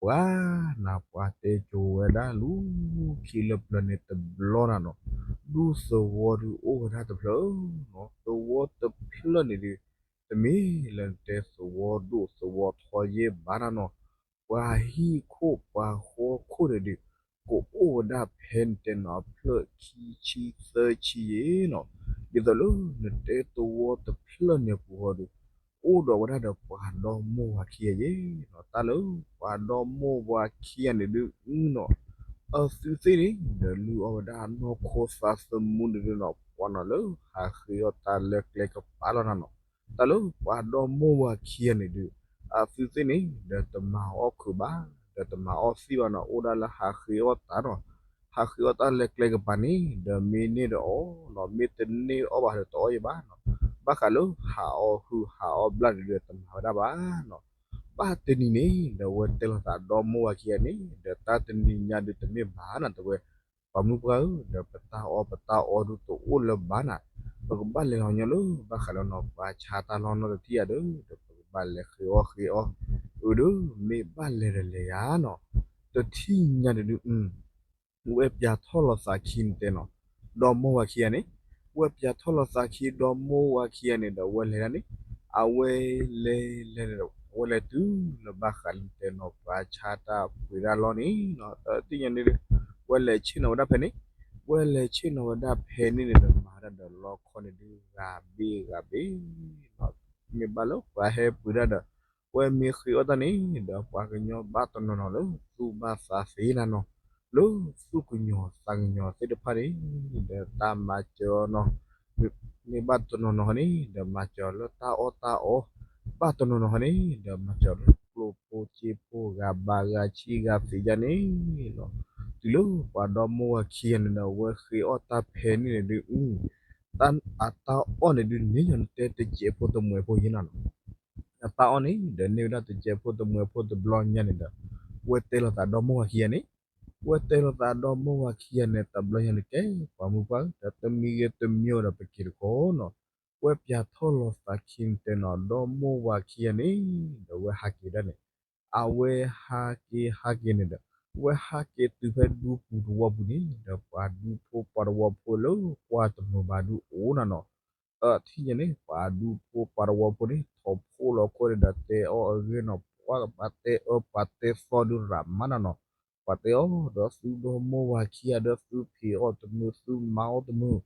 ပှၤနၤ ပှၤတဲကိၤဝဲဒၣ်လူၤခံလၢပျၢၤန့ၣ်တဘျီနၤနီၤ, ဒူသဝီဒုးအိၣ်ဝဲဒၣ်တဖျၢၣ်နီၤ, သဝီတဖျၢၣ်န့ၣ်ဒုး တမ့ၢ်လၢနတဲသဝီဒိၣ်သဝီထီယဲၢ်ဘၣ်နၤနီၤ, ပှၤဟံၣ်ခိၣ်ပှၤဃီခိၣ်န့ၣ်ဒုး ကအိၣ်ဝဲဒၣ်ဖဲနတဲနီၤ ဖျၢၣ်ခံဆံသၢဆံယဲၢ်နီၤ, ဒ်သိးလၢနတဲသဝီတဖျၢၣ်န့ၣ်ပူၤဃီဒီး အိၣ်ဒီးဝဲဒၣ်ဒီးပှၤဒီမိၢ်ဝၤခံဂၤယဲၢ်နီၤ, တၢ်လၢပှၤဒီမိၢ်ဝၤခံဂၤန့ၣ်ဒုးနီၤ, အသုသ့ၣ်န့ၣ် ဒီးလုၢ်အီၣ်ဝဲဒၣ်နီၢ်ခိသးသမူန့ၣ်ဒုးနီၤ, ပှၤနီၤလၢဟးဃ့အီၣ်တၢ်လၢကျဲကပၤလီၤနၤနီၤ, တၢ်လၢပှၤဒီမိၢ်ဝၤခံဂၤန့ၣ်ဒုး အသုသ့ၣ်န့ၣ် ဒီးတမၤအီၣ်ခုးဘၣ်, ဒီးတမၤအီၣ်သံၣ်ဘၣ်နီၤ, အိၣ်ဒၣ်လၢဟးဃ့အီၣ်တၢ်နီၤ, ဟးဃ့အီၣ်တၢ်လၢကျဲကပၤန့ၣ် ဒီးမ့ၢ်န့ၢ်ဒီးအီၣ်နီၤ, မ့ၢ်တန့ၢ်အီၣ်ဘၣ်ဒီးတအီၣ်ယဲၢ်ဘၣ်နီၤ, ဘၣ်ဃးလၢဟးအီၣ်ဟုၣ်ဟးအီၣ်ဘျၣ်န့ၣ်ဒုး တမၤဝဲဒၣ်ဘၣ်နီၤ, ဘၣ်တနံၤန့ၣ် ဒီးဝဲတဲလိာ်သးဒီမိၢ်ဝၤခံဂၤန့ၣ် ဒီးတၢ်တနံၤညါဒုးတမ့ၢ်ဘၣ်နၤ တဲဝဲ ပှၤမုၢ်ပှၢ်ဧၢ, ဒီးပတၢ်အီၣ်ပတၢ်အီဒုးတအိၣ်လၢၤဘၣ်နၤ, ပကဘၣ်လဲၤလီၤညီလၢ ဘၣ်ဃးလၢနီၤ ပှၤဆါတၢ်လီၢ်နီတထံၣ်ဧါဒီး ဒီးပကဘၣ်လဲၤဃ့အီၣ်ဃ့အီၣ်, အၢဒီး မ့ၢ်ဘၣ်လဲၤဒီးလဲၤယၤနီၤ, တထံၣ်ညါဒုးဒုး ဝဲပၠးထီၣ်လီၤသးခံနတဲနီၤ, ဒီမိၢ်ဝၤခံဂၤန့ၣ်, ဝဲပၠးထီၣ်လီၤသးခံဒီမိၢ်ဝၤခံဂၤန့ၣ်ဒီး ဝဲလဲၤဒၣ်န့ၣ်, အဝဲလဲၤလဲၤန့ၣ်ဒီး အဝဲလဲၤတုၤလၢဘၣ်ဃးလၢနတဲနီၤ ပှၤဆါတၢ်ပှ့ၤတၢ်လီၢ်န့ၣ်နီၤ, တထံၣ်ညါန့ၣ်ဒီး ဝဲလဲၤဆ့ၣ်နီၤဝဲဒၣ်ဖဲန့ၣ်, ဝဲလဲၤဆ့ၣ်နီၤဝဲဒၣ်ဖဲန့ၣ်န့ၣ်ဒီး မၤဒၣ်ဒီးလီခီန့ၣ်ဒုး ဂၤဘ့ၣ်ဂၤဘ့ၣ်နီၤ, မ့ၢ်ဘၣ်လၢပှၤဟဲပှ့ၤဒၣ်ဒီး ဝဲမ့ၢ်ဃ့အီၣ်တၢ်န့ၣ်ဒီး ပှၤကညီဘၣ်တနီၤနီၤလၢသူၣ်ဘၣ်သးသ့နၤနီၤ, လၢသူၣ်ကညီၤသးကညီၤသ့ၣ်တဖၣ်န့ၣ် ဒီးတၢ်မၤစၢၤအီၤနီၤ, မ့ၢ်ဘၣ်တနီၤနီၤဟီန့ၣ် ဒီးမၤစၢၤအီၤလၢတၢ်အီၣ်တၢ်အီ, ဘၣ်တနီၤနီၤဟီန့ၣ် ဒီးမၤစၢၤအီၤလၢကျိဖိစ့ဖိ ဂၤဘါဂၤဆံဂၤသ့ၣ်ယါန့ၣ်နီၤ, တုၤလၢပှၤဒီမိၢ်ဝၤခံဂၤန့ၣ်ဒီး ဝဲဃ့အီၣ်တၢ်ဖဲန့ၣ်န့ၣ်ဒုး အတၢ်အီၣ်န့ၣ်ဒုးန့ၣ် ယတဲတစဲးဖိတမှဲးဖိယဲၢ်နၤနီၤ, အတၢ်အီၣ်န့ၣ် ဒီးန့ၢ်ဝဲဒၣ်တစဲးဖိတမှဲးဖိတဘျီညါန့ၣ်ဒီး ဝဲတဲလိာ်သးဒီမိၢ်ဝၤခံဂၤန့ၣ်, ဝဲတဲလိာ်သးဒီမိၢ်ဝၤခံဂၤန့ၣ် တဘျီညါန့ၣ်ကဲ ပှၤမုၢ်ပှၢ်ဧၢ, ဒီးတမံၤဂ့ၤတမံၤဒီးပက့ၤတခီနီၤ, ဝဲပၠးထီၣ်လီၤသးခံန့ၣ်တဲနီၤ ဒီမိၢ်ဝၤခံဂၤန့ၣ် ဒီးဝဲဟးက့ၤဒၣ်န့ၣ် အဝဲဟးက့ၤဟးက့ၤန့ၣ်ဒီး ဝဲဟးက့ၤတုၤဖဲဒူပူၤတဝီပူၤန့ၣ် ဒီးပှၤဒူဖိပှၤတဝီဖိလၢကွၢ်တမုာ်ဘၣ်ဒုးအိၣ်နၤနီၤ အထံၣ်ညါန့ၣ် ပှၤဒူဖိပှၤတဝီဖိန့ၣ် ထီၣ်ဖိလီၤခိၣ်န့ၣ်ဒီးတဲအီၣ်အဂ့ၢ်နီၤ ပှၤတဲအၢပှၤတဲသီဒုးရးမးနၤနီၤ ပှၤတဲအီၤဒီးသုဒီမိၢ်ဝၤခံဂၤဒီးသုဖံးအီၣ်တမုာ် သုမၤအီၣ်တမုာ်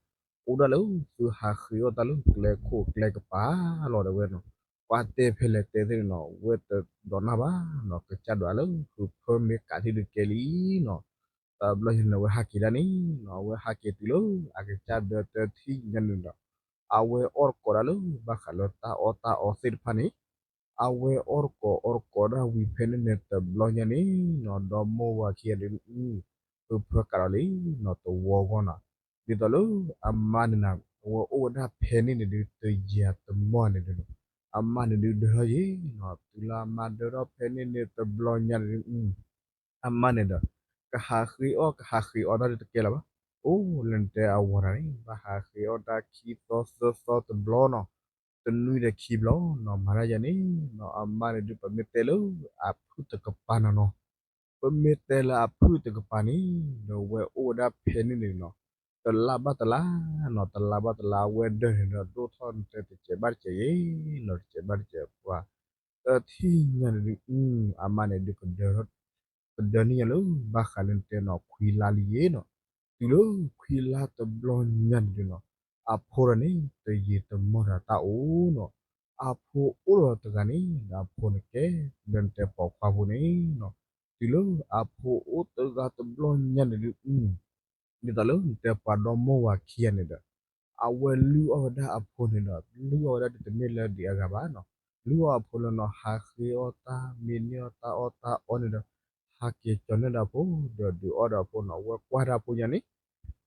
အိၣ်ဒၣ်လၢသုဟးဃ့အီၣ်တၢ်လၢကျဲခိၣ်ကျဲကပၤလီၤဒီးဝဲနီၤ ပှၤတဲဖဲလဲၣ်တဲသ့ၣ်န့ၣ်နီၤ ဝဲတဒိးနၢ်ဘၣ်နီၤ ကစၢ်ဒွးလၢဃုဖၢမ့ၢ်ကးထံၣ်ဒုးကဲလံနီၤ တဘျီညါန့ၣ် အဝဲဟးက့ၤဒၣ်န့ၣ်နီၤ အဝဲဟးက့ၤတုၤလၢအကစၢ်ဒၢတထံၣ်ညါန့ၣ်ဒီး အဝဲအီၣ်တကိးဒၣ်လၢဘၣ်ဃးလၢတၢ်အီၣ်တၢ်အီသ့ၣ်တဖၣ်န့ၣ် အဝဲအီၣ်တကိးအီၣ်တကိးဒၣ်ဝံၤဖဲန့ၣ်န့ၣ် တဘျီညါန့ၣ်နီၤ ဒီမိၢ်ဝၤခံဂၤဒုး ဃုဖၢကးဒီးလံနီၤ တဝီဂီၢ်နီၤ ဒ်သိးလၢအမါန့ၣ်နၤ အဝဲအိၣ်ဝဲဒၣ်ဖဲန့ၣ်န့ၣ်ဒုး တယံာ်တမီၢ်န့ၣ်ဒုးနီၤ အမါန့ၣ်ဒုးဒၢထီၣ်ယံၤနီၤ တုၤလၢအမါဒၢထီၣ်ဖဲန့ၣ်န့ၣ် တဘျီညါန့ၣ်ဒုး အမါန့ၣ်ဒီး ကဟးဃ့အီၣ်ကဟးဃ့အီၣ်တၢ်ဒုးတကဲလၢၤဘၣ်. အိၣ်လၢနတဲအဝၤတၢ်န့ၣ် ဘၣ်ဟးဃ့အီၣ်တၢ်ခံသီသၢသီတဘျီနီၤ, တနွံဒီးခံဘျီနီၤ, မၤတၢ်ယၤန့ၣ်နီၤ အမါန့ၣ်ဒုးပမ့ၢ်တဲလၢအဖုၣ်တကပၤနီၤနီၤ, ပမ့ၢ်တဲလၢအဖုၣ်တကပၤန့ၣ် ဒီးဝဲအိၣ်ဝဲဒၣ်ဖဲန့ၣ်န့ၣ်နီၤ, တလါဘၣ်တလါနီၤ, တလါဘၣ်တလါ အဝဲဒၢးန့ၣ်ဒီးဒိၣ်ထီၣ်နတဲတစဲးဘၣ်တစဲးယဲနီၤ, တစဲးဘၣ်တစဲးပှၤ တထံၣ်ညါန့ၣ်ဒုး အမါန့ၣ်ဒုး ကဒၢန့ၢ်ယၤလၢ ဘၣ်ဃးလၢနတဲနီၤ ခွံလါလံယဲနီၤ, တုၤလၢခွံလါတဘျီညါန့ၣ်ဒုးနီၤ, အဖိဒီးန့ၣ် တယံာ်တမီၢ်ဒီးတၢ်အိၣ်နီၤ, အဖိအိၣ်ဒီးတဂၤန့ၣ် အဖိန့ၣ်ကဲ လၢနတဲပိာ်ခွါဖိန့ၣ်နီၤ, တုၤလၢအဖိအိၣ်တဂၤတဘျီညါန့ၣ်ဒုး ဒ်သိးလၢနတဲပှၤဒီမိၢ်ဝၤခံဂၤန့ၣ်ဒီး အဝဲလုၢ်အီၣ်ဝဲဒၣ်အဖိန့ၣ်ဒီး လုၢ်အီၣ်ဝဲဒၣ်ဒ်တမ့ၢ်လၢဒံးအဂၤဘၣ်နီၤ, လုၢ်အီၣ်အဖိလၢနီၤ ဟးဃ့အီၣ်တၢ် မ့ၢ်န့ၢ်အီၣ်တၢ်အီၣ်တၢ်အီန့ၣ်ဒီး ဟးက့ၤကၠီၤန့ၢ်ဒီးအဖိ ဒီးဒုးအီၣ်ဒီးအဖိနီၤ, ဝဲကွၢ်ဒၣ်အဖိယၤန့ၣ်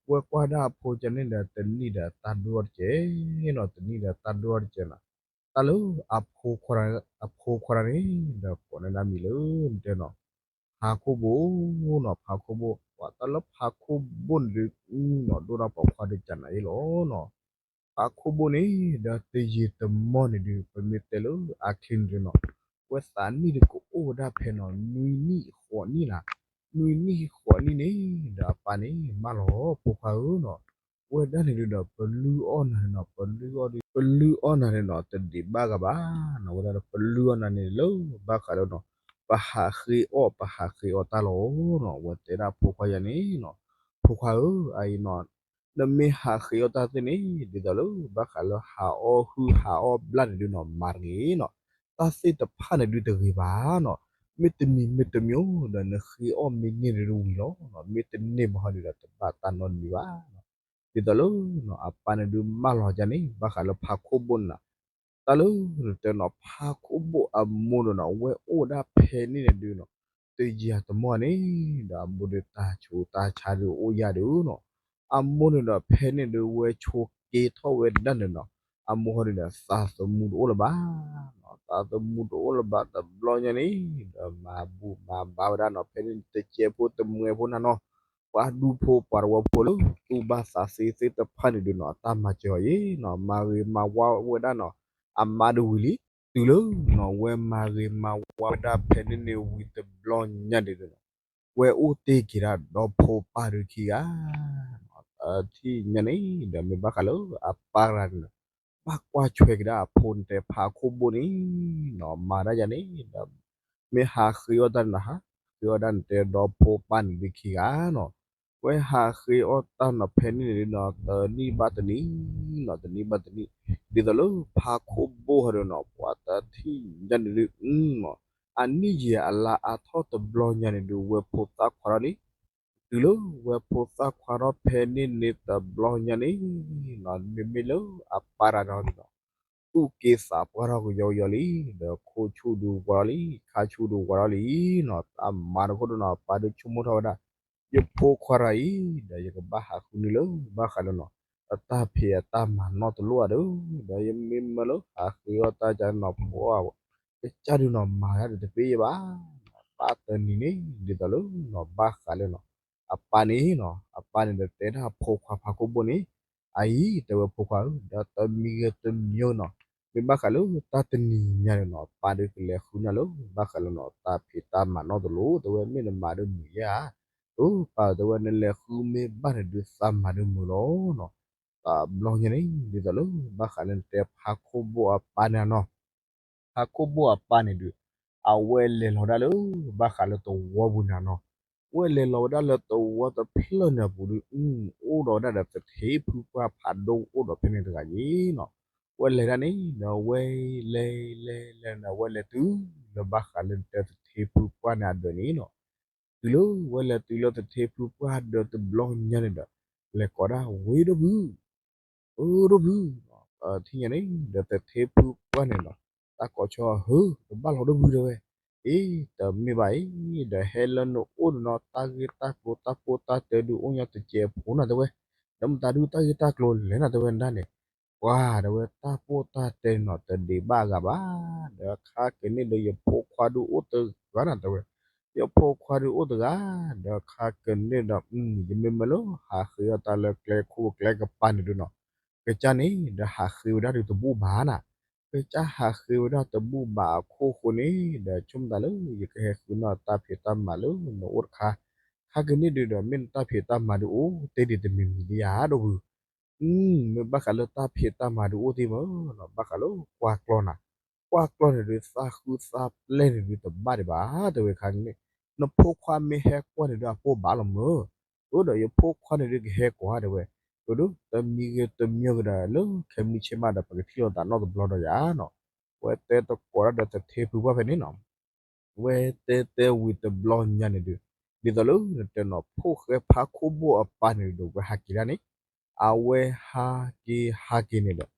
ဝဲကွၢ်ဒၣ်အဖိယၤန့ၣ်ဒီး တနံၣ်ဒီးတၢ်ဒိၣ်အီၣ်တကဲးနီၤ, တနံၣ်ဒီးတၢ်ဒိၣ်အီၣ်တကဲးနီၤ, တၢ်လၢအဖိခွါ အဖိခွါန့ၣ် ဒီးကိးန့ၢ်ဒၣ်မံၤလၢနတဲနီၤ ဖါခိၣ်ဘိနီၤ, ဖါခိၣ်ဘိ, ပှၤတၢ်လၢဖါခိၣ်ဘိန့ၣ်ဒုးနီၤ ဒိၣ်ဒီးပိာ်ခွါဒုးကနၤအံၤလီၤနီၤ, ဖါခိၣ်ဘိန့ၣ် ဒီးတယံာ်တမီၢ်န့ၣ်ဒုး ပမ့ၢ်တဲလၢအချ့န့ၣ်ဒုးနီၤ, ဝဲသးနံၣ်ဒုးကအိၣ်ဝဲဒၣ်ဖဲနီၤ နွံနံၣ်ဃိးနံၣ်နၤ, နွံနံၣ်ဃိးနံၣ်န့ၣ် ဒီးအပၢ်န့ၣ် မၢလီၤဖိခွါဧၢနီၤ, ဝဲဒၣ်န့ၣ်ဒုးဒီး ပလုၢ်အီၣ်နၤန့ၣ်နီၤ, ပလုၢ်အီၣ်ဒုး ပလုၢ်အီၣ်နၤန့ၣ်နီၤ တဒံးဘၣ်ဂၤဘၣ်နီၤ, ဝဲဒၣ်ဒီး ပလုၢ်အီၣ်နၤန့ၣ်လၢ ဘၣ်ဃးလၢနီၤ ပဟးဃ့အီၣ် ပဟးဃ့အီၣ်တၢ်လီၤနီၤ, ဝဲတဲဒၣ်ဖိခွါယၤန့ၣ်နီၤ, ဖိခွါဧၢ အအံၤနီၤ နမ့ၢ်ဟးဃ့အီၣ်တၢ်သ့ၣ်န့ၣ် ဒ်သိးလၢ ဘၣ်ဃးလၢဟးအီၣ်ဟုၣ်ဟးအီၣ်ဘျၣ်န့ၣ်ဒုးနီၤ မၤတဂ့ၤနီၤ, တၢ်သ့ၣ်တဖၣ်န့ၣ်ဒုးတဂ့ၤဘၣ်နီၤ, မ့ၢ်တမံၤမ့ၢ်တမံၤဒီး နဃ့အီၣ်မ့ၢ်န့ၢ်ဒုးဝံၤလီၤနီၤ, မ့ၢ်တန့ၢ်ဘၣ်ဟီဒုးဒီး တဘၣ်တၢ်နီတမံၤဘၣ်နီၤ, ဒ်သိးလၢနီၤ အပၢ်န့ၣ်ဒုးမၢလီၤယၤန့ၣ် ဘၣ်ဃးလၢဖါခိၣ်ဘိန့ၣ်နီၤ, တၢ်လၢနတဲနီၤ ဖါခိၣ်ဘိအမိၢ်ဒီးနီၤ ဝဲအိၣ်ဝဲဒၣ်ဖဲန့ၣ်န့ၣ်ဒုးနီၤ, တယံာ်တမီၢ်န့ၣ် ဒီးအမိၢ်ဒုးတၢ်ဆူးတၢ်ဆါဒုးအိၣ်ယၤဒုးနီၤ, အမိၢ်န့ၣ်ဒီးဖဲန့ၣ်ဒုးဝဲဆိးက့ထီၣ်ဝဲဒၣ်န့ၣ်နီၤ, အမိၢ်ဟီဒုးဒီး သးသမူတအိၣ်လၢၤဘၣ်နီၤ, သးသမူတအိၣ်လၢၤဘၣ်တဘျီညါန့ၣ် ဒီးမၤဘူၣ်မၤဘါဝဲဒၣ်နီၤ, ဖဲန့ၣ်တကဲဖိတမှဲဖိနၤနီၤ, ပှၤဒူဖိပှၤတဝီဖိလၢ တူၢ်ဘၣ်သးသ့သ့ၣ်တဖၣ်န့ၣ်ဒုးနီၤ အတၢ်မၤစၢၤအီၤယဲနီၤ, မၤဂ့ၤမၤဝါဝဲဒၣ်နီၤ, အမါဒုးဝံၤလံ, တုၤလၢနီၤ ဝဲမၤဂ့ၤမၤဝါဝဲဒၣ်ဖဲန့ၣ်န့ၣ်ဝံၤတဘျီညါန့ၣ်ဒုးနီၤ, ဝဲအိၣ်တ့ၢ်က့ၤဒၣ်ဒီဖိပၢ်ဒုးခံဂၤ ထံၣ်ညါန့ၣ်ဒီး မ့ၢ်ဘၣ်ဃးလၢအပၢ်တဂၤန့ၣ်ဒီး ဘၣ်ကွၢ်ဆွဲက့ၤဒၣ်အဖိန့ၣ်တဲဖါခိၣ်ဘိန့ၣ်နီၤ, မၤဒၣ်ယၤန့ၣ်ဒီး မ့ၢ်ဟးဃ့အီၣ်တၢ်န့ၣ်နီၤ, ဟးဃ့အီၣ်ဒၣ်န့ၣ်တဲဒီဖိပၢ်န့ၣ်ဒုးခံဂၤနီၤ, ဝဲဟးဃ့အီၣ်တၢ်နီၤ ဖဲန့ၣ်န့ၣ်ဒုးနီၤ တနံၣ်ဘၣ်တနံၣ်နီၤ, တနံၣ်ဘၣ်တနံၣ်, ဒ်သိးလၢဖါခိၣ်ဘိဟီဒုးနီၤ ပှၤတထံၣ်ညါန့ၣ်ဒုးနီၤ အနံၣ်ယံာ်အလါအါထီၣ်တဘျီညါန့ၣ်ဒုး ဝဲဖိသၣ်ခွါထီၣ်လံ, တုၤလၢဝဲဖိသၣ်ခွါထီၣ်ဖဲန့ၣ်န့ၣ်တဘျီညါန့ၣ်နီၤ, မ့မ့ၢ်လၢအပၢ်တဂၤဒီးနီၤ သူၣ်က့သးပှၢ်ထီၣ်ကယီကယီလံ, ဒီးခိၣ်ဆူၣ်ဒုးဝါထီၣ်လံ, ခါဆူၣ်ဒုးဝါထီၣ်လံနီၤ, တၢ်မၤတခိၣ်ဒုးနီၤ အပၢ်ဒုးဆိကမိၣ်ထီၣ်ဝဲဒၣ်, ယဖိခွါတဂၤအံၤ ဒီးယကဘၣ်ဟးဃုန့ၢ်လၢ ဘၣ်ဃးလၢနီၤ အတၢ်ဖံးအတၢ်မၤနီတလိၣ်ဧါဒီး, ဒီးယမ့ၢ်မၢလၢဟးဃ့အီၣ်တၢ်ကနီၤ ဖိ ကစၢ်ဒုးနီၤ မၤတၢ်ဒုးတပ့ၢ်ယဘၣ်, ဘၣ်တနံၤန့ၣ် ဒ်သိးလၢနီၤ ဘၣ်ဃးလၢနီၤ အပၢ်န့ၣ်နီၤ အပၢ်န့ၣ်ဒီးတဲဒၣ်အဖိခွါဖါခိၣ်ဘိန့ၣ်, အအံၤ တဲဝဲဖိခွါဧၢ, ဒီးတမံၤဂ့ၤတမံၤဂ့ၤနီၤ, မ့ၢ်ဘၣ်ဃးလၢတၢ်တနံၤညါန့ၣ်နီၤ ပၢ်ဒုးကလဲၤဃုနၤလၢ ဘၣ်ဃးလၢနီၤ တၢ်ဖံးတၢ်မၤနီတလိၤ တဲဝဲမ့ၢ်နမၤဒုးမုာ်ဧါ, အၢ ပၢ်တဲဝဲ နလဲၤဃုမ့ၢ်ဘၣ်န့ၣ်ဒုးသးမၤဒုးမုာ်လီၤနီၤ, တဘျီညါန့ၣ် ဒ်သိးလၢ ဘၣ်ဃးလၢနတဲဖါခိၣ်ဘိၣ်အပၢ်န့ၣ်နီၤ ဖါခိၣ်ဘိၣ်အပၢ်န့ၣ်ဒုး အဝဲလဲၤလီၤဝဲဒၣ်လၢ ဘၣ်ဃးလၢသဝီပူၤန့ၣ်နီၤ, အဝဲလဲၤလီၤဝဲဒၣ်လၢသဝီတဖျၢၣ်န့ၣ်အပူၤဒုး အိၣ်ဒီးဝဲဒၣ်ဒီးသထ့ဖုပှၢ်ဖးဒိၣ်အိၣ်ဒီးဖဲန့ၣ်တဂၤယ့ၤနီၤ, အဝဲလဲၤဒၣ်န့ၣ်ဒီး အဝဲလဲၤလဲၤလဲၤလဲၤန့ၣ် အဝဲလဲၤတုၤလၢဘၣ်ဃးလၢနတဲသထ့ဖုပှၢ်န့ၣ်အဒၢးန့ၣ်နီၤ တုၤလၢဝဲလဲၤတုၤလၢသထ့ဖုပှၢ်ဒၢးတဘျီညါန့ၣ်ဒီး လဲၤကိးဒၣ်ဝ့ၢ်ဒိၣ်ဖု, အၢဒိၣ်ဖု, ထံၣ်ညါန့ၣ်ဒီးသထ့ဖုပှၢ်န့ၣ်နီၤ တၢ်ကိးဆီဟၢ တဘၣ်လီၤဒိၣ်ဖုတဲဝဲ, အ့ တမ့ၢ်ဘၣ်အံၤ ဒီးဟဲလၢနအိၣ်န့ၣ်နီၤ တၢ်ဂ့ၢ်တၢ်ကျိၤတၢ်ဖိတၢ်တၢဒုးအိၣ်ညီတစဲးဖိနၤတဲဝဲ, ဒီးမတၤဒုးတၢ်ဂ့ၢ်တၢ်ကျိၤလဲၣ်နၤတဲဝဲဒၣ်န့ၣ် ပှၤတဲဝဲတၢ်ဖိတၢ်တၢန့ၣ်နီၤ တဒံးဘၣ်အဂၤဘၣ်, ဒီးခါက့ၤန့ၣ်ဒီးယဖိခွါဒုးအိၣ်တဂၤနၤတဲဝဲ, ယဖိခွါဒုးအိၣ်တဂၤ, ဒီးခါက့ၤန့ၣ်ဒီး ယမ့မ့ၢ်လၢဟးဃ့အီၣ်တၢ်လၢကျဲခိၣ်ကျဲကပၤန့ၣ်ဒုးနီၤ, ကစၢ်န့ၣ်ဒီးဟးဃ့ဝဲဒၣ်ဒုးတဘူၣ်ဘၣ်နၤ, ကစၢ်ဟးဃ့ဝဲဒၣ်တဘူၣ်ဘၣ်အခိၣ်ဃိန့ၣ် ဒီးဆိကမိၣ်သးလၢ ယကဟဲဃုနၤတၢ်ဖံးတၢ်မၤလၢနအိၣ်တခါ, ခါက့ၤန့ၣ်ဒုးဒီး မ့ၢ်နတၢ်ဖံးတၢ်မၤဒုးအိၣ်တ့ၢ်ဒံးတမံၤမံၤလံဧါဒိၣ်ဖု မ့ၢ်ဘၣ်ဃးလၢတၢ်ဖံးတၢ်မၤဒုးအိၣ်တ့ၢ်မးနီၤ, ဘၣ်ဃးလၢကွၢ်ကျီၢ်နၤ, ကွၢ်ကျီၢ်န့ၣ်ဒုးသးဃုသးပျဲၢ်န့ၣ်ဒုးတဘၣ်ဒံးဘၣ် တဲဝဲခါန့ၣ်, နဖိခွါမ့ၢ်ဟဲကွၢ်န့ၣ်ဒုးအပိၢ်ဘၣ်လီၤမၢ်, အၢဒီးယဖိခွါန့ၣ်ဒုးကဟဲကွၢ်တဲဝဲ, အၢဒုး တမံၤဂ့ၤတမံၤဂ့ၤဒီး လၢခဲမုၢ်ဆ့ၣ်မးဒီး ပကထံၣ်လိာ်သးနီတဘျီဒီးယၤနီၤ, ဝဲတဲတကိးဒၣ်ဒီးသထ့ဖုပှၢ်ဖဲန့ၣ်နီၤ ဝဲတဲတဲဝံၤတဘျီညါန့ၣ်ဒုး, ဒ်သိးလၢနတဲနီၤ ဖိၣ်ဃဲဖါခိၣ်ဘိၣ်အပၢ်န့ၣ်ဒုး ဝဲဟးက့ၤဒၣ်န့ၣ်, အဝဲဟးက့ၤဟးက့ၤန့ၣ်ဒီး,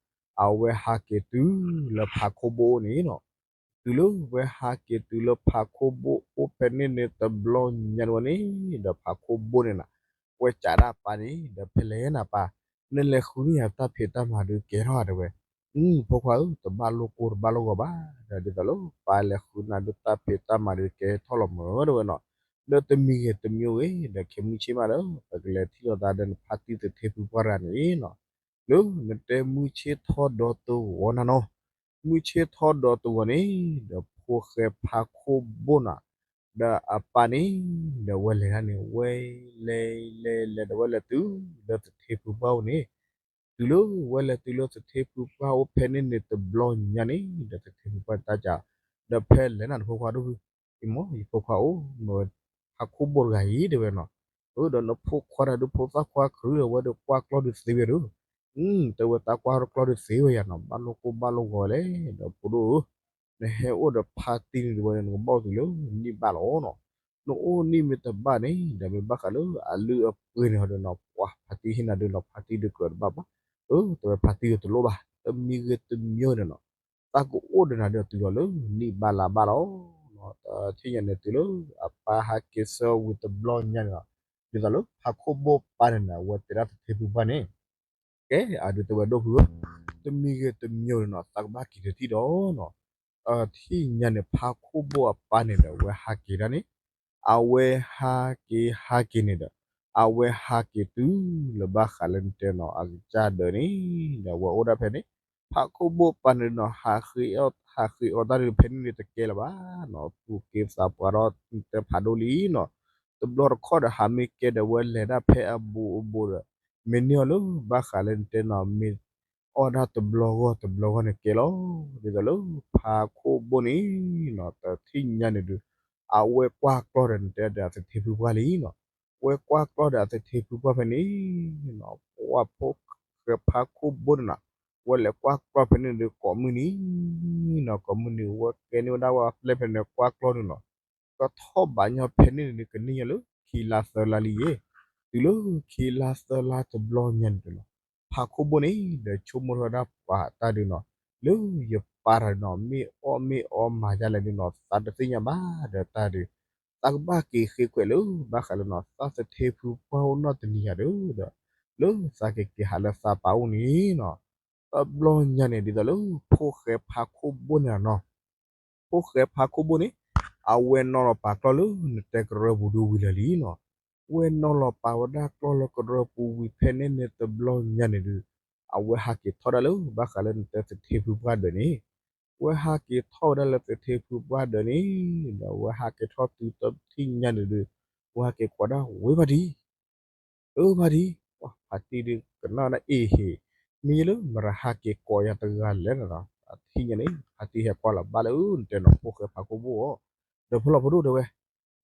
အဝဲဟးက့ၤတုၤလၢဖါခိၣ်ဘိၣ်အိၣ်န့ၣ်နီၤ, တုၤလၢဝဲဟးက့ၤတုၤလၢဖါခိၣ်ဘိၣ်အိၣ်ဖဲန့ၣ်န့ၣ်တဘျီညါန့ၣ်ဝဲန့ၣ်, ဒီးဖါခိၣ်ဘိၣ်န့ၣ်နီၤ, ဝဲစံးဒၣ်ပၢ်န့ၣ် ဒီးဖဲလဲၣ်နၤပၢ်, နလဲၤဃုန့ၢ်ယၤတၢ်ဖံးတၢ်မၤဒုးကဲထီၣ်တဲဝဲ, ဖိခွါဧၢ တဘၣ်လိၣ်ကိၢ်တဘၣ်လိၣ်ဂီၤဘၣ်, ဒီးဒ်သိးလၢပၢ်လဲၤဃုနၤဒုးတၢ်ဖံးတၢ်မၤဒုးကဲထီၣ်လီၤမၢ်တဲဝဲနီၤ, ဒီးတမံၤဂ့ၤတမံၤဂ့ၤ ဒီးခဲမုၢ်ဆ့ၣ်မးဒီး ပကလဲၤထံၣ်လိာ်သးဒီးနဖါတံၢ်သထ့ဖုပှၢ်တဂၤန့ၣ်နီၤ, လၢနတဲမုၢ်ဆ့ၣ်ထီၣ်ဒီတဂီၤနၤနီၤ, မုၢ်ဆ့ၣ်ထီၣ်ဒီတဂီၤန့ၣ် ဒီးဖိၣ်ဃဲဖါခိၣ်ဘိၣ်နီၤ, ဒီးအပၢ်န့ၣ် ဒီးဝဲလဲၤဒၣ်န့ၣ် ဝဲလဲၤလဲၤလဲၤဒီးဝဲလဲၤတုၤလၢသထ့ဖုပှၢ်အိၣ်န့ၣ်, တုၤလၢဝဲလဲၤတုၤလၢသထ့ဖုပှၢ်အိၣ်ဖဲန့ၣ်န့ၣ်တဘျီညါန့ၣ် ဒီးသထ့ဖုပှၢ်န့ၣ်တၢ်စံး, ဒီးဖဲလဲၣ်နၤနဖိခွါဒိၣ်ဖု, အံၤမ့ၢ်ယဖိခွါအိၣ်, မ့ၢ်ဝဲဖါခိၣ်ဘိၣ်တဂၤအံၤတဲဝဲနီၤ, အၢဒီးနဖိခွါတၢ်ဒုးဖိသၣ်ခွါခရံာ်ဒီး ဝဲဒုးကွၢ်ကျီၢ်ဒုးသ့ဝဲဒုး, တဲဝဲတၢ်ကွၢ်ကျီၢ်ဒုးသ့ဝဲယၤနီၤ, ဘၣ်လိၣ်ကိၢ်ဘၣ်လိၣ်ဂီၤလဲၣ်, ဒီးဖိဒိၣ်ဧၢ နဟဲအိၣ်ဒီးဖါတံၢ်န့ၣ်ဒုးဝဲ နကဘၣ်အိၣ်တုၤလၢနံၣ်ဘၣ်လီၤနီၤ, နအိၣ်နံၣ်မ့ၢ်တဘၣ်န့ၣ် ဒီးမ့ၢ်ဘၣ်ဃးလၢအလုၢ်အပှ့ၤန့ၣ်ဟီဒီးနီၤ, ပှၤဖါတံၢ်ဟ့ၣ်နၤဒုးနီၤ ဖါတံၢ်ဒုးကြၢးတဘၣ်ဘၣ်, အၢ တဲဝဲဖါတံၢ်ဒုးတလိၣ်ဘၣ်, တမံၤဂ့ၤတမံၤဒီးနီၤ, တၢ်ကအိၣ်ဒီးနၤဒီးတုၤလီၤလၢနံၣ်ဘၣ်လါဘၣ်လီၤ, တထံၣ်ညါန့ၣ်တုၤလၢအပၢ်ဟးက့ၤဆၢဝံၤတဘျီညါန့ၣ်လီၤ, ဒ်သိးလၢဖါခိၣ်ဘိၣ်ပၢ်န့ၣ်နီၤ အဝဲတဲဒၣ်သထ့ဖုပှၢ်န့ၣ် ကဲ အဒုးတဲဝဲဒိၣ်ဖုဧၢ, တမံၤဂ့ၤတမံၤဒီးနီၤ သးကဘၣ်က့ၤတထံၣ်ဒီးနီၤ, ထံၣ်ညါန့ၣ် ဖါခိၣ်ဘိၣ်အပၢ်န့ၣ်ဒီး အဝဲဟးက့ၤဒၣ်န့ၣ်, အဝဲဟးက့ၤဟးက့ၤန့ၣ်ဒီး, အဝဲဟးက့ၤတုၤလၢဘၣ်ဃးလၢနတဲနီၤ အကစၢ်ဒၢးန့ၣ်, ဒီးအဝဲအိၣ်ဒၣ်ဖဲန့ၣ်, ဖါခိၣ်ဘိၣ်ပၢ်န့ၣ်နီၤ ဟးဃ့အီၣ် ဟးဃ့အီၣ်တၢ်ဒုးဖဲန့ၣ်န့ၣ်တကဲလၢၤဘၣ်နီၤ, သူၣ်က့သးပှၢ်ဒီးတဲဖးဒိၣ်လံနီၤ, တဘျီတခီၣ်ဒီးဟးမ့ၢ်ကဲဒီး အဝဲလဲၤဒၣ်ဖဲအဘူးအဘူးဒီး မ့ၢ်န့ၢ်အီၤလၢဘၣ်ဃးလၢနတဲနီၤ မ့ၢ်အီၣ်ဒၣ်တဘျီဂီၢ်တဘျီဂီၢ်န့ၣ်ကဲလီၤ, ဒ်သိးလၢဖါခိၣ်ဘိၣ်န့ၣ်နီၤ တထံၣ်ညါန့ၣ်ဒုး, အဝဲကွၢ်ကျီၢ်ဒီးနတဲဒီးအသထ့ဖုပှၢ်လံနီၤ, အဝဲကွၢ်ကျီၢ်ဒီးအသထ့ဖုပှၢ်ဖဲန့ၣ်နီၤ, ပှၤဖိၣ်ဃဲဖါခိၣ်ဘိၣ်န့ၣ်နီၤ, အဝဲလဲၤကွၢ်ကျီၢ်ဖဲန့ၣ်ဒုး ကိးမုၢ်နံၤနီၤ ကိးမုၢ်နံၤ အဝဲကဲန့ၢ်ဝဲဒၣ်ဝဲပျဲၢ်ဖဲန့ၣ်ကွၢ်ကျီၢ်န့ၣ်နီၤ, ကထီၣ်ဘးညီဖဲန့ၣ်န့ၣ် ကန့ၢ်ညီလၢခံလါသၢလါလံယဲ, တုၤလၢခံလါသၢလါတဘျီညါန့ၣ်နီၤ, ဖါခိၣ်ဘိၣ်န့ၣ် ဒီးဆိကမိၣ်ထီၣ်ဝဲဒၣ်ပှၤတၢ်ဒုးနီၤ, လၢယပၢ်တၢ်ဒုးနီၤ မ့ၢ်အီၣ်မ့ၢ်အီမၤဒ်လဲၣ်ဒုးနီၤ သးတသ့ၣ်ညါဘၣ်ဒီးတၢ်ဒုး, သးကဘၣ်က့ၤဃ့ခွဲးလၢဘၣ်ဃးလၢနီၤ သးသထ့ဖုပှၢ်အိၣ်နီၢ်တနံၤယၤဒီး, လၢသးကက့ၤဟးလၢသးပၢ်အိၣ်န့ၣ်နီၤ, တဘျီညါန့ၣ် ဒ်သိးလၢဖိၣ်ဃဲဖါခိၣ်ဘိၣ်န့ၣ်နီၤ ဖိၣ်ဃဲဖါခိၣ်ဘိၣ်န့ၣ်, အဝဲနီၣ်လီၤပာ်ကျီၢ်လၢနတဲကရၢပူၤဒုးဝံၤလၢာ်လံနီၤ, ဝဲနီၤလီၤပာ်ဝဲဒၣ်ကျီၢ်လၢကရၢပူၤဝံၤဖဲန့ၣ်န့ၣ်တဘျီညါန့ၣ်ဒီး အဝဲဟးက့ၤထီၣ်ဒၣ်လၢဘၣ်ဃးလၢနတဲသထ့ဖုပှၢ်ဒၢးန့ၣ်, ဝဲဟးက့ၤထီၣ်ဝဲဒၣ်လၢသထ့ဖုပှၢ်ဒၢးန့ၣ်, ဒီးဝဲဟးက့ၤထီၣ်တုၤတထံၣ်ညါန့ၣ်ဒီး ဝဲဟးက့ၤကိးဒၣ်ဝ့ၢ်ဖါတံၢ် အၢ ဖါတံၢ်, ပှၤဖါတံၢ်ဒုးကနၣ်ဒၣ်အ့ၣ်ဟ့ၣ်, မ့ၢ်လၢမတၤဟးက့ၤကိးယၤတဂၤလဲၣ်နီၤ, အထံၣ်ညါန့ၣ် ဖါတံၢ်ဟဲကွၢ်လီၤဘၣ်လၢနတဲနီၤ ဖိၣ်ဃဲဖါခိၣ်ဘိၣ်ဧၢ, ဒီးဖဲလီၤဖိဒိၣ်တဲဝဲ,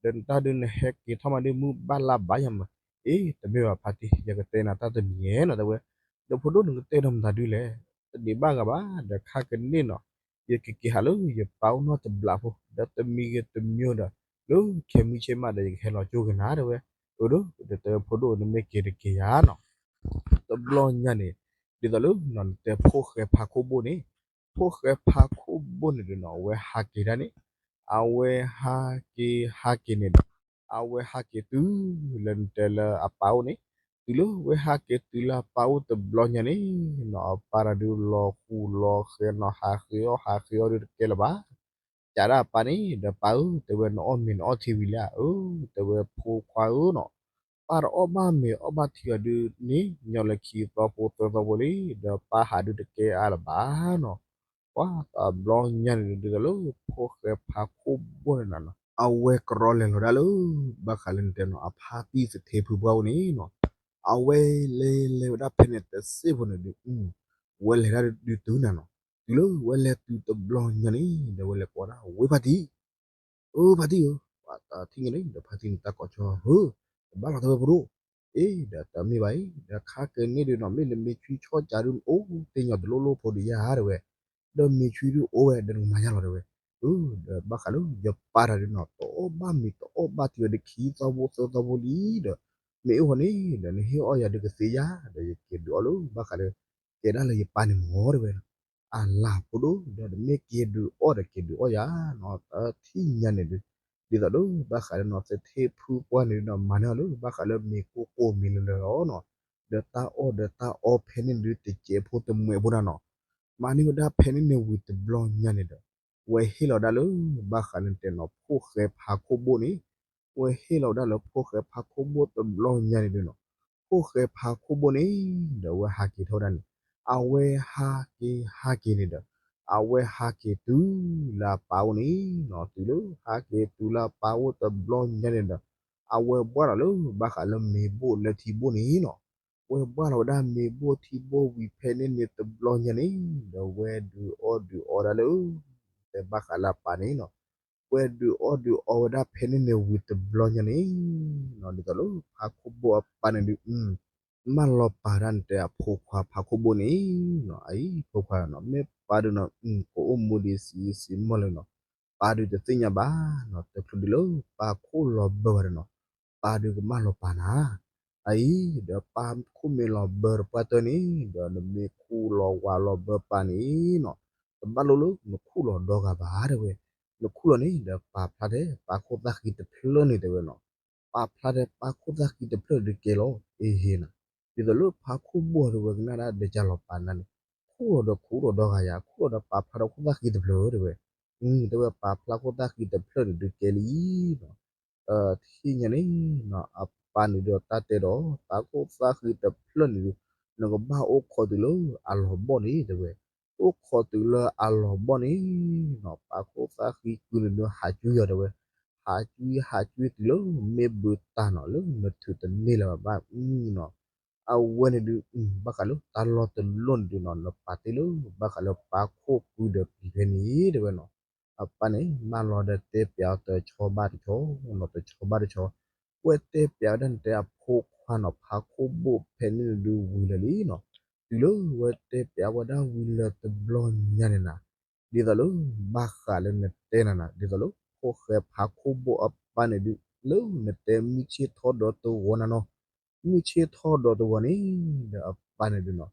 ဒီးနတၢ်ဒုးနဟဲက့ၤထီၣ်မးဒ်မုၢ်ဘၣ်လါဘၣ်ယၤမး, အ့ တမ့ၢ်ဘၣ်ဖါတံၢ် ယကတဲနၤတၢ်တမံၤနီၤ တဲဝဲ, ဒီးဖိဒိၣ်နကတဲဒီးမတၤဒုးလဲၣ်, တဒံးဘၣ်ဂၤဘၣ် ဒီးခါကန့ၣ်နီၤ, ယကက့ၤဟးလၢယပၢ်အိၣ်နီတဘျီဖိ ဒီးတမံၤဂ့ၤတမံၤဒီး လၢခဲမုၢ်ဆ့ၣ်မးဒီးယကဟဲလီၤကၠိက့ၤနၤတဲဝဲ, အၢ ဒီးတဲဖိဒိၣ်နမ့ၢ်က့ၤတက့ၤယၤနီၤ တဘျီညါန့ၣ်, ဒ်သိးလၢနီၤနတဲဖိၣ်ဃဲဖါခိၣ်ဘိၣ်န့ၣ်, ဖိၣ်ဃဲဖါခိၣ်ဘိၣ်န့ၣ်ဒီးနီၤ အဝဲဟးက့ၤဒၣ်န့ၣ်, အဝဲဟးက့ၤဟးက့ၤန့ၣ်ဒီး, အဝဲဟးက့ၤတုၤလၢနတဲလၢအပၢ်အိၣ်န့ၣ်, တုၤလၢဝဲဟးက့ၤတုၤလၢအပၢ်အိၣ်တဘျီညါန့ၣ်နီၤ အပၢ်တၢ်ဒုးလီၤဃူလီၤဃဲနီၤ ဟးဃ့အီၣ်ဟးဃ့အီၣ်ဒုးတကဲလၢၤဘၣ် ကးဒၣ်အပၢ်န့ၣ် ဒီးပၢ်ဧၢ တဲဝဲနအီၣ်မ့ၤနအီထံဝံၤလံဧါ, အၢ တဲဝဲဖိခွါဧၢနီၤ, ပၢ်တအီၣ်ဘၣ်မ့ၤအီၣ်ဘၣ်ထံအီၤဒုးန့ၣ် ညီလၢခံသီဖိသၢသီဖိလံ, ဒီးပၢ်ဟးဒုးတကဲအါလၢၤဘၣ်နီၤ, ပှၤတဘျီညါန့ၣ်ဒုးဒ်သိးလၢဖိၣ်ဃဲဖါခိၣ်ဘိၣ်န့ၣ်နီၤ အဝဲကရီလဲၤလီၤဒၣ်လၢ ဘၣ်ဃးလၢနတဲနီၤ အဖါတံၢ်သထ့ဖုပှၢ်အိၣ်န့ၣ်နီၤ, အဝဲလဲၤလဲၤဝဲဒၣ်ဖဲန့ၣ်တစ့ၢ်ဖိန့ၣ်ဒုး ဝဲလဲၤဒၣ်ဒုးတုၤနၤနီၤ, တုၤလၢဝဲလဲၤတုၤတဘျီညါန့ၣ် ဒီးဝဲလဲၤကိးဒၣ်ဝ့ၢ်ဖါတံၢ်, အၢ ဖါတံၢ်ဧၢ, ပှၤတထံၣ်ညါန့ၣ် ဒီးဖါတံၢ်န့ၣ်တၢ်ကိးဆီဟၢ, တဘၣ်လီၤတဲဝဲဖိဒိၣ်, အ့ ဒီးတမ့ၢ်ဘၣ်အံၤ ဒီးခါက့ၤန့ၣ်ဒုးနီၤ မ့ၢ်နမ့ၢ်ဆွံဆီကးဒုးအိၣ်တ့ၢ်ညီတလိၣ်လိၣ်ဖိဒုးယါတဲဝဲ, ဒီးမ့ၢ်ဆွံဒုးအိၣ်ဝဲဒီးနကမၤယါလီၤတဲဝဲ, အၢ ဒီးဘၣ်ဃးလၢယပၢ်တၢ်ဒုးနီၤ တအီၣ်ဘၣ်မ့ၤတအီၣ်ဘၣ်ထံဝဲဒုးခံသီဖိသၢသီဖိလံဒီး, မ့ၢ်အိၣ်ဃီန့ၣ် ဒီးနဟ့ၣ်အီၣ်ယၤဒုးကသ့ဧါ, ဒီးယက့ၤဒုးအီၣ်လၢဘၣ်ဃးလၢ ကဲဒၣ်လၢယပၢ်န့ၣ်မ့ၢ်တဲဝဲ, အလၤဖိဒိၣ် ဒီးနမ့ၢ်က့ၤဒုးအီၣ်ဒီးက့ၤဒုးအီၣ်ယၤနီၤ တထံၣ်ညါန့ၣ်ဒုး, ဒ်သိးလၢဘၣ်ဃးလၢနီၤ သထ့ဖုပှၢ်န့ၣ်ဒုးနီၤ မၤန့ၢ်အီၤလၢဘၣ်ဃးလၢမ့ၤကိၢ်ကိၢ်မ့ၤလၢလၢလီၤနီၤ, ဒီးတၢ်အီၣ်ဒီးတၢ်အီဖဲန့ၣ်ဒုးတစဲးဖိတမှဲးဖိဒၣ်နီၤ, မၤန့ၢ်ဝဲဒၣ်ဖဲန့ၣ်န့ၣ်ဝံၤတဘျီညါန့ၣ်ဒီး, ဝဲဟ့ၣ်လီၤဒၣ်လၢ ဘၣ်ဃးလၢနတဲနီၤ ဖိၣ်ဃဲဖါခိၣ်ဘိၣ်န့ၣ်, ဝဲဟ့ၣ်လီၤဝဲဒၣ်လၢဖိၣ်ဃဲဖါခိၣ်ဘိၣ်တဘျီညါန့ၣ်ဒုးနီၤ, ဖိၣ်ဃဲဖါခိၣ်ဘိၣ်န့ၣ် ဒီးအဝဲဟးက့ၤဟးက့ၤန့ၣ်ဒီး, အဝဲဟးက့ၤဟးက့ၤန့ၣ်ဒီး, အဝဲဟးက့ၤတုၤလၢအပၢ်အိၣ်န့ၣ်နီၤ, တုၤလၢဟးက့ၤတုၤလၢအပၢ်အိၣ်တဘျီညါန့ၣ်ဒီး, အဝဲဘှၣ်လီၤလၢ ဘၣ်ဃးလၢမ့ၤဘိၣ်လၢထံဘိၣ်န့ၣ်နီၤ, ဝဲဘှၣ်လီၤဝဲဒၣ်မ့ၤဘိၣ်ထံဘိၣ်ဝံၤဖဲန့ၣ်န့ၣ်တဘျီညါန့ၣ်, ဒီးဝဲဒုးအီၣ်ဒုးအီဒၣ်လၢ တဲဘၣ်ဃးလၢအပၢ်န့ၣ်နီၤ, ဝဲဒုးအီၣ်ဒုးအီဝဲဒၣ်ဖဲန့ၣ်န့ၣ်ဝံၤတဘျီညါန့ၣ်နီၤ, ဒ်သိးလၢဖါခိၣ်ဘိၣ်အပၢ်န့ၣ်ဒုး, မၢလီၤပာ်ဒၣ်နတဲအဖိခွါဖါခိၣ်ဘိၣ်န့ၣ်နီၤ, အအံၤဖိခွါနီၤ မ့ၢ်ပၢ်ဒုးနီၤ ကအိၣ်မူဒံးစံးစံးမီၢ်လၢနီၤ, ပၢ်ဒုးတသ့ၣ်ညါဘၣ်နီၤ, တချုးဒုးလၢပၢ်ခိၣ်လီၤဘၢဝဲဒီးနီၤ, ပၢ်ဒုးကမၢလီၤပာ်နၤ အအံၤ ဒီးပၢ်ခိၣ်မ့ၢ်လီၤဘၢတပှၢ်တၢၢ်န့ၣ် ဒီးနမ့ၢ်ခူၣ်လီၤဝးလီၤဘၢပၢ်န့ၣ်နီၤ, တဘၣ်လိၣ်လၢနခူၣ်လီၤဒီဂၤဘၣ်တဲဝဲ, နခူၣ်လီၤန့ၣ် ဒီးပာ်ဖျါထဲပၢ်ခိၣ်သၣ်ဃံတဖျၢၣ်န့ၣ်တဲဝဲနီၤ, ပာ်ဖျါထဲပၢ်ခိၣ်သၣ်ဃံတဖျၢၣ်ဒုးကဲလီၤ အ့ဟ့နီၤ, ဒ်သိးလၢဖါခိၣ်ဘိၣ်တဲဝဲကနၣ်ဒၣ်ဒီးကၢ်လီၤပာ်နၤန့ၣ်, ခူၣ်လီၤဒီးခူၣ်လီၤဒီဂၤယၤ ခူၣ်လီၤဒီးပာ်ဖျါဒီးခိၣ်သၣ်ဃံတဖျၢၣ်တဲဝဲ, တဲဝဲပာ်ဖျါခိၣ်သၣ်ဃံတဖျၢၣ်န့ၣ်ဒုးကဲလံနီၤ, တထံၣ်ညါန့ၣ်နီၤ အပၢ်န့ၣ်ဒီးတၢ်တဲဒီး ပၢ်ခိၣ်သၣ်ဃံတဖျၢၣ်န့ၣ်ဒုး နကဘၣ်အိၣ်ခိးတုၤလၢအလီၤဘီၣ်န့ၣ်တဲဝဲ, အိၣ်ခိးတုၤလၢအလီၤဘီၣ်န့ၣ်နီၤ ပၢ်ခိၣ်သၣ်ဃံကုန့ၣ်ဒုးဟးကွံယီၤတဲဝဲ, ဟးကွံဟးကွံတုၤလၢမ့ၢ်ဘုးတၢ်နီၤ လၢနထုးတန့ၢ်လၢၤဘၣ်နီၤ, အဝဲန့ၣ်ဒုး ဘၣ်ဃးလၢတၢ်လီၢ်တလီၢ်န့ၣ်ဒုးနီၤ နပာ်တ့ၢ်လၢ ဘၣ်ဃးလၢပၢ်ခိၣ်ကုဒီးပံၤဖဲန့ၣ်တဲဝဲနီၤ, အပၢ်န့ၣ် မၢလီၤဒီးတဲပျးအီၤတဆီဘၣ်တဆီနီၤ တဆီဘၣ်တဆီ, ဝဲတဲပျးဝဲဒၣ်နတဲအဖိခွါနီၤ ဖါခိၣ်ဘိၣ်ဖဲန့ၣ်န့ၣ်ဒုးဝံၤလၢာ်လံနီၤ, တုၤလၢဝဲတဲပျးဝဲဒၣ်ဝံၤလၢာ်တဘျီညါန့ၣ်နီၤ, ဒ်သိးလၢ ဘၣ်ဃးလၢနတဲနၤနီၤ ဒ်သိးလၢ ဖိၣ်ဃဲဖါခိၣ်ဘိၣ်အပၢ်န့ၣ်ဒုး လၢနတဲမုၢ်ဆ့ၣ်ထီၣ်ဒီးတဝီနၤနီၤ, မုၢ်ဆ့ၣ်ထီၣ်ဒီးတဝီန့ၣ် ဒီးအပၢ်န့ၣ်ဒုးနီၤ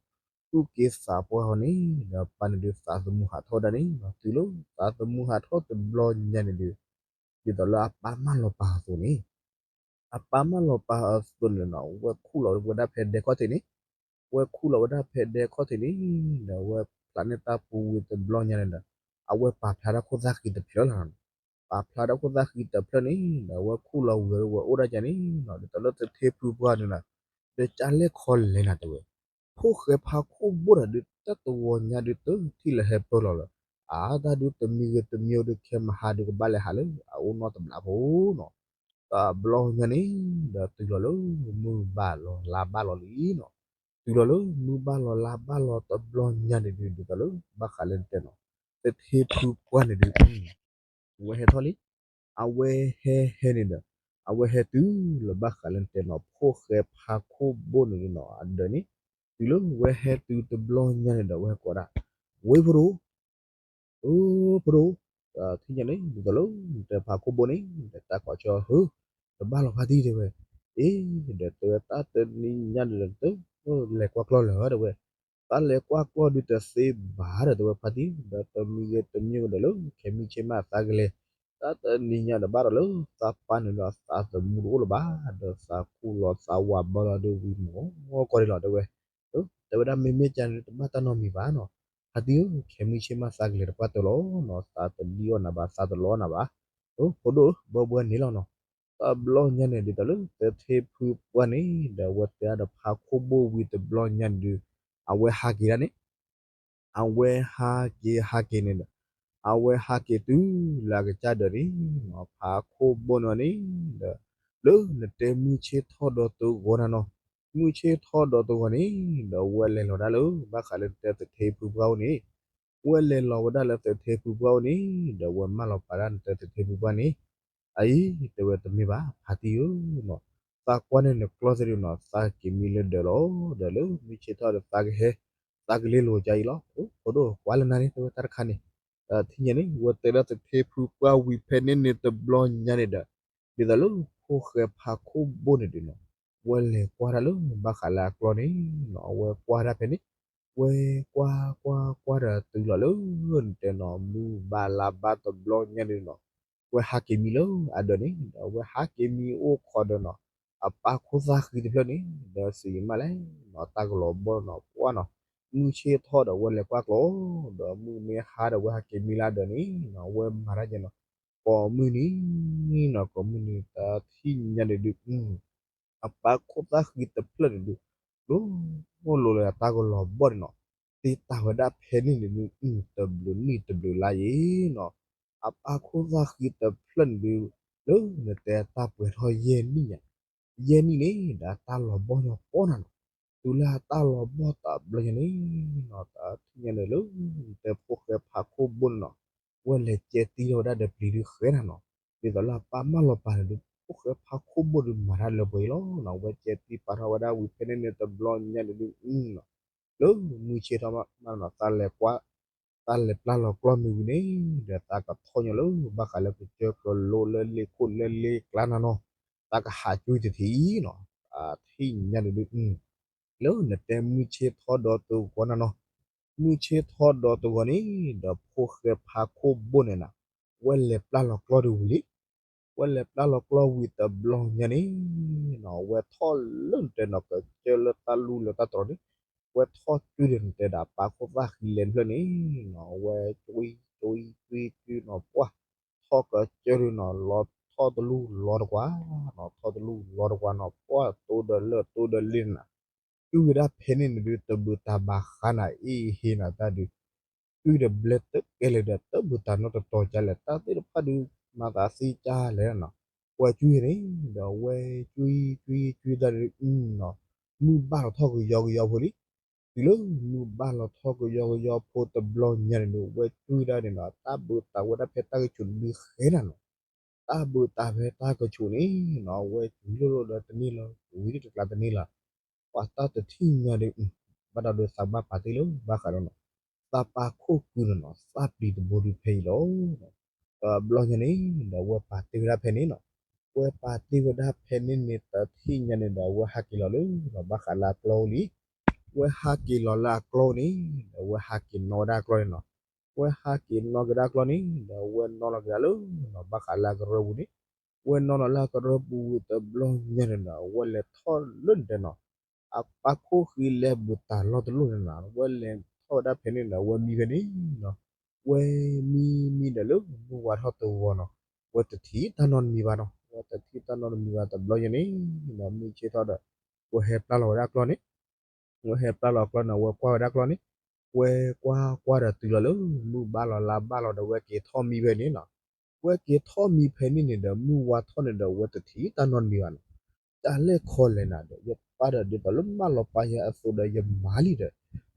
သူၣ်က့သးပှၢ်ဃီန့ၣ် ဒီးအပၢ်န့ၣ်ဒုးသးသမူဟးထီၣ်ဒၣ်န့ၣ်နီၤ တုၤလၢသးသမူဟးထီၣ်တဘျီညါန့ၣ်ဒုး ဒ်သိးလၢအပၢ်မၢလီၤပာ်အသိးန့ၣ် အပၢ်မၢလီၤပာ်အသိးန့ၣ်နီၤ ဝဲခူၣ်လီၤဝဲဒၣ်ဖဲဒဲခီၣ်ထံးန့ၣ်, ဝဲခူၣ်လီၤဝဲဒၣ်ဖဲဒဲခီၣ်ထံးန့ၣ် ဒီးဝဲဖျါန့ၢ်တၢ်ပူၤဝံၤတဘျီညါန့ၣ်ဒီး အဝဲပာ်ဖျါထီၣ်ခိၣ်သၣ်ဃံတဖျၢၣ်လီၤနီၤ, အဝဲပာ်ဖျါဒၣ်ခိၣ်သၣ်ဃံတဖျၢၣ်န့ၣ်ဒီး အဝဲခူၣ်လီၤဝံၤဒီးဝဲအိၣ်ဒၣ်ကန့ၣ်နီၤ, ဒ်သိးလၢသထ့ဖုပှၢ်န့ၣ်နီၤ, ဒီးကလဲၣ်ခီလဲၣ်နၤတဲဝဲ, ဖိၣ်ဃဲဖါခိၣ်ဘိၣ်ဒီးဒုးတၢ်တဝီညါဒုးတထံၣ်လၢဟဲပၢၢ်လီၤလၢၤ, အတၢ်ဒုးတမံၤဂ့ၤတမံၤဒုး ခဲမဟါဒုးကဘၣ်လဲၤဟးလၢအအိၣ်နီတဘျီဖိနီၤ, တဘျီညါန့ၣ်ဒီးတုၤလီၤလၢမုၢ်ဘၣ်လီၤလါဘၣ်လီၤလံနီၤ, တုၤလီၤလၢမုၢ်ဘၣ်လီၤလါဘၣ်လီၤတဘျီညါန့ၣ်ဒုး ဒ်သိးလၢဘၣ်ဃးလၢနတဲနီၤ, သထ့ဖုပှၢ်န့ၣ်ဒုး ဝဲဟဲထီၣ်လံ, အဝဲဟဲဟဲန့ၣ်ဒီး အဝဲဟဲတုၤလၢဘၣ်ဃးလၢနတဲနီၤ ဖိၣ်ဃဲဖါခိၣ်ဘိၣ်န့ၣ်ဒုးနီၤ အဒၢးန့ၣ်, တုၤလၢဝဲဟဲတုၤတဘျီညါန့ၣ်ဒီး ဝဲဟဲကိးဒၣ်, ဝ့ၢ်ဖိဒိၣ် အၢ ဖိဒိၣ်, ထံၣ်ညါန့ၣ် ဒ်သိးလၢနတဲဖါခိၣ်ဘိၣ်န့ၣ် ဒီးတၢ်ကိးဆၢဟၢ, တဘၣ်လီၤဖါတံၢ်တဲဝဲ, အ့ ဒီးတဲဝဲတၢ်တနံၤညါဒီး လဲၤကွၢ်ကျီၢ်လၢၤတဲဝဲ, တၢ်လဲၤကွၢ်ကျီၢ်ဒုးတသ့ဘၣ်ဒီးတဲဝဲဖါတံၢ် ဒီးတမံၤဂ့ၤတမံၤဂ့ၤဒီးလၢ ခဲမုၢ်ဆ့ၣ်မးသးကလဲၤ, တၢ်တနံၤညါဒီးဘၣ်ဒီးလၢသးပၢ်န့ၣ်ဒီးသးသမူတအိၣ်လၢၤဘၣ်, ဒီးသးခူၣ်လီၤသးဝးဘၢလီၤဒုးဝံၤမုၢ်ကီၢ်ဒံးလီၤတဲဝဲ, တဲဝဲဒၣ်မ့မ့ၢ်ကန့ၣ်တဘၣ်တၢ်နီတမံၤဘၣ်နီၤ, ဖါတံၢ်ဧၢ ခဲမုၢ်ဆ့ၣ်မးသးကလဲၤတပှၢ်တၢၢ်လီၤနီၤ သးတလံၣ်အီၣ်နၤဘၣ် သးတလီအီၣ်နၤဘၣ်, ဖိဒိၣ်ဧၢ ဘၢဘၢန့ၣ်လီၤနီၤ, တဘျီညါန့ၣ် ဒ်သိးလၢသထ့ဖုပှၢ်န့ၣ် ဒီးအဝဲတဲဒၣ်ဒီးဖါခိၣ်ဘိၣ်ဝံၤတဘျီညါန့ၣ်ဒုး အဝဲဟးက့ၤဒၣ်န့ၣ် အဝဲဟးက့ၤဟးက့ၤန့ၣ်ဒီး အဝဲဟးက့ၤတုၤလၢအကစၢ်ဒၢးန့ၣ်နီၤ ဖါခိၣ်ဘိၣ်န့ၣ်န့ၣ်ဒီး လၢနတဲမုၢ်ဆ့ၣ်ထီၣ်ဒီးတဂီၤနၤနီၤ, မုၢ်ဆ့ၣ်ထီၣ်ဒီးတဂီၤန့ၣ်ဒီး ဝဲလဲၤလီၤဒၣ်လၢ ဘၣ်ဃးလၢနတဲသထ့ဖုပှၢ်အိၣ်န့ၣ်, ဝဲလဲၤလီၤဝဲဒၣ်လၢသထ့ဖုပှၢ်အိၣ်န့ၣ် ဒီးဝဲမၢလီၤပာ်ဒၣ်နတဲသထ့ဖုပှၢ်န့ၣ်, အအံၤ တဲဝဲတမ့ၢ်ဘၣ် ဖါတံၢ်ဧၢနီၤ, သးကွၢ်န့ၣ်နကျီၢ်သ့ၣ်ဒုးနီၤ သးက့ၤမံလၢဒၢးလီၤ, ဒီးလၢမုၢ်ဆ့ၣ်ထီၣ်ဒီးသးကဟဲ, သးကလဲၤလိာ်ကါအံၤလီၤ, အိၣ်ဖိဒိၣ်ကွၢ်လၢနၤန့ၣ် တဲဝဲတၢ်တခါန့ၣ်, ဒီးထံၣ်ညါန့ၣ် ဝဲတဲဒၣ်သထ့ဖုပှၢ်ဝံၤဖဲန့ၣ်န့ၣ်တဘျီညါန့ၣ်ဒီး, ဒ်သိးလၢဖိၣ်ဃဲဖါခိၣ်ဘိၣ်န့ၣ်ဒုးနီၤ, ဝဲလဲၤကွၢ်တၢ်လၢဘၣ်ဃးလၢအကျီၢ်န့ၣ်နီၤ, အဝဲကွၢ်ဒၣ်ဖဲန့ၣ်, ဝဲကွၢ်ကွၢ်ကွၢ်ဒီးတုၤလီၤလၢ နတဲနီၤ မုၢ်ဘၣ်လါဘၣ်တဘျီညါန့ၣ်နီၤ, ဝဲဟးက့ၤမံလၢအဒၢးန့ၣ် ဒီးဝဲဟးက့ၤမံအိၣ်ခိးဒီးနီၤ, အပၢ်ခိၣ်သၣ်ဃံတဖျၢၣ်န့ၣ် ဒီးစံးမးလဲၣ်နီၤ တၢ်ကလီၤဘီၣ်နီၤ ပှၢ်နီၤ, မုၢ်ဆ့ၣ်ထီၣ်ဒီးဝဲလဲၤကွၢ်ကျီၢ်, ဒီးမုၢ်မ့ၢ်ဟါဒီးဝဲဟးက့ၤမံလၢအဒၢးန့ၣ်နီၤ, ဝဲမၤတၢ်ကဲနီၤ, ကိးမုၢ်နံၤနီၤ ကိးမုၢ်နံၤ တၢ်ထံၣ်ညါန့ၣ်ဒုး အပၢ်ခိၣ်သၣ်ဃံတဖျၢၣ်န့ၣ်ဒုး, လိၤလိၤလၢအတၢ်ကလီၤဘီၣ်န့ၣ်နီၤ, သ့တၢ်ဝဲဒၣ်ဖဲန့ၣ်န့ၣ်ဒုး တဘျုးနံၣ်တဘျုးလါယံၤနီၤ, အပၢ်ခိၣ်သၣ်ဃံတဖျၢၣ်န့ၣ်ဒုး, လၢနတဲတၢ်ပှဲၤထီၣ်ယဲၢ်နံၣ်ညါ, ယဲၢ်နံၣ်န့ၣ် ဒီးတၢ်လီၤဘီၣ်ညီပှၢ်နၤနီၤ, တုၤလၢအတၢ်လီၤဘီၣ်တဘျီညါန့ၣ်နီၤ, တၢ်ထံၣ်ညါန့ၣ်လၢ နတဲဖိၣ်ဃဲဖါခိၣ်ဘိၣ်န့ၣ်နီၤ, ဝဲလဲၤကဲတံထီၣ်ဝဲဒၣ်ဒီးပျံၤဒုးဃဲနၤနီၤ, ဒ်သိးလၢအပၢ်မၢလီၤပာ်န့ၣ်ဒုး ဖိၣ်ဃဲဖါခိၣ်ဘိၣ်ဒုးမၤတၢ်လၢပှဲၤအံၤလီၤနီၤ, ဝဲကဲတံပာ်ထီၣ်ဝဲဒၣ်ဝံၤဖဲန့ၣ်န့ၣ်တဘျီညါန့ၣ်ဒုးနီၤ, လၢမုၢ်ဆ့ၣ်ထီၣ်မးမးနီၤ သးလဲၤကွၢ်, သးလဲၤပျၢ်လီၤကျီၢ်မ့ၢ်ဝံၤန့ၣ် ဒီးသးကထီၣ်ညီလၢဘၣ်ဃးလၢကစၢၢ်ကလိလၢလ့ခိၣ်လၢလ့ကျါနၤနီၤ, သးကဟးကွံာ်တထံၣ်အံၤနီၤ, အထံၣ်ညါန့ၣ်ဒုး လၢနတဲမုၢ်ဆ့ၣ်ထီၣ်ဒီးတဂီၤနၤနီၤ, မုၢ်ဆ့ၣ်ထီၣ်ဒီးတဂီၤန့ၣ် ဒီးဖိၣ်ဃဲဖါခိၣ်ဘိၣ်န့ၣ်နၤ, ဝဲလဲၤပျၢ်လီၤကျီၢ်ဒုးဝံၤလံ, ဝဲလဲၤပျၢ်လီၤကျီၢ်ဝံၤတဘျီညါန့ၣ်နီၤ, ဝဲထီၣ်လၢနတဲနီၤ ကစၢၢ်လၢတၢ်လူလၢတၢ်တြီၤန့ၣ်, ဝဲထီၣ်ကွံာ်ဒီးနတဲဒၣ်ပၢ်ခိၣ်သၣ်ဃံလဲၣ်တဖျၢၣ်န့ၣ်နီၤ, ဝဲကွံာ်ကွံာ်ကွံာ်ကွံာ်နီၤ ပှၢ်, ထီၣ်ကစၢၢ်ဒုးနီၤ လီၤထီၣ်တလူလီၤတကွၢ်နီၤ, ထီၣ်တလူလီၤတကွၢ်နီၤ ပှၢ်တိဒီးလၢတိဒီးလ့နၤ ကွံာ်ဝဲဒၣ်ဖဲန့ၣ်န့ၣ်ဒုး တဘုးတၢ်ဘၣ်ဃးနၤအ့ၣ်ဟ့နၤတၢ်ဒုး, ကွံာ်ဒီးဘျဲတကဲလၢာ်ဒီး တဘုးတၢ်နီတတီၤကလဲၣ် တၢ်သ့ၣ်တဖၣ်ဒုး မၤသးသ့ကၢ်လဲၣ်နီၤ, ဝဲကွံာ်န့ၣ် ဒီးဝဲကွံာ်ကွံာ်ကွံာ်တၢ်ဒုးနီၤ, မုၢ်ဘၣ်လီၤထီၣ်ကယီကယီဖိလံ, တုၤလၢမုၢ်ဘၣ်လီၤထီၣ်ကယီကယီဖိတဘျီညါန့ၣ်ဒုး ဝဲကွံာ်ဒၣ်န့ၣ်နီၤ တၢ်ဘုးတၢ်ဝဲဒၣ်ဖဲတၢ်ကဆူးဒုးဃဲနၤနီၤ တၢ်ဘုးတၢ်ဖဲတၢ်ကဆူးန့ၣ်နီၤ ဝဲကွံာ်လိၣ်လိၣ်ဒီးတန့ၢ်လၢၤ ဝံၤတကျါတန့ၢ်လၢၤ, ပှၤတၢ်တထံၣ်ညါဒုး, ဘၣ်ဒီးဒုးသးဘၣ်ပာ်တ့ၢ်လၢဘၣ်ဃးဒီးနီၤ, သးပၢ်ခိၣ်ကုာ်န့ၣ်နီၤ သၣ်ပျံၤတဘိဒုးဖဲအံၤလီၤ. တဘျီညါန့ၣ် ဒီးဝဲပာ်တ့ၢ်ဝဲဒၣ်ဖဲန့ၣ်နီၤ, ဝဲပာ်တ့ၢ်ဝဲဒၣ်ဖဲန့ၣ်န့ၣ် တထံၣ်ညါန့ၣ်ဒီး ဝဲဟးက့ၤလီၤလၢ ဘၣ်ဃးလၢအကျီၢ်အိၣ်လံ ဝဲဟးက့ၤလီၤလၢအကျီၢ်န့ၣ် ဒီးဝဲဟးက့ၤနီၣ်ဝဲဒၣ်အကျီၢ်န့ၣ်နီၤ, ဝဲဟးက့ၤနီၣ်က့ၤဒၣ်အကျီၢ်န့ၣ် ဒီးဝဲနီၣ်လီၤက့ၤဒၣ်လၢ ဘၣ်ဃးလၢအကရၢပူၤန့ၣ်, ဝဲနီၣ်လီၤလၢအကရၢပူၤဝံၤတဘျီညါန့ၣ်ဒီး ဝဲလဲၤထီၣ်လၢနတဲနီၤ, အပၢ်ခိၣ်ဃံလဲၤဘုးတၢ်လီၢ်တလီၢ်န့ၣ်နီၤ, ဝဲလဲၤထီၣ်ဝဲဒၣ်ဖဲန့ၣ်ဒီး ဝဲမံဖဲန့ၣ်နီၤ, ဝဲမံမံဒီးလၢမုၢ်ဝါထီၣ်တဝီၤနီၤ, ဝဲတထံၣ်တၢ်နီတမံၤဘၣ်နီၤ, ဝဲတထံၣ်တၢ်နီတမံၤဘၣ်တဘျီညါန့ၣ်ဒီး မုၢ်ဆ့ၣ်ထီၣ်ဒီး ဝဲဟဲပျၢ်လီၤဝဲဒၣ်ကျီၢ်န့ၣ်, ဝဲဟဲပျၢ်လီၤကျီၢ်န့ၣ် ဝဲကွၢ်ဝဲဒၣ်ကျီၢ်န့ၣ်, ဝဲကွၢ်ကွၢ်ဒီးတုၤလီၤလၢ မုၢ်ဘၣ်လီၤလါဘၣ်လီၤဒီး ဝဲက့ၤထီၣ်မံဖဲန့ၣ်နီၤ, ဝဲက့ၤထီၣ်မံဖဲန့ၣ်န့ၣ်ဒီး မုၢ်ဝါထီၣ်န့ၣ်ဒီး ဝဲတထံၣ်တၢ်နီတမံၤဘၣ်နီၤ, တၢ်လဲၣ်ခီလဲၣ်နၤဒီး ယပၢ်ဒီးဒ်သိးလၢမၢလီၤပၢ်ယၤအသိးဒီး ယမၤလံဒီး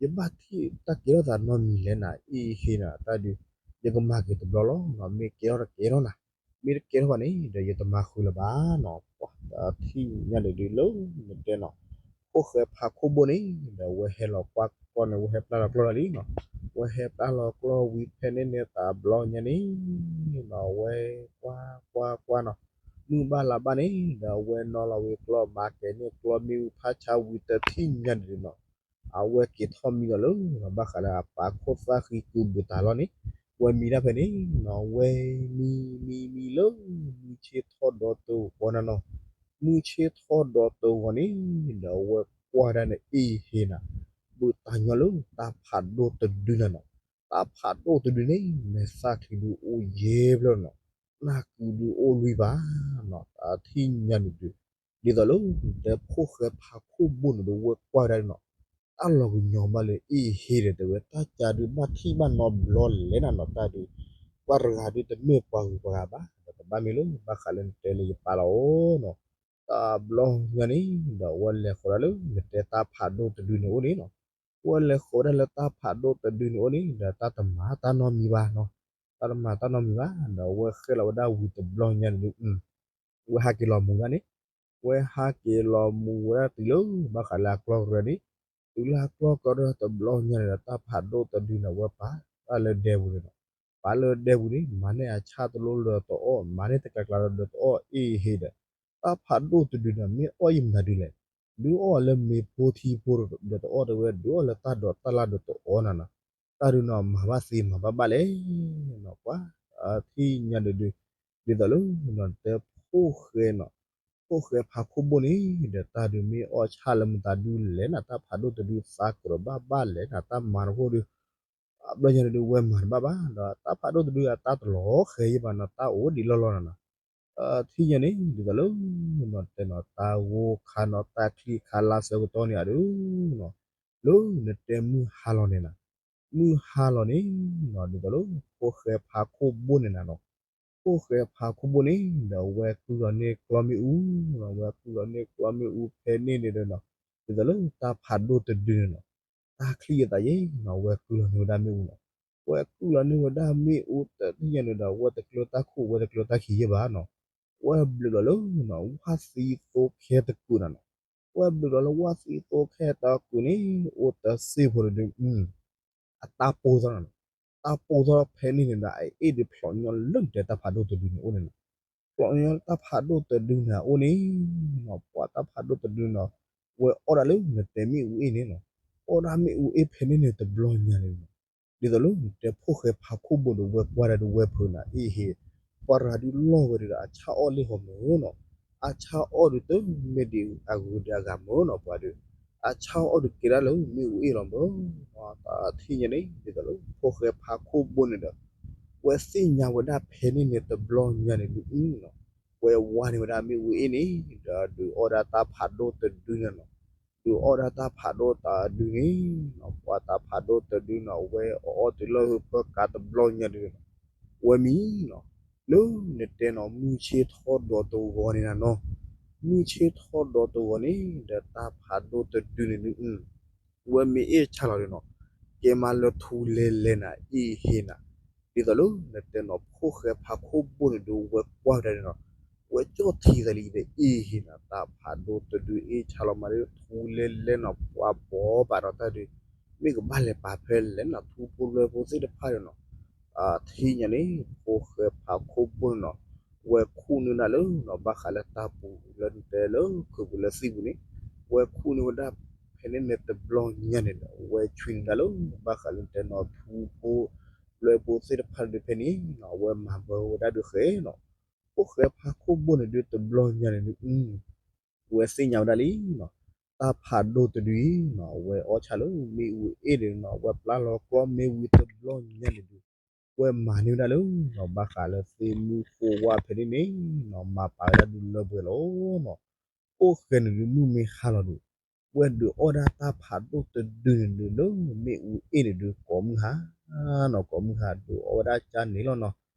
ယဘၣ်ထံၣ်တၢ်ကဲထီၣ်သးနီတမံၤလဲၣ်နၤ အ့ၣ်ဟ့နၤ တၢ်ဒုး ယကမၤက့ၤတဘျီလီၤနီၤ, မ့ၢ်ကဲထီၣ်တကဲထီၣ်နၤ, မ့ၢ်တကဲထီၣ်ဘၣ်န့ၣ်ဒီး ယတမၤဃုာ်လၢၤဘၣ်နီၤ, ပှၤတထံၣ်ညါန့ၣ်ဒုးလၢနတဲနီၤ, ဖိၣ်ဃဲဖးခိၣ်ဘိၣ်န့ၣ်ဒီး ဝဲဟဲလီၤကွၢ်ကျီၢ်န့ၣ် ဝဲဟဲပျၢ်လီၤကျီၢ်လီၤလံနီၤ, ဝဲဟဲပျၢ်လီၤကျီၢ်ဝံၤဖဲန့ၣ်န့ၣ် တဘျီညါန့ၣ်နီၤ ဝဲကွၢ်ကွၢ်ကွၢ်နီၤ, မုၢ်ဘၣ်လါဘၣ်န့ၣ်ဒီး ဝဲနီၣ်လီၤဝံၤကျီၢ် မၤကဲၤန့ၢ်ကျီၢ်မ့ၣ်အူဖးဆါဝံၤ တထံၣ်ညါန့ၣ်ဒုးနီၤ အဝဲက့ၤထီၣ်မံလီၤလၢ ဘၣ်ဃးလၢအပၢ်ခိၣ်သၣ်ဃံကုဘုးတၢ်လီၢ်န့ၣ်, ဝဲမံဒၣ်ဖဲန့ၣ်နီၤ, ဝဲမံမံမံလၢ မုၢ်ဆ့ၣ်ထီၣ်ဒီးတဂီၤနၤနီၤ, မုၢ်ဆ့ၣ်ထီၣ်ဒီးတဂီၤန့ၣ်ဒီး ဝဲကွၢ်ဒၣ်န့ၣ် အ့ၣ်ဟ့နၤ, ဘုးတၢ်ညီလၢတၢ်ဖးဒိၣ်တဒုနၤနီၤ, တၢ်ဖးဒိၣ်တဒုန့ၣ် မဲာ်သၣ်ချံဒုးအိၣ်ယဲၢ်ဖျၢၣ်နီၤ, နၢ်ကုဒုးအိၣ်လွံၢ်ဘးနီၤ, တထံၣ်ညါန့ၣ်ဒုး ဒ်သိးလၢ နတဲဖိၣ်ဃဲဖးခိၣ်ဘိၣ်န့ၣ်ဒီး ဝဲကွၢ်ဝဲဒၣ်န့ၣ်နီၤ, တၢ်လီၤကညီၤဘၣ်လၢအ့ၣ်ဟ့ဒီး တဲဝဲ တၢ်ကါဒုးဘၣ်ထံၣ်ဘၣ်နီတဘျီလဲၣ်နၤနီၤ, တၢ်ဒုး ပှၤတဂၤဒုးတမ့ၢ်ပှၤဂုၤပှၤဂၤဘၣ်, ဒီးတဘၣ်မ့ၢ်လၢ ဘၣ်ဃးလၢနတဲလၢယပၢ်လီၤနီၤ, တဘျီညါန့ၣ်ဒီး ဝဲလဲၤဃီၤဒၣ်လၢ နတဲတၢ်ဖးဒိၣ်တဒုန့ၣ်အိၣ်န့ၣ်နီၤ, ဝဲလဲၤဃီၤဝဲဒၣ်လၢတၢ်ဖးဒိၣ်တဒုန့ၣ်အိၣ်န့ၣ်ဒီး တၢ်တမၤတၢ်နီတမံၤဘၣ်နီၤ, တၢ်တမၤတၢ်နီတမံၤဘၣ်, ဒီးဝဲဃဲလီၤဝဲဒၣ်ဝံၤတဘျီညါန့ၣ်ဒုး ဝဲဟးက့ၤလီၤမူဒၣ်န့ၣ်, ဝဲဟးက့ၤလီၤမူဝဲဒၣ်တုၤလၢ ဘၣ်ဃးလၢအကျီၢ်ကရၢန့ၣ်, တုၤလၢအကျီၢ်ကရၢတဘျီညါန့ၣ်ဒီး တၢ်ဖးဒိၣ်တဒုန့ၣ် ဝဲပာ်လၢဒဲပူၤန့ၣ်နီၤ, ပာ်လၢဒဲပူၤန့ၣ် မၤန့ၢ်အဆၣ်တလိၣ်လၢတအီၣ်, မၤန့ၢ်တကျါကျါဒီးတအီၣ်အ့ၣ်ဟ့ဒီး, တၢ်ဖးဒိၣ်တဒုန့ၣ် မ့ၢ်အီၣ်ယံာ်မတၤဒုလဲၣ်, ဒုးအီၣ်လၢမ့ၤဖိထံဖိဒီးတအီၣ်တဲဝဲ, ဒုးအီၣ်လၢတၢ်ဒိးတၢ်လၢ်ဒီးတအီၣ်နၤနီၤ, တၢ်ဒုးနီၤ မၤဘၣ်သ့မၤဘၣ်ဘၣ်လဲၣ်နီၤ, ပှၤထံၣ်ညါဒုးဒုး, ဒ်သိးလၢ နတဲဖိၣ်ဃဲနီၤ, ဖိၣ်ဃဲဖးခိၣ်ဘိၣ်န့ၣ်ဒီး တၢ်ဒုးမ့ၢ်အီၣ်ဆၣ်လၢမတၤဒုလဲၣ်နၤ, တၢ်ဖးဒိၣ်တဒုသးကရၢဘၣ်ဘၣ်လဲၣ်နၤ, တၢ်မၤတဖိဒုး အဘျီညါဒုး ဝဲမၤတဘၣ်ဘၣ်, ဒီးတၢ်ဖးဒိၣ်တဒုအတၢ်တလီၤဃဲယဘၣ်နီၤ, တၢ်အိၣ်ဒံးလီၢ်လီၢ်နၤနီၤ, ထံၣ်ညါန့ၣ် ဒ်သိးလၢ နတဲနီၤ တၢ်ဂိၢ်ခါနီၤ တၢ်ချံခါလါဆၢကတီၢ်န့ၣ်အဒုးနီၤ, လၢနတဲမုၢ်ဟါလီၤန့ၣ်နၤ, မုၢ်ဟါလီၤန့ၣ်နီၤ ဒ်သိးလၢ ဖိၣ်ဃဲဖးခိၣ်ဘိၣ်န့ၣ်နၤနီၤ, ဖိၣ်ဃဲဖးခိၣ်ဘိၣ်န့ၣ်ဒီး ဝဲကုၢ်လီၤန့ၢ်ကျီၢ်မ့ၣ်အူနီၤ, ဝဲကုၢ်လီၤန့ၢ်ကျီၢ်မ့ၣ်အူဖဲန့ၣ်န့ၣ်ဒီးနီၤ, ဒ်သိးလၢတၢ်ဖးဒိၣ်တဒုန့ၣ်နီၤ, တၢ်ချံအသးယဲနီၤ ဝဲကုၢ်လီၤန့ၢ်ဝဲဒၣ်မ့ၣ်အူနီၤ, ဝဲကုၢ်လီၤန့ၢ်ဝဲဒၣ်မ့ၣ်အူတထံၣ်ညါန့ၣ်ဒီး ဝဲတကျၢတၢ်ခိၣ် ဝဲတကျၢတၢ်ခံးယဲဘၣ်နီၤ, ဝဲဘျုးလီၤလၢ ဝၣ်သံသိခဲတကုာ်နၤနီၤ, ဝဲဘျုးလီၤလၢဝၣ်သံသိခဲတကုာ်န့ၣ် အိၣ်တစ့ၢ်ဖိတဒု အတၢ်ပိၢ်ထီၣ်နီၤ, တၢ်ပိၢ်ထီၣ်ဖဲန့ၣ်န့ၣ်ဒီး အအ့ၣ်ဒုးဖျိးညီလၢနတဲတၢ်ဖးဒိၣ်တဒုန့ၣ်အိၣ်န့ၣ်နီၤ, ဖျိးညီတၢ်ဖးဒိၣ်တဒုန့ၣ်အိၣ်န့ၣ်နီၤ, ပှၤတၢ်ဖးဒိၣ်တဒုနီၤ, ဝဲအီၣ်ဒၣ်လၢနတဲမ့ၣ်အူအ့ၣ်န့ၣ်နီၤ, အီၣ်ဒၣ်မ့ၣ်အူအ့ၣ်ဖဲန့ၣ်န့ၣ်တဘျီညါန့ၣ်နီၤ, ဒ်သိးလၢနတဲဖိၣ်ဃဲဖးခိၣ်ဘိၣ်ဒီး ဝဲကွၢ်ဒၣ်ဒီးဝဲဖုးနၤအ့ၣ်ဟ့, ပှၤတဂၤဒုးလီၢ်ဝဲဒၣ်ဒီး အဆၣ်အီၣ်လံဟီမၢ်နီၤ, အဆၣ်အီၣ်ဒုးတမ့ၢ်ဒ်အဂုၤဒ်အဂၤမၢ်နီၤ, ပှၤဒုး အဆၣ်အီၣ်ဒုးကဲဒၣ်လၢမ့ၣ်အူအ့ၣ်လီၤမၢ်နီၤ, တၢ်ထံၣ်ညါန့ၣ် ဒ်သိးလၢဖိၣ်ဃဲဖးခိၣ်ဘိၣ်န့ၣ်ဒီး ဝဲသ့ၣ်ညါဝဲဒၣ်ဖဲန့ၣ်န့ၣ်တဘျီညါန့ၣ်ဒုးနီၤ, ဝဲဝါန့ၢ်ဝဲဒၣ်မ့ၣ်အူအ့ၣ်န့ၣ် ဒီးဒုးအီၣ်ဒၣ်တၢ်ဖးဒိၣ်တဒုန့ၣ်နီၤ, ဒုးအီၣ်ဒၣ်တၢ်ဖးဒိၣ်တဒုန့ၣ်နီၤ, ပှၤတၢ်ဖးဒိၣ်တဒုနီၤ, ဝဲအီၣ်တုၤလၢဟၢဖၢကၤတဘျီညါဒုးနီၤ, ဝဲမံနီၤ, လၢနတဲနီၤ မုၢ်ဆ့ၣ်ထီၣ်ဒီးတဂီၤန့ၣ်နၤနီၤ, မုၢ်ဆ့ၣ်ထီၣ်ဒီးတဂီၤန့ၣ် ဒီးတၢ်ဖးဒိၣ်တဒုန့ၣ်ဒုး ဝဲမ့ၢ်အ့ၣ်ဆါလီၤဒုးနီၤ, ကဲမးလၢထူလဲလဲနၤအ့ၣ်ဟ့နၤ, ဒ်သိးလၢနတဲနီၤ ဖိၣ်ဃဲဖးခိၣ်ဘိၣ်န့ၣ်ဒုး ဝဲကွၢ်ဝဲဒၣ်န့ၣ်နီၤ, ဝဲကၠီၣ်ထံသးလံဒီးအ့ၣ်ဟ့နၤ, တၢ်ဖးဒိၣ်တဒုအ့ၣ်ဆါလီၤမးဒီး ထူလဲလဲနီၤ, ပှၤဘီဘၣ်ဒီးတၢ်ဒုး မ့ၢ်ကဘၣ်လဲၤပာ်ဖဲလဲၣ်နီၤ, ထူဖိလွဲဖိသ့ၣ်တဖၣ်ဒီးနီၤ ထံၣ်ညါန့ၣ် ဖိၣ်ဃဲဖးခိၣ်ဘိၣ်န့ၣ်နီၤ, ဝဲခူၣ်န့ၢ်ဒၣ်လၢနီၤ ဘၣ်ဃးလၢတၢ်ပူၤလၢနတဲလၢခုးပူၤလၢသံၣ်ပူၤန့ၣ်, ဝဲခူၣ်န့ၢ်ဝဲဒၣ်ဖဲန့ၣ်န့ၣ်တဘျီညါန့ၣ်ဒီး ဝဲဆွံန့ၢ်ဒၣ်လၢ ဘၣ်ဃးလၢနတဲနီၤ ထူဖိလွဲဖိသ့ၣ်တဖၣ်ဒုးဖဲန့ၣ်နီၤ ဝဲမၤဘၢဝဲဒၣ်ဒုးဃဲနီၤ, ဖိၣ်ဃဲဖးခိၣ်ဘိၣ်န့ၣ်ဒုးတဘျီညါန့ၣ်ဒုး ဝဲသ့ၣ်ညါဝဲဒၣ်လံနီၤ, တၢ်ဖးဒိၣ်တဒုအံၤနီၤ ဝဲအီၣ်ဆၣ်လၢမ့ၣ်အူအ့ၣ်ဒုးနီၤ ဝဲပျၢ်လီၤကျီၢ်မ့ၣ်ဝံၤတဘျီညါန့ၣ်ဒုး ဝဲမၤန့ၢ်ဝဲဒၣ်လၢ ဘၣ်ဃးလၢသ့ၣ်မုၣ်ဃိဝါဖဲန့ၣ်န့ၣ်နီၤ မၤပာ်ဝဲဒၣ်ဒုးလၢပှဲၤလီၤနီၤ. ဖိၣ်ဃဲန့ၣ်ဒုးမုၢ်မ့ၢ်ဟါလီၤဒီး ဝဲဒုးအီၣ်ဒၣ်တၢ်ဖးဒိၣ်တဒုန့ၣ်ဒုးလၢမ့ၣ်အူအ့ၣ်န့ၣ်ဒုး ကိးမုၢ်ဟါနီၤ ကိးမုၢ်ဟါဒုးအီၣ်ဝဲဒၣ်ကၢ်န့ၣ်လီၤနီၤ.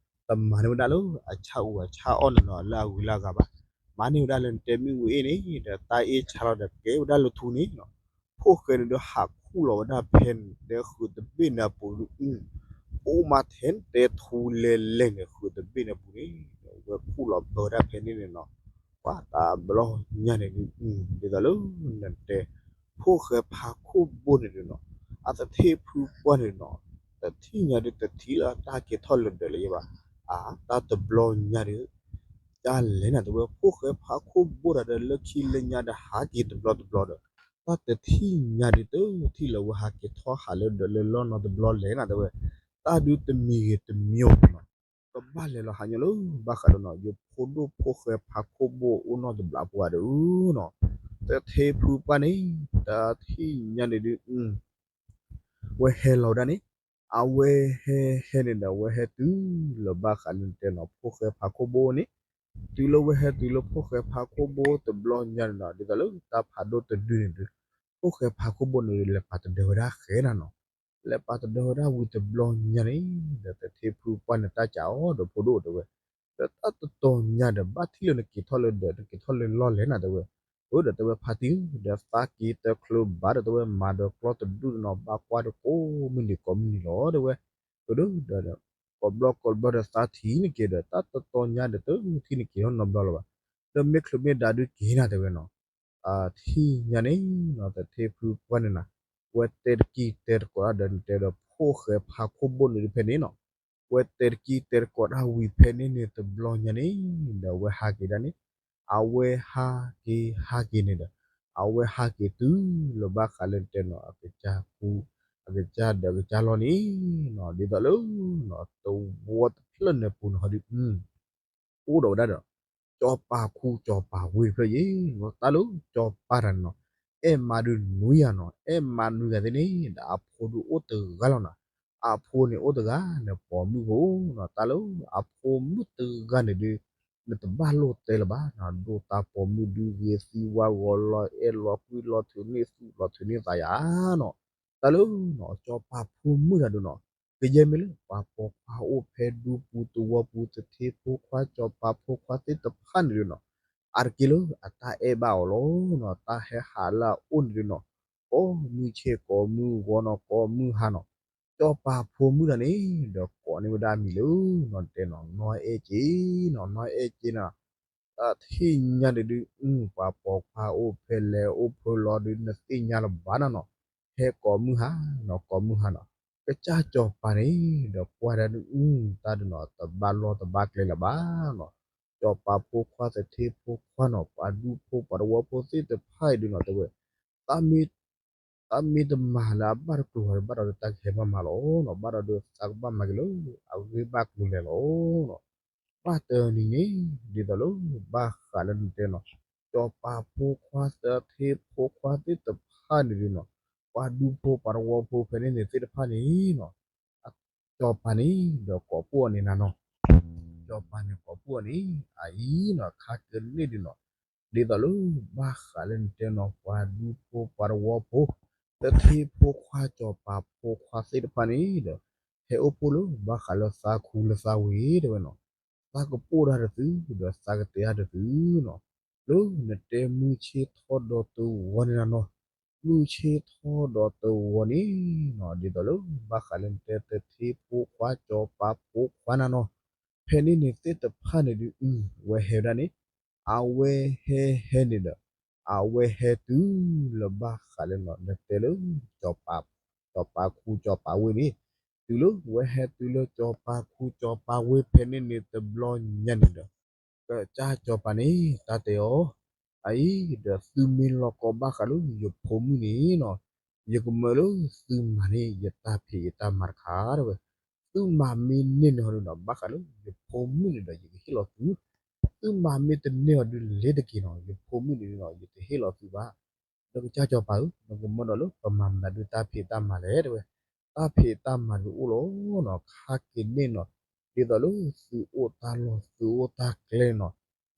တမၤန့ၢ်ဝဲဒၣ်လၢအဆၣ်အူအဆၣ်အီၣ်န့ၣ်နီၤလၢအဂ့ၤလၢအဂၤဘၣ်. မၤန့ၢ်ဝဲဒၣ်လၢနတဲမ့ၣ်အူအ့ၣ်န့ၣ် ဒီးတၢ်အ့ၣ်ဆါလီၤဒီးကဲဝဲဒၣ်လၢထူန့ၣ်နီၤ. ဖိၣ်ဃဲန့ၣ်ဒုးဟးခူၣ်လီၤဝဲဒၣ်ဖဲန့ၣ် ဒီးဃုာ်တဘ့ၣ်န့ၣ်အပူၤဒုး အိၣ်မးထဲတဲထူလဲၤလဲၤန့ၣ် ဃုာ်တဘ့ၣ်န့ၣ်အပူၤန့ၣ် ဝဲခူၣ်လီၤဘၢဝဲဒၣ်ဖဲန့ၣ်န့ၣ်နီၤ. ပှၤတဘျီညါန့ၣ်ဒုး ဒ်သိးလၢ နတဲ ဖိၣ်ဃဲဖါခိၣ်ဘိန့ၣ်ဒုးနီၤ အသထ့ဖုပှၢ်န့ၣ်နီၤ တထံၣ်ညါဒုးတထံၣ်လၢတၢ်က့ၤထီၣ်လၢဒၢးလၢၤဘၣ်. အတၢ်တဘျီညါဒုး ကၢ်လဲၤနၤတဲဝဲ ဖိၣ်ဃဲဖါခိၣ်ဘိတၢ်ဒီး လၢခံလၢညါဒီးဟးက့ၤတဘျီတဘျီဒီး တၢ်တထံၣ်ညါဒုးတထံၣ်လၢဝဲဟးက့ၤထီၣ်ဟးလၢဒၢးလၢလီၢ်နီတဘျီလဲၣ်နၤတဲဝဲ. တၢ်ဒုးတမံၤဂ့ၤတမံၤအိၣ်နီၤ ကဘၣ်လဲၤလီၤဟးညီလၢ ဘၣ်ဃးဒီးနီၤ ယဖိဒိၣ်ဖိၣ်ဃဲဖါခိၣ်ဘိအိၣ်နီတဘျီပှၤဒီးနီၤ သထ့ဖုပှၢ်န့ၣ် တၢ်ထံၣ်ညါန့ၣ်ဒုး ဝဲဟဲလီၤဝဲဒၣ်န့ၣ် အဝဲဟဲဟဲန့ၣ်ဒီး အဝဲဟဲတုၤလၢဘၣ်ဃးလၢနတဲနီၤ ဖိၣ်ဃဲဖါခိၣ်ဘိန့ၣ် တုၤလၢဝဲဟဲတုၤလၢဖိၣ်ဃဲဖါခိၣ်ဘိတဘျီညါန့ၣ်နီၤ ဒ်သိးလၢတၢ်ဖးဒိၣ်တဒုန့ၣ်ဒုး ဖိၣ်ဃဲဖါခိၣ်ဘိန့ၣ်ဒုး လဲၤပာ်တဒၢဝဲဒၣ်ဃဲနၤနီၤ. လဲၤပာ်တဒၢဝဲဒၣ်ဝံၤတဘျီညါန့ၣ် ဒီးသထ့ဖုပှၢ်န့ၣ်တၢ်ကးအီၤဒီးဖိဒိၣ်တဲဝဲ ဒီးတၢ်တတီၤညါဒီး ဘၣ်ထံၣ်လၢနက့ၤထီၣ်လၢဒၢး နက့ၤထီၣ်လၢလီၢ်လဲၣ်နၤတဲဝဲ. အၢ ဒီးတဲဝဲဖါတံၢ်ဧၢ ဒီးသးက့ၤတချုးဘၣ်ဒီးတဲဝဲ မၤဒီးကျီၢ်တဒူၣ်နီၤ ဘၣ်ကွၢ်ဒီးကိးမုၢ်နံၤကိးမုၢ်နံၤလီၤတဲဝဲ. အၢ ဒီး ဒီး ကိးဘျီကိးဘျီဒီးသးထံၣ်နက့ၤဒီး တၢ်တတီၤညါဒီးတထံၣ်နက့ၤထီၣ်နီတဘျီလၢၤဘၣ်. ဒီးမ့ၢ်ချုးမ့ၢ်ဒါဒုးက့ၤနၤတဲဝဲနီၤ ထံၣ်ညါန့ၣ်နီၤ သထ့ဖုပှၢ်န့ၣ်နၤ ဝဲတဲတကံၢ်တဲတကိးတၢ်ဒီး နတဲဒီးဖိၣ်ဃဲဖါခိၣ်ဘိန့ၣ်ဒုးဖဲန့ၣ်နီၤ ဝဲတဲတကံၢ်တဲတကိးတၢ်ဝံၤဖဲန့ၣ်န့ၣ်တဘျီညါန့ၣ် ဒီးဝဲဟးက့ၤဒၣ်န့ၣ် အဝဲဟးက့ၤဟးက့ၤန့ၣ်ဒီး အဝဲဟးက့ၤတုၤလၢဘၣ်ဃးလၢနတဲနီၤ အကစၢ်ခူ အကစၢ်ဒီးအကစၢ်လီၢ်န့ၣ်နီၤ ဒ်သိးလၢ တဝီတဖျၢၣ်န့ၣ်ပူၤန့ၣ်ဟီဒုး အိၣ်ဒီးဝဲဒၣ်ဒီး ကၠီၤပၤခူကၠီၤပၤဝ့ၢ်တဖျၢၣ်ယဲၢ်နီၤ တၢ်လၢကၠီၤပၤတၢ်န့ၣ်နီၤ အဲၣ်မါဒုးနွံဂၤနီၤ အဲၣ်မါနွံဂၤသ့ၣ်န့ၣ် ဒီးအဖိဒုးအိၣ်တဂၤလီၤနီၤ အဖိန့ၣ်အိၣ်တဂၤန့ၣ်ပိာ်မုၣ်ဖိနီၤ တၢ်လၢအဖိမုၣ်တဂၤန့ၣ်ဒုး နတဘၣ်လိၣ်တဲလၢၤဘၣ်နီၤ ဒိၣ်တၢ်ပိာ်မုၣ်ဒုးဂ့ၤသံဝါဂီၤလီၤအဲၣ်လီၤကွံလီၤထုးန့ၢ်သူၣ်လီၤ ထုးန့ၢ်သးယၤနီၤ တၢ်လၢနီၤ ကၠီၤပၤဖိမုၣ်တၢ်ဒုးနီၤ ကယဲၢ်မ့ၢ်လၢ ပှၤပိာ်ခွါအိၣ်ဖဲဒူပူၤသဝီပူၤ သထ့ဖိခွါကၠီၤပၤဖိခွါသ့ၣ်တဖၣ်န့ၣ်ဒုးနီၤ အါတက့ၢ်လၢအတၢ်အဲၣ်ဘၣ်အီၤလီၤနီၤ တၢ်ဟဲဟးလၢအအိၣ်န့ၣ်ဒုးနီၤ ကိးမုၢ်ဆ့ၣ်ကိးမုၢ်ဂီၤနီၤ ကိးမုၢ်ဟါနီၤ ကၠီၤပၤဖိမုၣ်တၢ်န့ၣ် ဒီးကိးန့ၢ်ဝဲဒၣ်အမံၤလၢနီၤ တဲနီၤ နီၢ်အဲၣ်က့နီၤ နီၢ်အဲၣ်က့နီၤ တၢ်ထံၣ်ညါန့ၣ်ဒုး ပှၤပိာ်ခွါအိၣ်ဖဲလဲၣ်အိၣ်ဖဲလဲၣ်ဒီး နသ့ၣ်ညါလၢၤဘၣ်နီၤနီၤ ဟဲကိးမုၢ်ဟါနီၤ ကိးမုၢ်ဟါနီၤ ကစၢ်ကၠီၤပၤန့ၣ် ဒီးကွၢ်ဒၣ်ဒုး တၢ်ဒုးနီၤ တဘၣ်လီၢ်တဘၣ်ကျဲလၢၤဘၣ်နီၤ ကၠီၤပၤဖိခွါ သထ့ဖိခွါနီၤ ပှၤဒူဖိပှၤတဝီဖိသ့ၣ်တဖၣ်အံၤဒုးနီၤ တဲဝဲ တၢ်မ့ၢ် တၢ်မ့ၢ်တမၤလၢအဘၣ်တကျိၤဘၣ်ဒီး ဘၣ်ဒီးတၢ်ကဟဲဘၣ်မၤလီၤနီၤ ဘၣ်ဒီးဒုးသးကဘၣ်မၤက့ၤလၢအဂ့ၢ်ဘၣ်ကျိၤလဲၣ်လီၤနီၤ ဘၣ်တနံၤန့ၣ် ဒ်သိးလၢဘၣ်ဃးလၢနတဲနီၤ ကၠီၤပၤဖိခွါ သထ့ဖိခွါသ့ၣ်တဖၣ်န့ၣ်ဒုးနီၤ ပှၤဒူဖိပှၤတဝီဖိဖဲန့ၣ်န့ၣ်သ့ၣ်တဖၣ်န့ၣ်နီၤ ကၠီၤပၤန့ၣ် ဒီးကိးပှၢ်အီၤန့ၣ်နၤနီၤ ကၠီၤပၤန့ၣ်ကိးပှၢ်အီၤန့ၣ် အအံၤနီၤ ခါကန့ၣ်ဒုးနီၤ ဒ်သိးလၢဘၣ်ဃးလၢနတဲနီၤ ပှၤဒူဖိပှၤတဝီဖိ သထ့ဖိခွါ ကၠီၤပၤဖိခွါသ့ၣ်တဖၣ်န့ၣ်ဒီး ဟဲအိၣ်ဖှိၣ်လၢဘၣ်ဃးလၢသးခူလၢသးဝ့ၢ်တဲဝဲနီၤ သးကပိၢ်တၢ်တသု ဒီးသးကတဲတၢ်တသုနီၤ လၢနတဲမုၢ်ဆ့ၣ်ထီၣ်ဒီးတဝီန့ၣ်နၤနီၤ မုၢ်ဆ့ၣ်ထီၣ်ဒီးတဝီန့ၣ်နီၤ ဒ်သိးလၢဘၣ်ဃးလၢနတဲသထ့ဖိခွါ ကၠီၤပၤဖိခွါနၤနီၤ ဖဲန့ၣ်န့ၣ်သ့ၣ်တဖၣ်န့ၣ်ဒုး ဝဲဟဲဝဲဒၣ်န့ၣ် အဝဲဟဲဟဲန့ၣ်ဒီး အဝဲဟဲတုၤလၢဘၣ်ဃးလၢနီၤ နတဲလၢ ကၠီၤပၤခူကၠီၤပၤဝ့ၢ်န့ၣ် တုၤလၢဝဲဟဲတုၤလၢကၠီၤပၤခူကၠီၤပၤဝ့ၢ်ဖဲန့ၣ်န့ၣ်တဘျီညါန့ၣ်ဒီး ကစၢ်ကၠီၤပၤန့ၣ် တၢ်တဲအီၤ အအံၤ ဒီးသုမ့ၢ်လီၤကီဘၣ်ဃးလၢယဖိမုၣ်န့ၣ်နီၤ ယကမၢလၢသုမၤန့ၢ်ယတၢ်ဖံးယတၢ်မၤတခါတဲဝဲ သုမၤမ့ၢ်န့ၢ်န့ၢ်ဟီဒုးနီၤ ဘၣ်ဃးလၢယဖိမုၣ်န့ၣ်ဒီး ယကဟ့ၣ်လီၤသု သုမၤမ့ၢ်တန့ၢ်အီၤဒုးလဲၤတက့ၢ်နီၤ ယဖိမုၣ်န့ၣ်နီၤ ယတဟ့ၣ်လီၤသုဘၣ် ဒီးကစၢ်ကၠီၤပၤဧၢ နကမၢဒီးလၢပမၤမနုၤဒုးတၢ်ဖံးတၢ်မၤလဲၣ်တဲဝဲ တၢ်ဖံးတၢ်မၤတအိၣ်လီၤနီၤ, ခါက့ၤန့ၣ်နီၤ, ဒ်သိးလၢသုအိၣ်တၢ်လီၢ်သုအိၣ်တၢ်ကျဲနီၤ,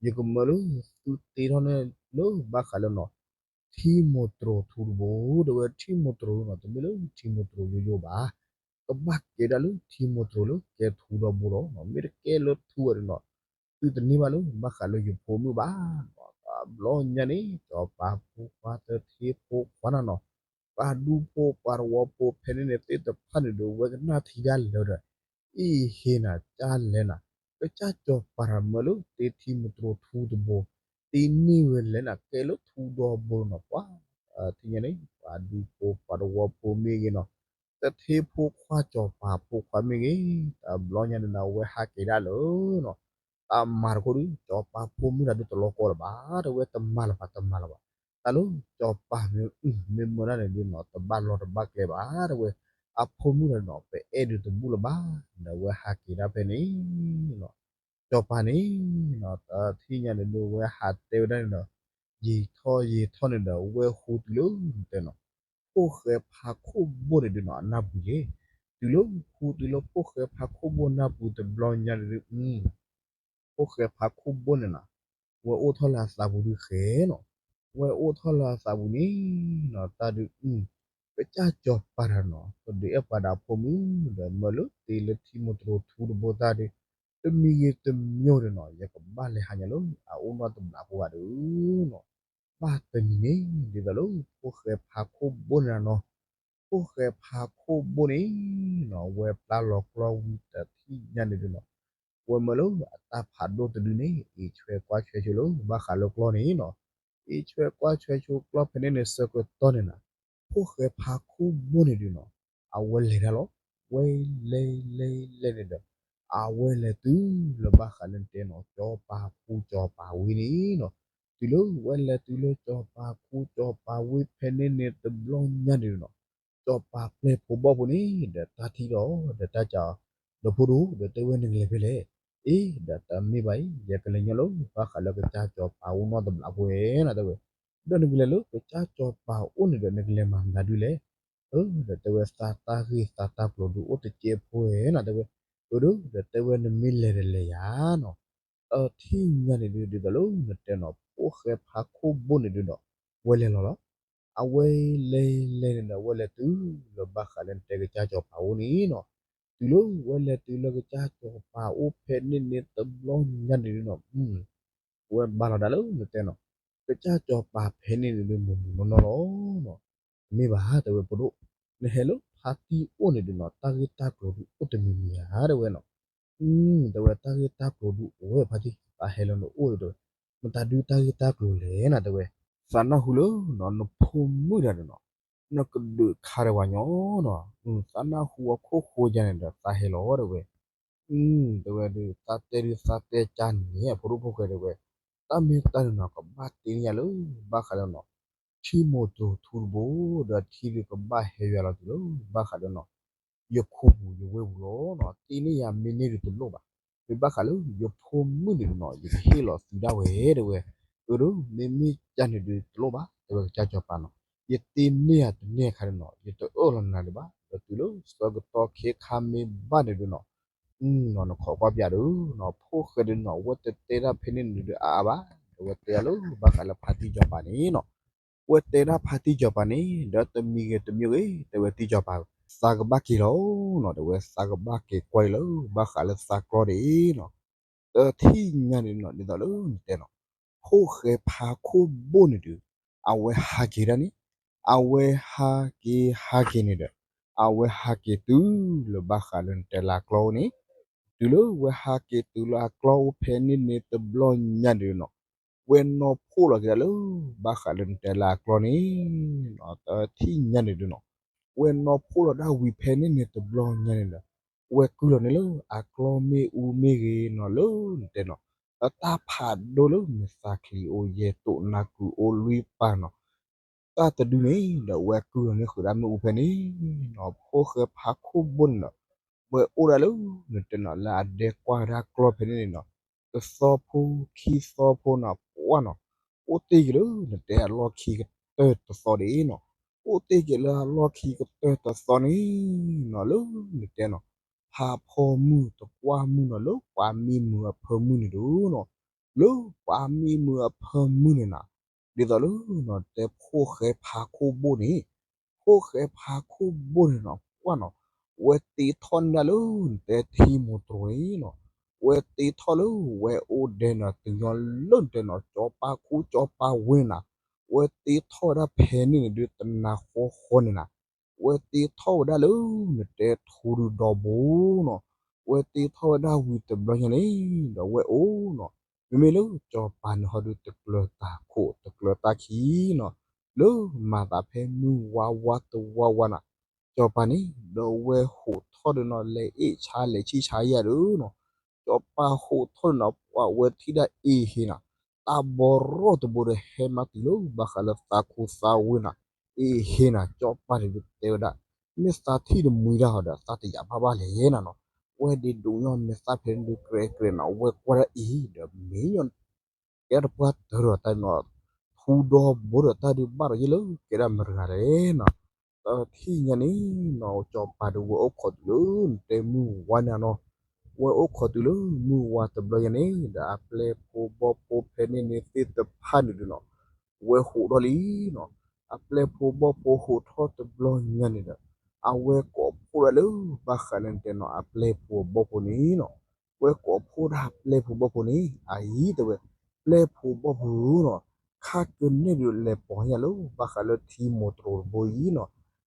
ယကမၢလၢသုတ့ထီၣ်န့ၢ်လၢဘၣ်ဃးလၢနီၤ ထံမိၢ်တြီၤထူတဘိ, တဲဝဲထံမိၢ်တြီၤလၢနီၤ, တမ့ၢ်လၢထံမိၢ်တြီၤယိယိဘၣ်, ကဘၣ်ကဲဒၣ်လၢထံမိၢ်တြီၤလၢကဲထူဒီဘိလီၤနီၤ, မ့ၢ်တကဲလၢထူဝဲဒၣ်နီၤ, သုတန့ၢ်ဘၣ်လၢဘၣ်ဃးလၢယဖိမုၣ်ဘၣ်နီၤ, တဘျီညါန့ၣ် စီၤပၤဖိခွါတထ့ဖိခွါနၤနီၤ, ပှၤဒူဖိပှၤတဝီဖိဖဲန့ၣ်န့ၣ် သ့ၣ်တဖၣ်န့ၣ်ဒီး ဝဲကနၣ်ထံဒၣ်လဲာ်ဒီး အ့ၣ်ဟ့နၤ ကၢ်လဲၣ်နၤ, ကစၢ်စီၤပၤတမၢလၢတ့ထံမိၢ်တြီၤထူတဘိ, တ့န့ၢ်ဝဲလဲၣ်နၤ ကဲလၢထူဒီဘိနီၤ, ပှၤထံၣ်ညါန့ၣ် ပှၤဒူဖိပှၤတဝီဖိမ့ၢ်ဂ့ၤနီၤ, တထ့ဖိခွါစီၤပၤဖိခွါမ့ၢ်ဂ့ၤ, တဘျီညါန့ၣ်နီၤ အဝဲဟးက့ၤဒၣ်လၢနီၤ တၢ်မၤတခီဒုး စီၤပၤဖိမုၣ်တၢ်ဒုးတလီၤကီလၢၤဘၣ်, တဲဝဲတမၤလၢၤဘၣ် တမၤလၢၤဘၣ်, တၢ်လၢစီၤပၤမ့ၢ်မၢဒၣ်န့ၣ်ဒုးနီၤ တဘၣ်လီၢ်တဘၣ်ကျဲဘၣ်, တဲဝဲ အဖိမုၣ်တၢ်နီၤ ပအဲၣ်ဒုးတဘူၣ်လၢၤဘၣ်, ဒီးအဝဲဟးက့ၤဒၣ်ဖဲန့ၣ်နီၤ, စီၤပၤန့ၣ်နီၤ တထံၣ်ညါန့ၣ်ဒုး အဝဲဟးတဲဝဲဒၣ်န့ၣ်ဒီး ယံာ်ထီၣ်ယံာ်ထီၣ်န့ၣ်ဒီး အဝဲဟူတုၤလၢတဲနီၤ ဖိၣ်ဃဲဖါခိၣ်ဘိန့ၣ်ဒုးနီၤ အနၢ်ပူၤယဲ, တုၤလၢဟူတုၤလၢဖိၣ်ဃဲဖါခိၣ်ဘိနၢ်ပူၤတဘျီညါန့ၣ်ဒုး ဖိၣ်ဃဲဖါခိၣ်ဘိန့ၣ်နီၤ ဝဲအိၣ်ထီၣ်လၢအသးပူၤဒုးဃဲနီၤ, ဝဲအိၣ်ထီၣ်လၢအသးပူၤန့ၣ်နီၤ တၢ်ဒုး ကစၢ်စီၤပၤတၢ်နီၤ ပဒုးအဲၣ်ပှၤဒီးအဖိမုၣ်ဒီး မၢလၢတ့လၢထံမိၢ်တြီၤထူတဘိတၢ်ဒုး တမံၤဂ့ၤတမံၤဒီးနီၤ ယကဘၣ်လဲၤဟးညါလၢအအိၣ်နီတဘျီဖိဘၣ်ဒုးနီၤ, ဘၣ်တနံၤန့ၣ် ဒ်သိးလၢဖိၣ်ဃဲဖါခိၣ်ဘိန့ၣ်နီၤ, ဖိၣ်ဃဲဖါခိၣ်ဘိန့ၣ်နီၤ ဝဲပျၢ်လီၤကျီဝံၤတထံၣ်ညါန့ၣ်ဒုးနီၤ ဝဲမၢလၢအတၢ်ဖးဒိၣ်တဒုန့ၣ် အံးဆွဲကွၢ်ဆွဲဆိလၢဘၣ်ဃးလၢကျီန့ၣ်နီၤ, အံးဆွဲကွၢ်ဆွဲဆိကျီဖဲန့ၣ်န့ၣ် ဆၢကတီၢ်န့ၣ်နီၤ ဖိၣ်ဃဲဖါခိၣ်ဘိန့ၣ်ဒုးနီၤ အဝဲလဲၤတၢ်လီၤ, ဝဲလဲၤလဲၤလဲၤန့ၣ်ဒီး အဝဲလဲၤတုၤလၢဘၣ်ဃးလၢနတဲနီၤ စီၤပၤဖိစီၤပၤဝ့ၢ်န့ၣ်နီၤ, တုၤလၢဝဲလဲၤတုၤလၢစီၤပၤဖိစီၤပၤဝ့ၢ်ဖဲန့ၣ်န့ၣ်တဘျီညါန့ၣ်နီၤ စီၤပၤပျဲၢ်ဖိဘီၣ်ဖိန့ၣ် ဒီးတၢ်ထံၣ်ဒီး ဒီးတၢ်ကးအီၤ, ဒီးဖိဒိၣ် ဒီးတဲဝဲနကလဲၤဖဲလဲၣ်, အ့ ဒီးတမ့ၢ်ဘၣ်အံၤ ယကလဲၤညီလၢဘၣ်ဃးလၢကစၢ်စီၤပၤအိၣ်နီတဘျီဖိဝဲနီၤ တဲဝဲ, ဒီးနကလဲၤလၢကစၢ်စီၤပၤအိၣ်န့ၣ်ဒီး နကလဲၤမၤမတၤဒုလဲၣ်, အၢ ဒီးတဲဝဲသးတၢ်ဂ့ၢ်သးတၢ်ကျိၤဒုးအိၣ်တကဲဖိဝဲနီၤ တဲဝဲ, အၢ ဒီးတဲဝဲနမ့ၢ်လဲၤဒီးလဲၤယၤနီၤ တထံၣ်ညါန့ၣ်ဒုး ဒ်သိးလၢနတဲနီၤ ဖိၣ်ဃဲဖါခိၣ်ဘိန့ၣ်ဒုးနီၤ ဝဲလဲၤလီၤလီၤ, အဝဲလဲၤလဲၤန့ၣ်ဒီး ဝဲလဲၤတုၤလၢဘၣ်ဃးလၢနတဲကစၢ်စီၤပၤအိၣ်န့ၣ်နီၤ, တုၤလၢဝဲလဲၤတုၤလၢကစၢ်စီၤပၤအိၣ်ဖဲန့ၣ်န့ၣ်တဘျီညါန့ၣ်ဒုးနီၤ ဝဲဘၣ်လီၤဒၣ်လၢနတဲနီၤ ကစၢ်စီၤပၤဖဲန့ၣ်န့ၣ်ဒုး မုၢ်မုၢ်နီၢ်နီၢ်လီၤနီၤ, တမ့ၢ်ဘၣ် တဲဝဲဖိဒိၣ်, နဟဲလၢဖါတံၢ်အိၣ်န့ၣ်ဒုးနီၤ တၢ်ဂ့ၢ်တၢ်ကျိၤဒုးအိၣ်တမံၤမံၤဧါ တဲဝဲနီၤ တဲဝဲတၢ်ဂ့ၢ်တၢ်ကျိၤဒုးအိၣ်ဝဲဖါတံၢ် သးဟဲလၢနအိၣ်ဒီး မတၤဒုတၢ်ဂ့ၢ်တၢ်ကျိၤလဲၣ်နီၤ တဲဝဲ, သးနၢ်ဟူလၢနီၤ နဖိမုၣ်တဂၤန့ၣ်နီၤ နကဒုးခါဒီးပှၤညီနီၤ, သးနၢ်ဟူအခိၣ်ဃိယါန့ၣ်ဒီး သးဟဲလီၤတဲဝဲ, တဲဝဲဒုး သးတဲဒုးသးတဲကါန့ၣ် အဖိဒိၣ်ဖိၣ်ဃဲတဲဝဲ, တၢ်မ့ၢ်တၢ်န့ၣ်နီၤ ကဘၣ်တ့န့ၢ်ယၤလၢ ဘၣ်ဃးလၢနီၤ ထံမိၢ်တြီၤထူတဘိ, ဒီးထံဒုးကဘၣ်ဟဲယွၤလီၤတုၤလၢ ဘၣ်ဃးလၢနီၤ ယခိၣ်ပူၤယဝ့ၢ်ပူၤလီၤနီၤ, တ့န့ၢ်ယၤမ့ၢ်န့ၢ်ဒုးတလိၣ်ဘၣ်, မ့ၢ်ဘၣ်ဃးလၢယဖိမုၣ်န့ၣ်ဒုးနီၤ ယကဟ့ၣ်လီၤသုဒၣ်ဝဲတဲဝဲ, အၢ ဒီး မ့မ့ၢ်ကါန့ၣ်ဒုးတလိၣ်ဘၣ် တဲဝဲကစၢ်စီၤပၤနီၤ, ယတ့န့ၢ်ယၤတန့ၢ်အခါန့ၣ်နီၤ ယတအၢၣ်လီၤနၤဒံးဘၣ်, ဒီးတုၤလၢဆၢကတီၢ်ခဲခါမ့ၢ်ဘၣ်န့ၣ်ဒုးနီၤ နီၤ နခိးကွၢ်ပၠးဒီးနီၤ ဖိၣ်ဃဲဒုးနီၤ ဝဲတတဲဒၣ်ဖဲန့ၣ်န့ၣ်ဒုးအါအါဘၣ်, ဒီးဝဲတဲဒၣ်လၢဘၣ်ဃးလၢဖါတံၢ်စီၤပၤန့ၣ်နီၤ, ဝဲတဲဒၣ်ဖါတံၢ်စီၤပၤန့ၣ် ဒီးတမံၤဂ့ၤတမံၤဂ့ၤ တဲဝဲတံၢ်စီၤပၤ သးကဘၣ်က့ၤလီၤနီၤ, တဲဝဲသးကဘၣ်က့ၤကွၢ်လၢ ဘၣ်ဃးလၢသးကျီဒ်အံၤနီၤ, တထံၣ်ညါန့ၣ်နီၤ ဒ်သိးလၢနတဲနီၤ ဖိၣ်ဃဲဖါခိၣ်ဘိန့ၣ်ဒုး အဝဲဟးက့ၤဒၣ်န့ၣ်, အဝဲဟးက့ၤဟးက့ၤန့ၣ်ဒီး အဝဲဟးက့ၤတုၤလၢဘၣ်ဃးလၢနတဲလၢအကျီအိၣ်န့ၣ်, တုၤလၢဝဲဟးက့ၤတုၤလၢအကျီအိၣ်ဖဲန့ၣ်န့ၣ်တဘျီညါန့ၣ်နီၤ, ဝဲနီၢ်ဖှိၣ်လီၤက့ၤဒၣ်လၢ ဘၣ်ဃးလၢနတဲလၢအကျီန့ၣ်နီၤ, တထံၣ်ညါန့ၣ်ဒုးနီၤ, ဝဲနီၢ်ဖှိၣ်လီၤဒၣ်ဝံၤဖဲန့ၣ်န့ၣ်တဘျီညါန့ၣ်ဒီး ဝဲကုၢ်လီၤန့ၣ်လၢအကျီမ့ၣ်အူမ့ၢ်ဂ့ၤနီၤ လၢနတဲနီၤ, လၢတၢ်ဖးဒိၣ်လၢမ့ၢ်သးချံအိၣ်ယဲၢ်တိၣ်နါကုၢ်အိၣ်လွံၢ်ပၢ်နီၤ, တၢ်တဒုန့ၣ်ဒီး ဝဲကုၢ်လီၤန့ၣ်ဃုာ်ဒၣ်မ့ၣ်အူဖဲန့ၣ်နီၤ, ဖိၣ်ဃဲဖါခိၣ်ဘိန့ၣ်နီၤ, ဝဲအိၣ်ဒၣ်လၢ နတဲနီၤ လၢအဒဲကွၢ်ဝဲဒၣ်ကျီဖဲန့ၣ်န့ၣ်နီၤ, တသီဖိခံသီဖိနီၤ ပှၢ်နီၤ, အိၣ်တ့ၢ်က့ၤလၢ နတဲအလီၢ်ခံကတၢၢ်တသီဒ်အံၤနီၤ, အိၣ်တ့ၢ်က့ၤလၢအလီၢ်ခံကတၢၢ်တသီန့ၣ်နီၤ လၢနတဲနီၤ ဖးဖီမုၢ်တကွၢ်မုၢ်နီၤ လၢပှၤမံမုာ်အဖၢမုၢ်န့ၣ်ဒုးနီၤ, လၢပှၤမံမုာ်အဖၢမုၢ်န့ၣ်နီၤ, ဒ်သိးလၢနတဲဖိၣ်ဃဲဖါခိၣ်ဘိၣ်န့ၣ်, ဖိၣ်ဃဲဖါခိၣ်ဘိၣ်န့ၣ်နီၤ ပှၢ်နီၤ, ဝဲတ့ထီၣ်န့ၢ်ဒၣ်လၢနတဲထံမိၢ်တြိၤန့ၣ်နီၤ, ဝဲတ့ထီၣ်လၢဝဲအိၣ်ဒဲးနီၤ တုၤညီလၢနတဲနီၤ ကၠီၤပၤခူကၠီၤပၤဝ့န့ၣ်နီၤ, ဝဲတ့ထီၣ်ဝဲဒၣ်ဖဲန့ၣ်န့ၣ်ဒုးတနၤဃီဃီန့ၣ်နီၤ, ဝဲတ့ထီၣ်ဝဲဒၣ်လၢနတဲထူဒုးဒီဘိနီၤ, ဝဲတ့ထီၣ်ဝဲဒၣ်ဝံၤတဘျီညါန့ၣ် ဒီးဝဲအိၣ်နီၤ, မ့မ့ၢ်လၢကၠီၤပၤန့ၣ်ဟီဒုးတကျၢၤတၢ်ခိၣ်တကျၢၤတၢ်ခံနီၤ, လၢမၤသးဖဲမုၢ်ဝါဝါတဝါဝါနီၤ, ကၠီၤပၤန့ၣ် ဒီးဝဲဟိးထီၣ်ဒုးနီၤ လဲၤအ့ၣ်ဆါလဲၤဆံၣ်ဆါယဲၢ်ဒုးနီၤ, ကၠီၤပၤဟိးထီၣ်ဒုးနီၤ ပှၢ်ဝဲထံၣ်ဒၣ်အ့ဟ့နီၤ, တၢ်ဘီရီၣ်တဘိဒီးဟဲမၤတုၤလၢဘၣ်ဃးလၢသးခူသးဝ့နီၤ, အ့ဟ့နီၤ ကၠီၤပၤန့ၣ်ဒုးတဲဝဲဒၣ်, မ့ၢ်သးထံၣ်တမှံတၢ်ဟီဒီး သးတယာ်ဘၣ်ဘၣ်လဲၣ်နီၤနီၤ, ဝဲဒ့ဒိးညီမ့ၢ်သၣ်ဖဲန့ၣ်ဒုးကြဲးကြဲးနီၤ ဝဲကွၢ်ဒၣ်အ့ဒီးမ့ၢ်ညီ ကဲဒၣ်တပှၢ်တၢၢ်ဒီးတၢ်နီၤ, ထူဒီဘိဒီးတၢ်ဒုးဘၣ်ဒီးယဲၢ်လၢကဲဒၣ်မတၤတဂၤလဲၣ်နီၤ, တထံၣ်ညါန့ၣ်နီၤ ကၠီၤပၤဒုးဝဲအိၣ်ခိးတုၤလၢနတဲမုၢ်ဝါန့ၣ်နီၤ, ဝဲအိၣ်ခိးတုၤလၢမုၢ်ဝါတဘျီညါန့ၣ် ဒီးအပျဲၢ်ဖိဘီၣ်ဖိဖဲန့ၣ်န့ၣ်သ့ၣ်တဖၣ်န့ၣ်ဒုးနီၤ, ဝဲဟိးထီၣ်လံနီၤ, အပျဲၢ်ဖိဘီၣ်ဖိဟိးထီၣ်တဘျီညါန့ၣ်ဒီး အဝဲကိးဖှိၣ်ဒၣ်လၢဘၣ်ဃးလၢနတဲနီၤ အပျဲၢ်ဖိဘီၣ်ဖိန့ၣ်နီၤ, ဝဲကိးဖှိၣ်ဒၣ်ပျဲၢ်ဖိဘီၣ်ဖိန့ၣ် အအံၤတဲဝဲ, ပျဲၢ်ဖိဘီၣ်ဖိနီၤ, ခါကန့ၣ်ဒုးလဲၤပိာ်န့ၢ်ယၤလၢဘၣ်ဃးလၢထံမိၢ်တြိၤတဘိအံၤနီၤ,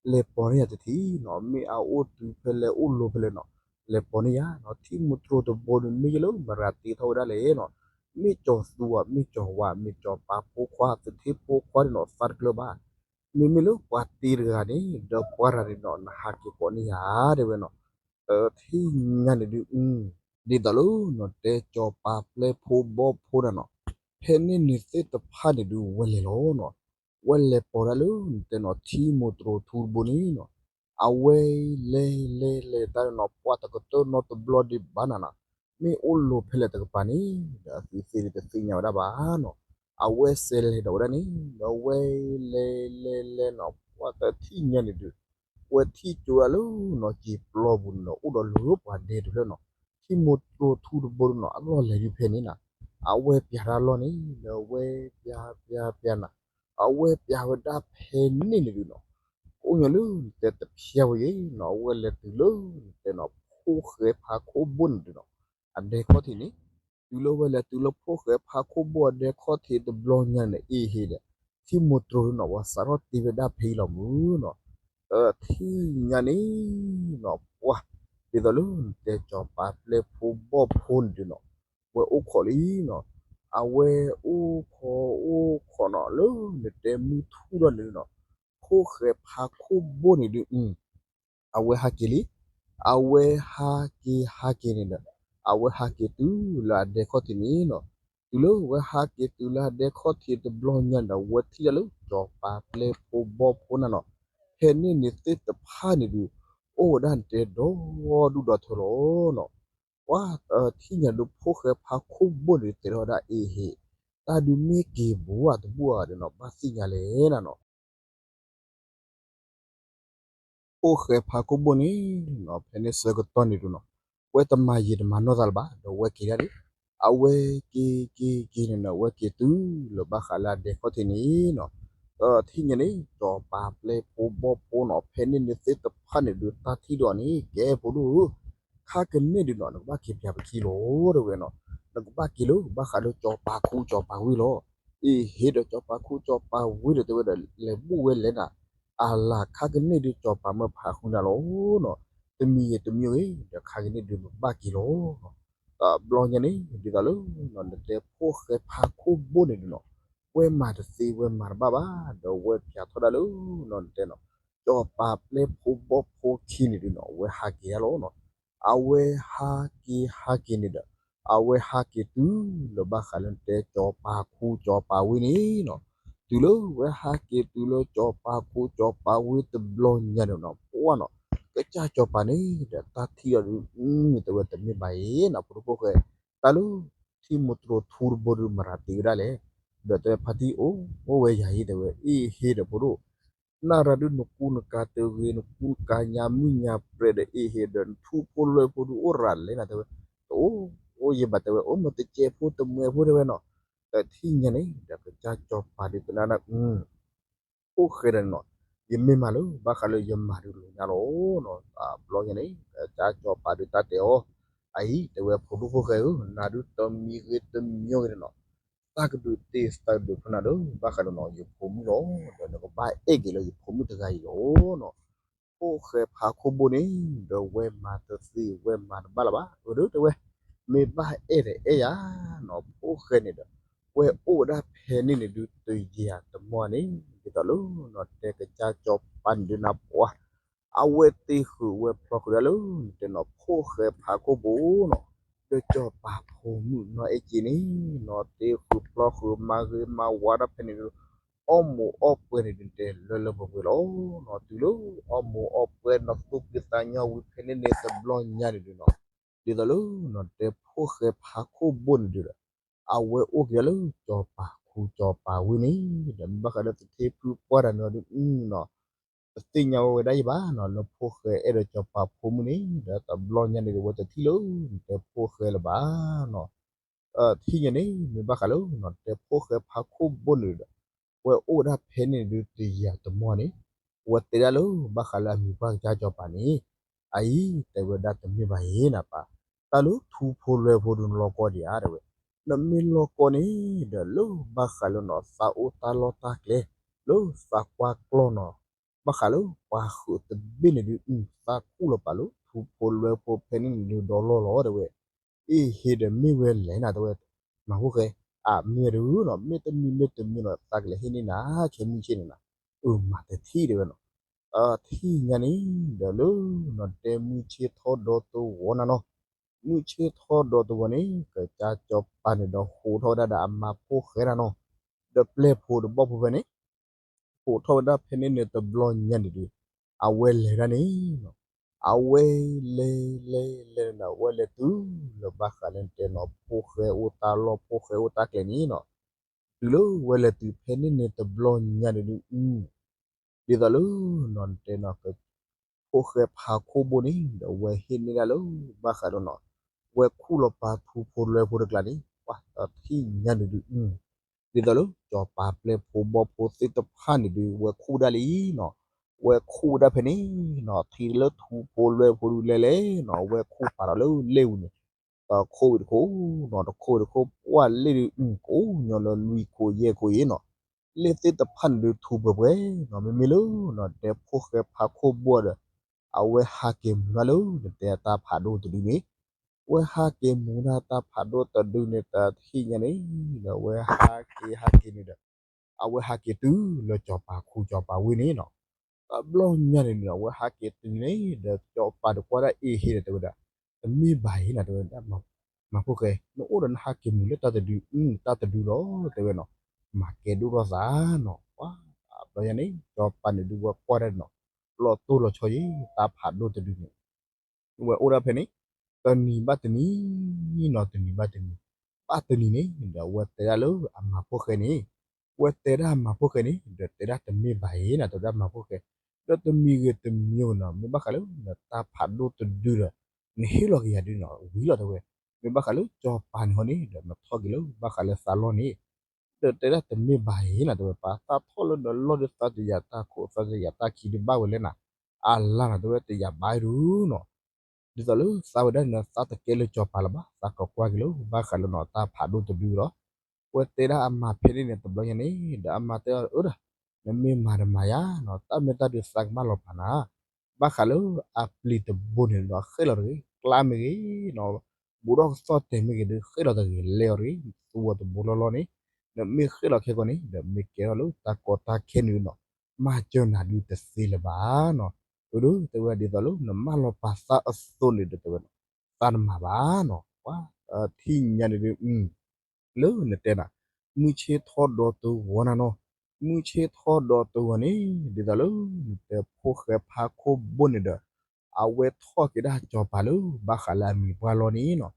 လဲၤပိာ်န့ၢ်ယၤတထံၣ်နီၤ, မ့ၢ်အအိၣ်တုၤဖဲလဲၣ်အိၣ်လိၤဖဲလဲၣ်နီၤ, လဲၤပိာ်န့ၢ်ယၤနီၤ, ထံမိၢ်တြိၤတဘိန့ၣ် မ့ၢ်ယဲၢ်လၢမတၤတ့ထီၣ်ဝဲဒၣ်လဲၣ်နီၤ, မ့ၢ်ကၠီၤသူဧါ မ့ၢ်ကၠီၤဝါ မ့ၢ်ကၠီၤပၤဖိခွါ သထ့ဖိခွါန့ၣ်နီၤ သးတကျၢၤဘၣ်, မ့မ့ၢ်လၢပှၤတ့တဂၤန့ၣ် ဒီးပှၤတဂၤန့ၣ်နီၤ နဟးက့ၤကိးန့ၢ်ယၤ တဲဝဲနီၤ, တထံၣ်ညါန့ၣ်ဒုး ဒ်သိးလၢနတဲကၠီၤပၤပျဲၢ်ဖိဘီၣ်ဖိဒၣ်နီၤ, ဖဲန့ၣ်န့ၣ်သ့ၣ်တဖၣ်န့ၣ်ဒုးဝဲလဲၤလီၤနီၤ, ဝဲလဲၤပိာ်ဒၣ်လၢနတဲနီၤ ထံမိၢ်တြိၤထူတဘိန့ၣ်နီၤ, အဝဲလဲၤလဲၤလဲၤတၢ်နီၤ ပှၢ်တကတၢၢ်နီတဘျီဒံးဘၣ်နၤနီၤ, မ့ၢ်အိၣ်လိၤဖဲလဲၣ်တကပၤန့ၣ် ဒီးအသုသ့ၣ်န့ၣ်တသ့ၣ်ညါဝဲဒၣ်ဘၣ်နီၤ, အဝဲစဲးလဲၤဒီးဝဲဒၣ်န့ၣ် ဒီးဝဲလဲၤလဲၤလဲၤနီၤ ပှၢ်တထံၣ်ညါန့ၣ်ဒုး ဝဲထံၣ်ကၠိဒၣ်လၢနီၤ က့ၤပျီပူၤန့ၣ်ဒီး အိၣ်ဒီးလၢပှၤဒဲတဖျၢၣ်နီၤ, ထံမိၢ်တြိၤထူတဘိနီၤ အလီၢ်လဲၤဒုးဖဲန့ၣ်နီၤ, အဝဲပျးတၢ်လီၢ်န့ၣ် ဒီးဝဲပျးပျးပျးနီၤ, အဝဲပျးဝဲဒၣ်ဖဲန့ၣ်န့ၣ်ဒုးနီၤ, ကိးညီလၢနတဲတဖျါဝဲယဲနီၤ အဝဲလဲၤတုၤလၢနတဲနီၤ ဖိၣ်ဃဲဖါခိၣ်ဘိၣ်န့ၣ်ဒုးနီၤ, အဒဲခီၣ်ထံးန့ၣ်, တုၤလၢဝဲလဲၤတုၤလၢဖိၣ်ဃဲဖါခိၣ်ဘိၣ်အဒဲခီၣ်ထံးတဘျီညါန့ၣ် အ့ဟ့ဒီး ထံမိၢ်တြိၤဒုးနီၤ ပှၤစးထီၣ်တ့ဝဲဒၣ်ဖဲအံၤလီၤမုၢ်နီၤ, တထံၣ်ညါန့ၣ်နီၤ ပှၢ် ဒ်သိးလၢနတဲကၠီၤပၤပျဲၢ်ဖိဘီၣ်ဖိန့ၣ်ဒုးနီၤ, ဝဲအိၣ်ခိးလံနီၤ, အဝဲအိၣ်ခိးအိၣ်ခိးနီၤ လၢနတဲမုၢ်ထူၣ်ဒီးန့ၣ်နီၤ, ဖိၣ်ဃဲဖါခိၣ်ဘိၣ်န့ၣ်ဒုး အဝဲဟးက့ၤလံ, အဝဲဟးက့ၤဟးက့ၤန့ၣ်ဒီး အဝဲဟးက့ၤတုၤလၢအဒဲခီၣ်ထံးန့ၣ်နီၤ, တုၤလၢဝဲဟးက့ၤတုၤလၢအဒဲခီၣ်ထံးတဘျီညါန့ၣ်ဒီး ဝဲထံၣ်ဒၣ်လၢကၠီၤပၤပျဲၢ်ဖိဘီၣ်ဖိန့ၣ်နီၤ, ဖဲန့ၣ်န့ၣ်သ့ၣ်တဖၣ်န့ၣ်ဒုး အိၣ်ဝဲဒၣ်နတဲဒီဒူၣ်ဒီထၢလီၤနီၤ, ပှၢ်တထံၣ်ညါဒုး ဖိၣ်ဃဲဖါခိၣ်ဘိၣ်န့ၣ် တဲထီၣ်ဝဲဒၣ်အ့ဟ့, တၢ်ဒုးမ့ၢ်က့ၤဘူးဧါတဘူးဧါဒီးနီၤ ဘၣ်သ့ၣ်ညါလဲၣ်နၤနီၤ ဖိၣ်ဃဲဖါခိၣ်ဘိၣ်န့ၣ်နီၤ ဖဲန့ၣ်ဆၢကတီၢ်န့ၣ်ဒုးနီၤ, ဝဲတမၤယံာ်တမၤနီၢ်သးလၢၤဘၣ် ဒီးဝဲက့ၤဒၣ်လံ, အဝဲက့ၤက့ၤက့ၤန့ၣ်နီၤ ဝဲက့ၤတုၤလၢဘၣ်ဃးလၢအဒဲခီၣ်ထံးန့ၣ်နီၤ, တထံၣ်ညါန့ၣ် ကၠီၤပၤပျဲၢ်ဖိဘီၣ်ဖိနီၤ ဖဲန့ၣ်န့ၣ်သ့ၣ်တဖၣ်န့ၣ်ဒုး တၢ်ထံၣ်ဒီးန့ၣ် ကဲဖိဒိၣ်ဧၢ ခါကန့ၢ်ဒုးနီၤ နကဘၣ်က့ၤပျးပခံလီၤ တဲဝဲနီၤ, နကဘၣ်က့ၤလၢဘၣ်ဃးလၢကၠီၤပၤခူကၠီၤပၤဝ့ၢ်လီၤ, အ့ဟ့ဒီးကၠီၤပၤခူကၠီၤပၤဝ့ၢ်ဒီးတဲဝဲဒီး လဲၤဘူၣ်ဝဲလဲၣ်နၤ, အလၤခါကန့ၢ်ဒုးကၠီၤပၤမၢဖးဃုနၤလီၤနီၤ, တမံၤဂ့ၤတမံၤဂ့ၤ ဒီးခါကန့ၢ်ဒုးနကဘၣ်က့ၤလီၤ တဘျီညါန့ၣ် ဒ်သိးလၢ နတဲဖိၣ်ဃဲဖါခိၣ်ဘိၣ်န့ၣ်ဒုးနီၤ, ဝဲမၤတသ့ဝဲမၤတဘၣ်ဘၣ် ဒီးဝဲပျးထီၣ်ဒၣ်လၢ နတဲနီၤ, ကၠီၤပၤပျဲၢ်ဖိဘီၣ်ဖိခံန့ၣ်ဒုးနီၤ ဝဲဟးက့ၤဒၣ်လီၤနီၤ, အဝဲဟးက့ၤဟးက့ၤန့ၣ်ဒီး အဝဲဟးက့ၤတုၤလၢဘၣ်ဃးလၢနတဲကၠီၤပၤခူကၠီၤပၤဝ့ၢ်န့ၣ်နီၤ, တုၤလၢဝဲဟးက့ၤတုၤလၢကၠီၤပၤခူကၠီၤပၤဝ့ၢ်တဘျီညါန့ၣ်နီၤ ပှၢ်နီၤ, ကစၢ်ကၠီၤပၤန့ၣ်ဒီးတၢ်ထံၣ်ဒီးဒုး တဲဝဲတမ့ၢ်ဘၣ်အံၤနီၤ ဖိဒိၣ်ဖိၣ်ဃဲ, တၢ်လၢ ထံမိၢ်တြိၤထူတဘိဒုးမၤရၤတ့ဝဲဒၣ်လဲၣ်, ဒီးတဲဖါတံၢ်အိၣ် အိၣ်ဝဲယၤအံၤတဲဝဲ အ့ဟ့ဒီးဖိဒိၣ် နၢ်ရၤဒုးနကူနကၤတဂ့ၤ နကူနကၤညါမုၢ်ညါပြဲးဒီးအ့ၣ်ဟ့ဒီး နထူဖိလွဲဖိဒုးအိၣ်ရၤလဲၣ်နၤတဲဝဲ, တအိၣ်, အိၣ်ယဘၣ်တဲဝဲ အိၣ်မ့ၢ်တကဲဖိတမှဲဖိတဲဝဲနီၤ, တထံၣ်ညါန့ၣ် ဒီးကစၢ်စီၤပၤဒုးကနၣ်ဒၣ် ဖိၣ်ဃဲဒီးနီၤ, ယမ့ၢ်မၤလၢ ဘၣ်ဃးလၢယမၤဒုးလိာ်ညါလီၤနီၤ, တဘျီညါန့ၣ် ကစၢ်စီၤပၤဒုးတၢ်တဲအီၤ, အအံၤ တဲဝဲဖိဒိၣ်ဖိၣ်ဃဲဧၢ, နၤဒုးတမံၤဂ့ၤတမံၤဂ့ၤန့ၣ်နီၤ, သးကဒုးတ့သးကဒုးဖျိနၤဒီး ဘၣ်ဃးလၢနီၤ ယဖိမုၣ်လီၤ, ဒီးနကဘၣ်အဲၣ်က့ၤလၢယဖိမုၣ်တဂၤအံၤလီၤနီၤ, ဖိၣ်ဃဲဖးခိၣ်ဘိန့ၣ် ဒီးဝဲမၤတသ့ဝဲမၤတဘၣ်လၢၤဘၣ်, အၢ ဒီးတဲဝဲ, မ့ၢ်ဘၣ်အဲၣ်ဒီးအဲၣ်ယၤနီၤ, ဖိၣ်ဃဲန့ၣ်ဒီး ဝဲအိၣ်ဝဲဒၣ်ဖဲန့ၣ်န့ၣ်ဒုးတယၤတမီၢ်န့ၣ်, ဒ်သိးလၢနီၤ တဲကစၢ်စီၤပၤန့ၣ်ဒုးနၤပှၤ အဝဲတ့ဃုာ်ဝဲဖျီဃုာ်ဒၣ်လၢ တဲနီၤ ဖိၣ်ဃဲဖးခိၣ်ဘိနီၤ, ဒီးစီၤပၤဖိမုၣ်နီၤအဲၣ်က့ၤန့ၣ်နီၤ တ့ဃုာ်ဖျီဃုာ်မၤဂ့ၤမၤဝါဒၣ်ဖဲန့ၣ်ဒုး အီၣ်မူးအီၣ်ပှဲၤန့ၣ်ဒုး တဲလၢလၢပှဲၤပှဲၤလီၤနီၤ, တုၤလၢအီၣ်မူးအီၣ်ပှဲၤနီၤ သူၣ်ဖှံသးညီဝံၤဖဲန့ၣ်န့ၣ်တဘျီညါန့ၣ်ဒုးနီၤ, ဒ်သိးလၢနီၤ တဲဖိၣ်ဃဲဖးခိၣ်ဘိန့ၣ်ဒုးဒီး အဝဲအိၣ်က့ၤဒၣ်လၢစီၤပၤခူစီၤပၤဝ့ၢ်န့ၣ်, ဒီးမ့ၢ်ဘၣ်ဃးလၢသထ့ဖုပှၢ်တၢ်န့ၣ်ဒုးနီၤ တသ့ၣ်ညါဝဲဝဲဒၣ်ယဘၣ်နီၤ လၢဖိၣ်ဃဲအဲၣ်ဒိးစီၤပၤဖိမုၣ်န့ၣ် ဒီးတဘျီညါန့ၣ်ဒုး ဝဲတထံၣ်လၢ တဲဖိၣ်ဃဲလၢၤဘၣ်နီၤ, ထံၣ်ညါန့ၣ် မ့ၢ်ဘၣ်ဃးလၢနီၤ တဲဖိၣ်ဃဲဖးခိၣ်ဘိန့ၣ်ဒီး ဝဲအိၣ်ဝဲဒၣ်ဖဲန့ၣ်ဒုးတယၤတမီၢ်န့ၣ်, ဝဲတဲဒၣ်လၢ ဘၣ်ဃးလၢအမံၤပှၢ်ကစၢ်စီၤပၤန့ၣ်, အအံၤ တဲဝဲဒၣ်တမ့ၢ်ဘၣ်အံၤနၤပၢ်, တၢ်လၢထူဖိလွဲဖိဒုးနလီၤကီဒံးဧါ တဲဝဲ, နမ့ၢ်လီၤကီန့ၣ် ဒီးလၢဘၣ်ဃးလၢနီၤ သးအိၣ်တၢ်လီၢ်တၢ်ကျဲ လၢသးကွၢ်ကျီၢ်နီၤ, ဘၣ်ဃးလၢပှၤဃုာ်တဘ့ၣ်န့ၣ်ဒုး သးခူၣ်လီၤပာ်လၢထူဖိလွဲဖိဖဲန့ၣ်န့ၣ်ဒုးဒီလီၢ်လီၤ တဲဝဲ, အ့ၣ်ဟ့ဒီးမ့ၢ်ဝဲလဲၣ်နၤ တဲဝဲ, မၤဖိၣ်ဃဲ, အမ့ၢ်ဝဲဒုးနီၤ မ့ၢ်တမံၤမ့ၢ်တမံၤနီၤ သးကလဲၤဟ့ၣ်န့ၢ်နၤ ခဲမုၢ်ဆ့ၣ်န့ၣ်နၤ, အၢမၤတထံၣ်တဲဝဲနီၤ, ထံၣ်ညါန့ၣ် ဒီးလၢနီၤ တဲမုၢ်ဆ့ၣ်ထီၣ်ဒီတဝီနၤနီၤ, မုၢ်ဆ့ၣ်ထီၣ်ဒီတဝီန့ၣ် ကစၢ်စီၤပၤန့ၣ်ဒီးဟးထီၣ်ဝဲဒၣ်ဒီးအမၤဖိၣ်ဃဲနၤနီၤ, ဒီးပျဲၢ်ဖိဒီးဘီၣ်ဖိဖဲန့ၣ် ဟးထီၣ်ဝဲဒၣ်ဖဲန့ၣ်န့ၣ်တဘျီညါန့ၣ်ဒုး, အဝဲလဲၤဒၣ်န့ၣ်နီၤ, အဝဲလဲၤလဲၤလဲၤန့ၣ်ဒီး အဝဲလဲၤတုၤလၢဘၣ်ဃးလၢတဲနီၤ ဖိၣ်ဃဲအိၣ်တၢ်လီၢ်ဖိၣ်ဃဲအိၣ်တၢ်ကျဲန့ၣ်နီၤ, တုၤလၢဝဲလဲၤတုၤဖဲန့ၣ်န့ၣ်တဘျီညါန့ၣ်ဒုး ဒ်သိးလၢနီၤ တဲနီၤ ဖိၣ်ဃဲဖးခိၣ်ဘိန့ၣ် ဒီးဝဲဟ့ၣ်န့ၢ်ဒၣ်လၢ ဘၣ်ဃးဒီးနီၤ ဝဲခူၣ်လီၤပာ်ထူဖိလွဲဖိတကျါန့ၣ် ပှၤတထံၣ်ညါန့ၣ်ဒုး ဒ်သိးလၢ စီၤပၤပျဲၢ်ဖိဘီၣ်ဖိသ့ၣ်တဖၣ်န့ၣ်ဒုး ဝဲခူၣ်ဒၣ်လံနီၤ, ဝဲခူၣ်ဝဲဒၣ်ဖဲန့ၣ်နီၤ ထံလၢထူဖိလွဲဖိဒုးလဲၤလဲၤနီၤ ဝဲခူၣ်ပာ်ဒီးလၢလ့ၣ်ပူၤန့ၣ် တခိၣ်ဝံၤတခိၣ်နီၤ တခိၣ်ဝံၤတခိၣ် ပှၤလ့ၣ်ဒုး ကအိၣ်ညီလၢလွံၢ်ခိၣ်ယဲၢ်ခိၣ်အံၤနီၤ, လ့ၣ်သ့ၣ်တဖၣ်န့ၣ်ဒုးထူပှဲၤပှဲၤနီၤ မ့မ့ၢ်လၢနီၤ တဲဖိၣ်ဃဲဖးခိၣ်ဘိဒီး အဝဲဟးက့ၤမူၤဒၣ်လၢ နတဲတၢ်ဖးဒိၣ်တဒုန့ၣ်, ဝဲဟးက့ၤမူၤဒၣ်တၢ်ဖးဒိၣ်တဒုန့ၣ် တထံၣ်ညါန့ၣ် ဒီးဝဲဟးက့ၤဟးက့ၤန့ၣ်ဒီး အဝဲဟးက့ၤတုၤလၢစီၤပၤခူစီၤပၤဝ့ၢ်န့ၣ်နီၤ, တဘျီညါန့ၣ်န့ၣ် အဝဲဟးက့ၤတုၤန့ၣ် ဒီးစီၤပၤတကွၢ်ဒၣ်အ့ၣ်ဟ့ဒီးတဲဝဲဒၣ်, တမ့ၢ်ဘၣ်အံၤနၤ တဲဝဲဒၣ်, မၤဖိၣ်ဃဲ နအိၣ်ဒီးနဟးက့ၤမူၤလၢတၢ်တဒု တၢ်တဒုလီၤ တဲဝဲနီၤ, မၤကဲဒိၣ်ထီၣ်သးနီၤ, တဘျီညါန့ၣ် စီၤပၤန့ၣ်ဒုးဝဲကွၢ်ဒၣ်နီၤ, လီၤတိၢ်လီၤဆီယံၤ တၢ်ဖးဒိၣ်တဒုန့ၣ် ဝဲအိၣ်ဒၣ်ဖဲန့ၣ် တနံၤဘၣ်တနံၤနီၤ တနံၤဘၣ်တနံၤ, ဘၣ်တနံၤန့ၣ် ဒီးဝဲတဲဒၣ်လၢအမၤဖိၣ်ဃဲန့ၣ်, ဝဲတဲဒၣ်အမၤဖိၣ်ဃဲန့ၣ် ဒီးတဲဒၣ်တမ့ၢ်ဘၣ်အံၤနၤ တဲဝဲဒၣ်မၤဖိၣ်ဃဲ, ဒီးတမံၤဂ့ၤတမံၤဂ့ၤနီၤ မ့ၢ်ဘၣ်ဃးလၢ တၢ်ဖးဒိၣ်တဒုဒီး နဟ့ၣ်လီၤက့ၤယၤဒုနီၤ ဝံၤလီၤတဲဝဲ, မ့ၢ်ဘၣ်ဃးလၢစီၤပၤန့ၣ်ဟီန့ၣ် ဒီးနထီၣ်က့ၤလၢဘၣ်ဃးလၢသးလီၢ်န့ၣ် ဒီးတဲဒၣ်တမ့ၢ်ဘၣ်အံၤနၤ တဲဝဲ ပှၤသးထီၣ်လၢနလီၢ်ဒုးသးတယၤတၢ်ခိၣ်သးတယၤတၢ်ခံဒုးဘၣ်ဝဲလဲၣ်နၤ, အလါနၤ တဲဝဲတယၤဘၣ်ဒုနီၤ, ဒ်သိးလၢသးဝဲဒၣ်န့ၣ် သးတကဲလၢစီၤပၤလၢၤဘၣ် သးကကွၢ်က့ၤလၢဘၣ်ဃးလၢနီၤ တၢ်ဖးဒိၣ်တဒုလီၤ, ဝဲတဲဒၣ်အမၤဖဲန့ၣ်န့ၣ် တဘျီညါန့ၣ် ဒီးအမၤတဲအီၤအၢဒီး နမ့ၢ်မၤတမၤယၤနီၤ တၢ်မ့ၢ်တၢ်ဒုးသးကမၣ်လီၤပာ်နၤ ဘၣ်ဃးလၢအပျံၤတဘိန့ၣ်ဒီးဃဲၣ်လီၤတဂ့ၤ, ကျါမ့ၢ်ဂ့ၤနီၤ, ဘူးဒီးကသီၣ်တဲာ်မ့ၢ်ဂ့ၤဒီး ဃဲၣ်လီၤတဂ့ၤ လဲၤအီၤတဂ့ၤ, သူဝဲတဘိလီၢ်လီၢ်န့ၣ်, နမ့ၢ်ဃဲၣ်လီၤခဲကိာ်န့ၣ် ဒီးမ့ၢ်ကဲထီၣ်လၢတၢ်ကီတၢ်ခဲန့ၣ်နီၤ, မၤစၢၤနၤဒုးတသ့လၢၤဘၣ်နီၤ, အၢဒုး တဲဝဲဒ်သိးလၢနမၢလီၤပာ်သးအသိးန့ၣ်ဒီးတဲဝဲနီၤ, သးတမၤဘၣ်နီၤ, ပှၤထံၣ်ညါန့ၣ်ဒုး လၢနတဲနၤ, မုၢ်ဆ့ၣ်ထီၣ်ဒီးတဂီၤနၤနီၤ, မုၢ်ဆ့ၣ်ထီၣ်ဒီးတဂီၤန့ၣ် ဒ်သိးလၢ နတဲဖိၣ်ဃဲဖးခိၣ်ဘိန့ၣ်ဒီး အဝဲထီၣ်က့ၤဒၣ်စီၤပၤလၢ ဘၣ်ဃးလၢအမံၤပှၢ်လီၢ်န့ၣ်နီၤ,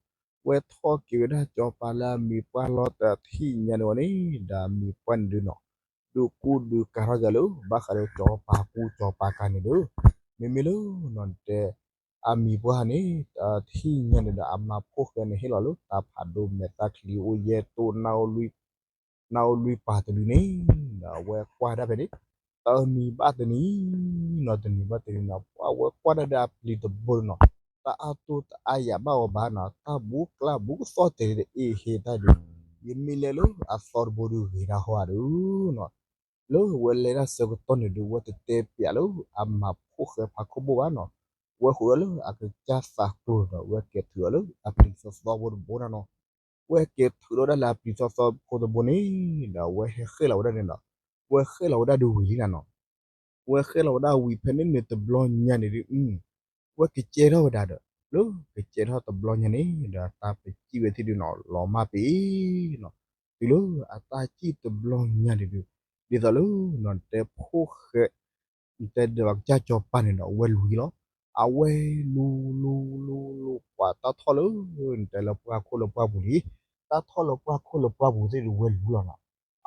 ဝဲထီၣ်က့ၤဝဲဒၣ်စီၤပၤလၢအမံၤပှၢ်လီၢ်တထံၣ်ညါန့ၣ်ဝဲန့ၣ် ဒီးအမံၤပှၢ်န့ၣ်ဒုးနီၤ, ဒုးကူဒုးကၤထီၣ်က့ၤလၢ ဘၣ်ဃးလၢစီၤပၤကူစီၤပၤကၤန့ၣ်ဒီး, မ့မ့ၢ်လၢနီၢ်တဲ အမံၤပှၢ်န့ၣ် တထံၣ်ညါန့ၣ်ဒီး အမၤဖှိၣ်ဃဲန့ၣ်ဟ့ၣ်လီၤလၢတၢ်ဖးဒိၣ်မဲာ်သၣ်ချံအိၣ်ယဲၢ်တိၢ် နၢ်အိၣ်လွံၢ်ပၤတဒုန့ၣ်, ဒီးအဝဲကွၢ်ဒၣ်ဖဲန့ၣ် တနံၤဘၣ်တနံၤနီၤ တနံၤဘၣ်တနံၤနီၤ ပှၤဝဲကွၢ်ဒၣ်ဒီးအပျံၤတဘိနီၤ, တၢ်အါတိၢ်တအါယၤဘၣ်အီၤဘၣ်နီၤ တၢ်ဘူးကျါဘူးကသီၣ်တဲာ်ဒီးအ့ၣ်ဟ့တၢ်ဒုး, ယမ့ၢ်လဲၤလၢအသီတဘိဒုးဂ့ၤတၢ်ဟီဧါဒုးနီၤ, လၢဝဲလဲၤတၢ်ဆၢကတီၢ်န့ၣ်ဒုး ဝဲတတဲပၠးလၢအမၤဖှိၣ်ဃဲဖးခိၣ်ဘိၣ်ဘၣ်နီၤ, ဝဲဃုာ်ဒီးလၢအကစၢ်သးကျိၤဒီး ဝဲက့ၤထုးအီၤလၢအပျံၤသီသီဖိတဘိနၤနီၤ, ဝဲက့ၤထုးလီၤဒၣ်လၢအပျံၤသီသီဖိတဘိန့ၣ်ဒီး ဝဲဟဲဃဲလီၤဝဲဒၣ်န့ၣ်ဒီး, ဝဲဃဲလီၤဝဲဒၣ်ဒုးဝံၤလံနၤနီၤ ဝဲဃဲလီၤဝဲဒၣ်ဝံၤဖဲန့ၣ်န့ၣ်တဘျီညါန့ၣ်ဒုး, ဝဲကစဲထီၣ်ဝဲဒၣ်ဒီး, လၢကစဲထီၣ်တဘျီညါန့ၣ်ဒီး တၢ်ပစံၣ်ဝဲသ့ၣ်ဒုးနီၤ လီၤမၢ်ပ့ၤနီၤ, တုၤလၢအတၢ်စံၣ်တဘျီညါန့ၣ်ဒုး, ဒ်သိးလၢနီၢ်တဲဖှိၣ်ဃဲ နတဲဒီးကစၢ်စီၤပၤန့ၣ်ဒီး အဝဲလူၤလံလီၤ. အဝဲလူၤလူၤလူၤလူၤ ပှၤတၢ်ထီၣ်လၢ နတဲလၢပှၢ်ခိၣ်လၢပှၢ်ပူၤလံ, တၢ်ထီၣ်လၢပှၢ်ခိၣ်လၢပှၢ်ပူၤသ့ၣ်ဒုးဝဲလူၤလီၤနီၤ.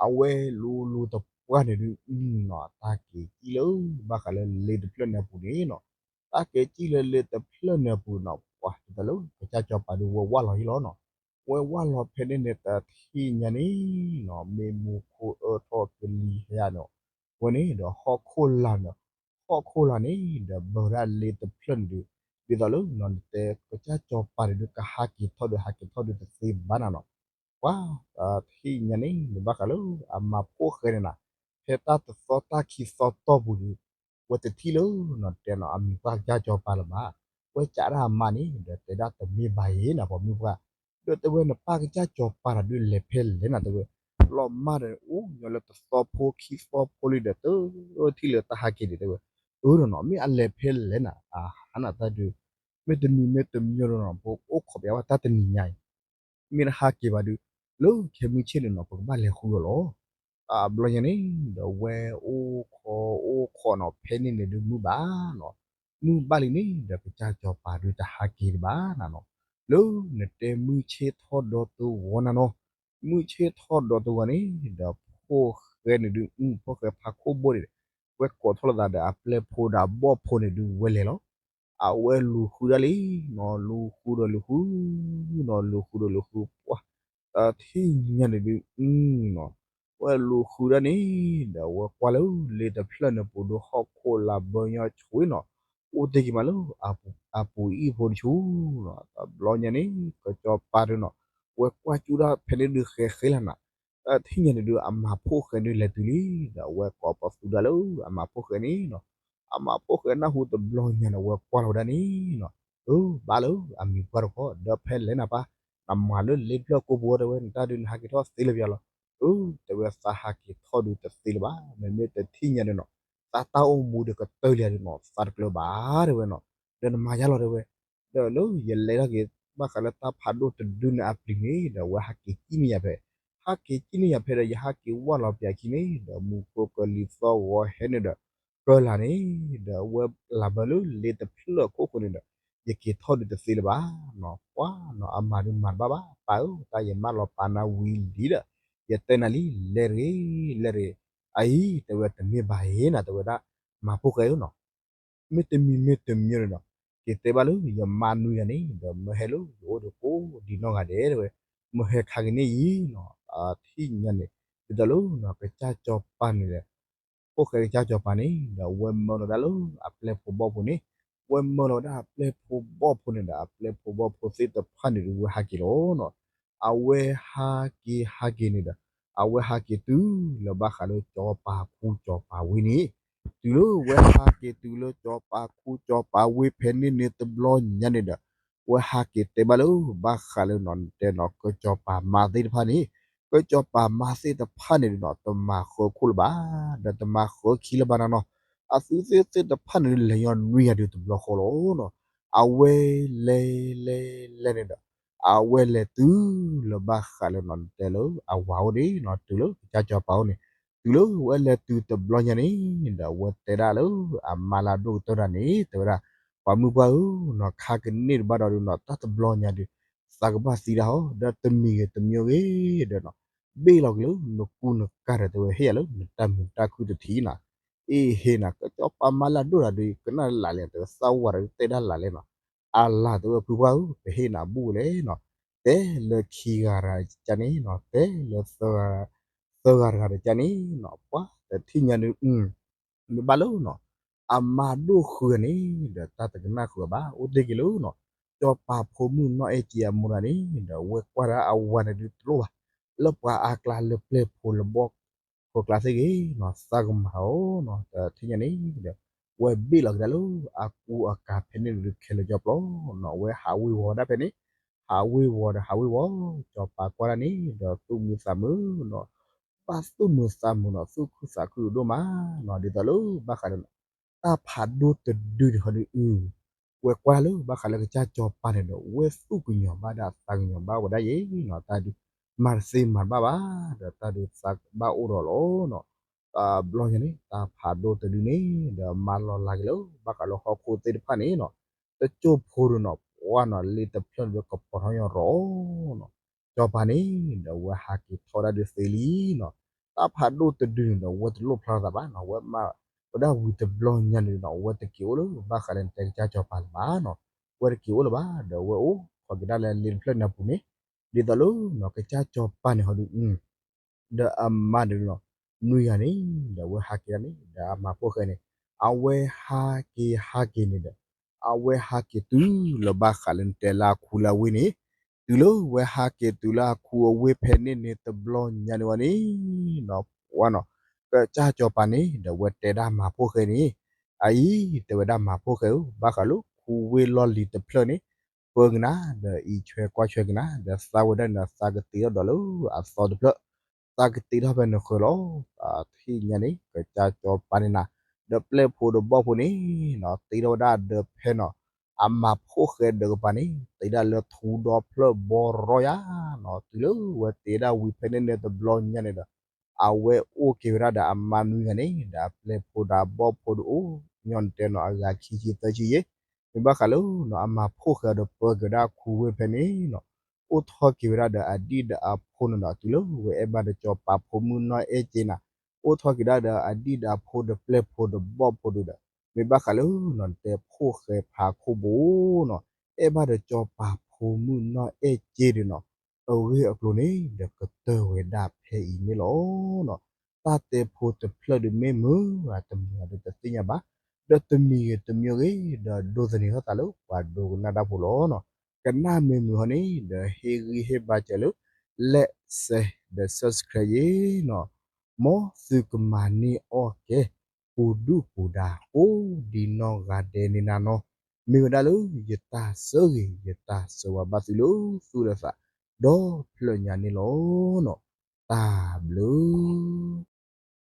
အဝဲလူၤလူၤတပှၢ်န့ၣ်ဒုးနီၤ တၢ်က့ၤစံၣ်လၢ ဘၣ်ဃးလၢလ့တဖျၢၣ်န့ၣ်အပူၤန့ၣ်နီၤ, တၢ်က့ၤစံၣ်လၢလ့တဖျၢၣ်န့ၣ်အပူၤနီၤ ပှၤဒ်သိးလၢကစၢ်စီၤပၤဒုးဝဲဝၢ်လီၤဟံၣ်လီၤနီၤ. ဝဲဝၢ်လီၤဖဲန့ၣ်န့ၣ် တထံၣ်ညါန့ၣ်နီၤ မ့ၢ်မူခိၣ်အၢထီၣ်ကလံၤဟဲဧါနီၤ, ဝဲန့ၣ်ဒီးဟီၣ်ခိၣ်လာ်န့ၣ်, ဟီၣ်ခိၣ်လာ်န့ၣ်ဒီးဘၢဝဲဒၣ်လ့တဖျၢၣ်န့ၣ်ဒုး, ဒ်သိးလၢနီၢ်တဲကစၢ်စီၤပၤန့ၣ်ဒုး ကဟးက့ၤထီၣ်ဒုး ဟးက့ၤထီၣ်ဒုးတသ့ဘၣ်နၤနီၤ. ပှၤတထံၣ်ညါန့ၣ် ဘၣ်ဃးလၢအမၤဖှိၣ်ဃဲန့ၣ်နၤ, ဖဲတၢ်တသီတၢ်ခံသီတီၢ်ပူၤဒုး, ဝဲတထံၣ်လၢနီၢ်တဲနီၤ အမံၤပှၢ်ကစၢ်စီၤပၤလၢၤဘၣ်. ဝဲစံးဒၣ်အမါန့ၣ်ဒီး တဲဒၣ်တမ့ၢ်ဘၣ်အံၤနၤ ပိာ်မုၣ်ပှၢ်, ဒီးတဲဝဲနပၢ်ကစၢ်စီၤပၤတဒုးလဲၤဖဲလဲၣ်နၤ တဲဝဲ, လီၤမၢ်ဒီးအိၣ်ညီလၢတသီဖိခံသီဖိလံဒီး တထံၣ်လၢတၢ်ဟးက့ၤဒံး တဲဝဲ, အၢနီၤနီၤ မ့ၢ်အလဲၤဖဲလဲၣ်နၤ အဟါနၤတၢ်ဒုး, မ့တမံၤမ့တမံၤဒီးနီၤ ပအိၣ်ခိးပဝဲတၢ်တနံၤညါအံၤ မ့ၢ်တဟးက့ၤဘၣ်ဒုး, လၢခဲမုၢ်ဆ့ၣ်န့ၣ်နီၤ ပကဘၣ်လဲၤဃုအီၤလီၤ. တဘျီညါန့ၣ်ဒီး ဝဲအိၣ်ခိးအိၣ်ခိးနီၤ ဖဲန့ၣ်န့ၣ်ဒုးမုၢ်ဘၣ်နီၤ, မုၢ်ဘၣ်လံန့ၣ်ဒီး ကစၢ်စီၤပၤဒုးတဟးက့ၤဒံးဘၣ်နၤနီၤ, လၢနတဲမုၢ်ဆ့ၣ်ထီၣ်ဒီတဝီနၤနီၤ, မုၢ်ဆ့ၣ်ထီၣ်ဒီတဝီန့ၣ်ဒီး ဖိၣ်ဃဲန့ၣ်ဒုး ဖိၣ်ဃဲဖးခိၣ်ဘိန့ၣ်ဒီး ဝဲကိးထီၣ်လိာ်သးဒီးအပျဲၢ်ဖိဒီးအဘီၣ်ဖိန့ၣ်ဒုးဝဲလဲၤလီၤ. အဝဲလူၤဃုဒၣ်လံနီၤ လူၤဃုဒီးလူၤဃုနီၤ လူၤဃုဒီးလူၤဃု ပှၤ တထံၣ်ညါန့ၣ်ဒုးနီၤ, ဝဲလူၤဃုဒၣ်န့ၣ်ဒီး ဝဲကွၢ်လၢလ့တဖျၢၣ်န့ၣ်ပူၤဒီး ဟီၣ်ခိၣ်လာ်ဘၢညီဆိနီၤ, အိၣ်တ့ၢ်က့ၤမးလၢအပူၤအံၣ်ဖိတဆူနီၤ. တဘျီညါန့ၣ် ကစၢ်စီၤပၤဒုးနီၤ ဝဲကွၢ်ကၠူဒၣ်ဖဲန့ၣ်ဒုးဃဲဃဲလၢ်နၤ, တထံၣ်ညါန့ၣ်ဒုး အမၤဖှိၣ်ဃဲဒုးလဲၤတုၤလံ, ဒီးအဝဲကိးပသူဒၣ်လၢအမၤဖှိၣ်ဃဲန့ၣ်နီၤ, အမၤဖှိၣ်ဃဲနၢ်ဟူတဘျီညါန့ၣ် ဝဲကွၢ်လီၤဝဲဒၣ်န့ၣ်နီၤ, အၢ ဘၣ်လၢအမံၤပှၢ်တခီ ဒီးဖဲလဲၣ်နၤပၢ်, နမၤလၢလ့တဖျၢၣ်ကိးပူၤဝဲ တဲဝဲ နတၢ်ဒုးနဟးက့ၤထီၣ်သ့လၢၤပယီၤလီၤ, အၢ တဲဝဲ သးဟးက့ၤထီၣ်ဒုးတသ့လၢၤဘၣ်, မ့မ့ၢ်တထံၣ်ညါန့ၣ်နီၤ သးတၢ်အိၣ်မူဒီးကတၢၢ်လံဒုးနီၤ သးတကျၢၤဘၣ်တဲဝဲနီၤ, ဒီးနမၤယါလီၤတဲဝဲ, ဒီးလၢယလဲၤထီၣ်က့ၤ ဘၣ်ဃးလၢတၢ်ဖးဒိၣ်တဒုန့ၣ်အပျံၤန့ၣ်ဒီး အဝဲဟးက့ၤစံၣ်န့ၢ်ယၤဖဲ, ဟးက့ၤစံၣ်န့ၢ်ယၤဖဲဒီး ယဟးက့ၤဝၢ်လီၤပၠးခံန့ၣ်ဒီး မူခိၣ်ကလံၤသီၣ်ဂီၤဟဲန့ၣ်ဒီး ကၢလၢ်န့ၣ်ဒီး အဝဲလၢ်ဘၢလၢလ့တဖျၢၣ်အခိၣ်ဃိန့ၣ်ဒီး ယက့ၤထီၣ်ဒုးတသ့လၢၤဘၣ်နီၤ, ပှၤနီၤအမၤဒုးမၤတဘၣ်ဘၣ် ပၢ်ဧၢ တၢ်ယမၢလီၤပာ်နၤဝံၤလံဒီး ယတဲနၤလံ လဲၤတဂ့ၤ လဲၤတဂ့ၤ, အအံၤ တဲဝဲတမ့ၢ်ဘၣ်အံၤနၤ တဲဝဲဒၣ် မၤဖှိၣ်ဃဲဧၢနီၤ မ့တမံၤမ့တမံၤန့ၣ်ဒီး က့ၤတဲဘၣ်လၢယမါနွံဂၤန့ၣ်ဒီး မၢဟဲလၢယအိၣ်ဒီးကိးဒံးနီၢ်ဂၤဒဲးတဲဝဲ, မၢဟဲခါက့ၤန့ၣ်အံၤနီၤ, တထံၣ်ညါန့ၣ် ဒ်သိးလၢနီၤ ကစၢ်စီၤပၤန့ၣ်ဒီး ဖှိၣ်ဃဲကစၢ်စီၤပၤန့ၣ်ဒီး အဝဲမၢလီၤဝဲဒၣ်လၢအပျဲၢ်ဖိဘီၣ်ဖိန့ၣ်, ဝဲမၢလီၤဝဲဒၣ်အပျဲၢ်ဖိဘီၣ်ဖိန့ၣ်ဒီး အပျဲၢ်ဖိဘီၣ်ဖိသ့ၣ်တဖၣ်န့ၣ်ဒီး ဝဲဟးက့ၤလီၤနီၤ, အဝဲဟးက့ၤဟးက့ၤန့ၣ်ဒီး အဝဲဟးက့ၤတုၤလၢဘၣ်ဃးလၢစီၤပၤခူစီၤပၤဝ့ၢ်န့ၣ်, တုၤလၢဝဲဟးက့ၤတုၤလၢစီၤပၤခူစီၤပၤဝ့ၢ်ဖဲန့ၣ်န့ၣ်တဘျီညါန့ၣ်ဒီး ဝဲဟးက့ၤတဲဘၣ်လၢ ဘၣ်ဃးလၢနီၤ တဲနီၤ ကစီၤပၤမါသ့ၣ်တဖၣ်န့ၣ်, ကစီၤပၤမါသ့ၣ်တဖၣ်န့ၣ်ဒီးနီၤ တမၤဃၢခိၣ်လၢၤဘၣ်, ဒီးတမၤဃၢခံလၢၤဘၣ်နၤနီၤ, အသုသ့ၣ်တဖၣ်န့ၣ်ဒုး လဲၤညီနွံဂၤဒုးတဘျီဃီလီၤနီၤ, အဝဲလဲၤလဲၤလဲၤန့ၣ်ဒီး အဝဲလဲၤတုၤလၢဘၣ်ဃးလၢနီၤ တဲလၢအဝၤအိၣ်န့ၣ်နီၤ တုၤလၢကစၢ်စီၤပၤအိၣ်န့ၣ်, တုၤလၢဝဲလဲၤတုၤတဘျီညါန့ၣ်ဒီး အဝဲတဲဒၣ်လၢအမါလၢအဒိၣ်ကတၢၢ်တဂၤန့ၣ် တဲဝဲဒၣ်, ပှၤမုၣ်ပှၢ်ဧၢနီၤ ခါကန့ၣ်တဘၣ်ဒီးဒုးနီၤ တၢ်တဘျီညါဒုး သးကဘၣ်သံဒၣ်ဟီ ဒီးတမံၤဂ့ၤတမံၤဂ့ၤဒီးနီၤ ဘ့ၣ်လီၤက့ၤလၢနကူနကၤဒီး တဲဝဲဟ့ၣ်ယၤလၢနတၢ်မုာ်တၢ်ခုၣ်တထံၣ်နီၤ, အ့ဟ့ၣ်နၤ ကစီၤပၤမၤလၢဒိၣ်တၢ်ဒီး ကနၣ်လၢ်လဲၣ် တဲဝဲသးဝးဒီးတဲဒၣ်လၢ်လဲၣ်နီၤ, အလၢ် တဲဝဲဖုပှၢ်ဧၢ ပဟ့ၣ်နၤဘူၣ်ဝဲလဲၣ်နီၤ, တဲလၢခံဂၤတဂၤန့ၣ်နီၤ တဲလၢ သၢဂၤတဂၤတကါန့ၣ်နီၤ ပှၤတထံၣ်ညါဒုး မ့ၢ်ဘၣ်လၢနီၤ အမါဒိၣ်ဃုာ်န့ၣ်ဒီး တၢ်တကနၣ်ဃုာ်ဘၣ် အိၣ်တ့ၢ်က့ၤလၢနီၤ စီၤပၤဖိမုၣ်နီၢ်အဲၣ်ကၠ့အမိၢ်တဂၤန့ၣ်ဒီး ဝဲကွၢ်ဒၣ်အဝၤန့ၣ်ဒုးတလိၣ်ဘၣ် လၢပှၤအါကျါလၢပျဲၢ်ဖိလၢဘီၣ်ဖိကျါသ့ၣ်ဂ့ၤနီၤ သးကမၤအီၤနီၤ တထံၣ်ညါန့ၣ်ဒီး ဝဲဘ့ၣ်လီၤက့ၤဒၣ်လၢအကူအကၤဖဲန့ၣ်ဒုးခဲလၢာ်ကၠီပျီ နီၤ ဝဲဟးဝ့ၤဝီၤဝဲဒၣ်ဖဲန့ၣ် ဟးဝ့ၤဝီၤဒီးဟးဝ့ၤဝီၤ စီၤပၤကွၢ်ဒၣ်န့ၣ်ဒီးသူၣ်မုာ်သးမုာ်နီၤ ဘၣ်သူၣ်မုာ်သးမုာ်နီၤ သူၣ်ခုသးခုဒိၣ်မးနီၤ ဒ်သိးလၢဘၣ်ဃးလၢ တ၁းဒိၣ်တဒုန့ၣ်ဟီဒုး ဝဲကွၢ်လၢဘၣ်ဃးလၢကစၢ်စီၤပၤန့ၣ်ဒီး ဝဲသူၣ်ကညီၤဘၣ်ဒၣ်သးကညီၤဘၣ်ဝဲဒၣ်ယဲနီၤ တၢ်ဒုး မၤတသ့မၤတဘၣ်ဘၣ် ဒီးတၢ်ဒုးသးဘၣ်အိၣ်ဒီးလီၤနီၤ တဘျီညါန့ၣ် တၢ်ဖးဒိၣ်တဒုန့ၣ်ဒီး မၤလီၤလးက့ၤလၢ ဘၣ်ဃးလၢဟီၣ်ခိၣ်သ့ၣ်တဖၣ်န့ၣ်နီၤ တကၠိၢ်ဖိဒုးနီၤ ပှၤနီၤ လ့တဖျၢၣ်န့ၣ်ဒီးကပီၤထီၣ်ညီရီၤနီၤ စီၤပၤန့ၣ်ဒီး ဝဲဟးက့ၤထီၣ်ဒၣ်ဒုးသ့လံနီၤ တၢ်ဖးဒိၣ်တဒုန့ၣ်ဒီး ဝဲတလိၣ်ဖျါသးဘၣ်နီၤ ဝဲမၤဝဲဒၣ်ဝံၤတဘျီညါန့ၣ်နီၤ ဝဲတက့ၤအိၣ်လၢ ဘၣ်ဃးလၢနတဲကစၢ်စီၤပၤလၢၤဘၣ်နီၤ ဝဲတက့ၤအိၣ်လၢၤဘၣ် ဒီးဝဲအိၣ်ခိးက့ၤဒၣ်လၢလ့တဖျၢၣ်န့ၣ်အပူၤန့ၣ် ဒ်သိးလၢနီၤ ကစၢ်စီၤပၤန့ၣ်ဟီဒုး ဒီးအမါန့ၣ်နီၤ နွံဂၤန့ၣ် ဒီးအဝဲဟးက့ၤဒၣ်န့ၣ် ဒီးအမၤဖိၣ်ဃဲန့ၣ် အဝဲဟးက့ၤဟးက့ၤန့ၣ်ဒီး အဝဲဟးက့ၤတုၤလၢဘၣ်ဃးလၢနတဲလၢအခူလၢအဝ့ၢ်န့ၣ် တုၤလၢဝဲဟးက့ၤတုၤလၢအခူအဝ့ၢ်ဖဲန့ၣ်န့ၣ်တဘျီညါန့ၣ်ဝဲန့ၣ်နီၤ ပှၤနီၤ ကစၢ်စီၤပၤန့ၣ်ဒီး ဝဲတဲဒၣ်မၤဖိၣ်ဃဲန့ၣ် အအံၤ တဲဝဲဒၣ်မၤဖိၣ်ဃဲဧၢ ဘၣ်ဃးလၢခူဝ့ၢ်လီၢ်လံၤတဖျၢၣ်န့ၣ် ပၢကနၤ ဒီးအံးဆွဲကွၢ်ဆွဲကနၤ ဒီးသးဝဲဒၣ်န့ၣ်ဒီး သးကတ့ထီၣ်ဒီးလၢအသီတဖျၢၣ် သးကတ့ထီၣ်ဖဲနဃၢၤလီၤ တထံၣ်ညါန့ၣ် ကစၢ်စီၤပၤန့ၣ်နၤ ဒီးပျဲၢ်ဖိဒီးဘီၣ်ဖိန့ၣ်နီၤ တ့ထီၣ်ဝဲဒၣ်ဒီးဖဲနီၤ အမၤဖိၣ်ဃဲဒီးကပၤန့ၣ် တ့ဒၣ်လၢထူဒီဖျၢၣ်ဘီရီယါနီၤ တုၤလၢဝဲတ့ဒၣ်ဝံၤဖဲန့ၣ်န့ၣ်တဘျီညါန့ၣ်ဒီး အဝဲအိၣ်က့ၤဝဲဒၣ်ဒီးအမါနွံဂၤန့ၣ် ဒီးအပျဲၢ်ဖိဒီးအဘီၣ်ဖိဒီးအိၣ် ညီနတဲနီၤ အဂၤခံဆံသၢဆံယဲၢ် မ့ၢ်ဘၣ်ဃးလၢနီၤ အမၤဖိၣ်ဃဲဒီးပၢက့ၤဝဲဒၣ်ခူဝ့ၢ်ဖဲန့ၣ်နီၤ အိၣ်ထီၣ်က့ၤဝဲဒၣ်ဒီးအဒံၣ်ဒီးအဖိန့ၣ်နီၤ တုၤလၢဝဲအဲၣ်ဘၣ်ဒီးစီၤပၤဖိမုၣ်နီၢ်အဲၣ်ကၠ့နၤ အိၣ်ထီၣ်က့ၤဒၣ်ဒီးအဒံၣ်ဒီးအဖိဒီးပျဲၢ်ဖိဒီးဘီၣ်ဖိဒီး မ့ၢ်ဘၣ်ဃးလၢနီၤ နတဲဖိၣ်ဃဲဖးခိၣ်ဘိနီၤ အဲၣ်ဘၣ်ဒီးစီၤပၤဖိမုၣ်နီၢ်အဲၣ်ကၠ့ဒီးနီၤ အဂ့ၢ်အကျိၤန့ၣ်ဒီးကတၢၢ်ဝဲဒၣ်ဖဲအံၤန့ၣ်လီၤနီၤ တၢ်တဲဖိတဖျၢၣ်ဒီးမ့ၢ်မုာ်ဧါတမုာ်ဧါဒီးတသ့ၣ်ညါဘၣ် ဒီးတမံၤဂ့ၤတမံၤဂ့ၤဒီးဒိးသန့ၤထီၣ်သးလၢပှၤဒိကနၣ်တၢ်ဖိလီၤနီၤ ကနၣ်မ့ၢ်မုာ်ဟီန့ၣ်ဒီးဟ့ၣ်ဂံၢ်ဟ့ၣ်ဘါစၢၤလၢ like share ဒီး subscribe ယဲနီၤ မ်သုကမၤန့ၢ်အီၣ်ကဲ ပူၤဒုၣ်ပူၤဒါ ကိးဒံနီၢ်ဂၤဒဲးန့ၣ်နၤနီၤ မ့ၢ်ဝဲဒၣ်လၢယတၢ်ဆၢဂ့ၤ ယတၢ်ဆၢဝါဘၣ်သုလၢသူၣ်လၢသး ဒီဖျၢၣ်ညါန့ၣ်လီၤနီၤ တၢ်ဘျုး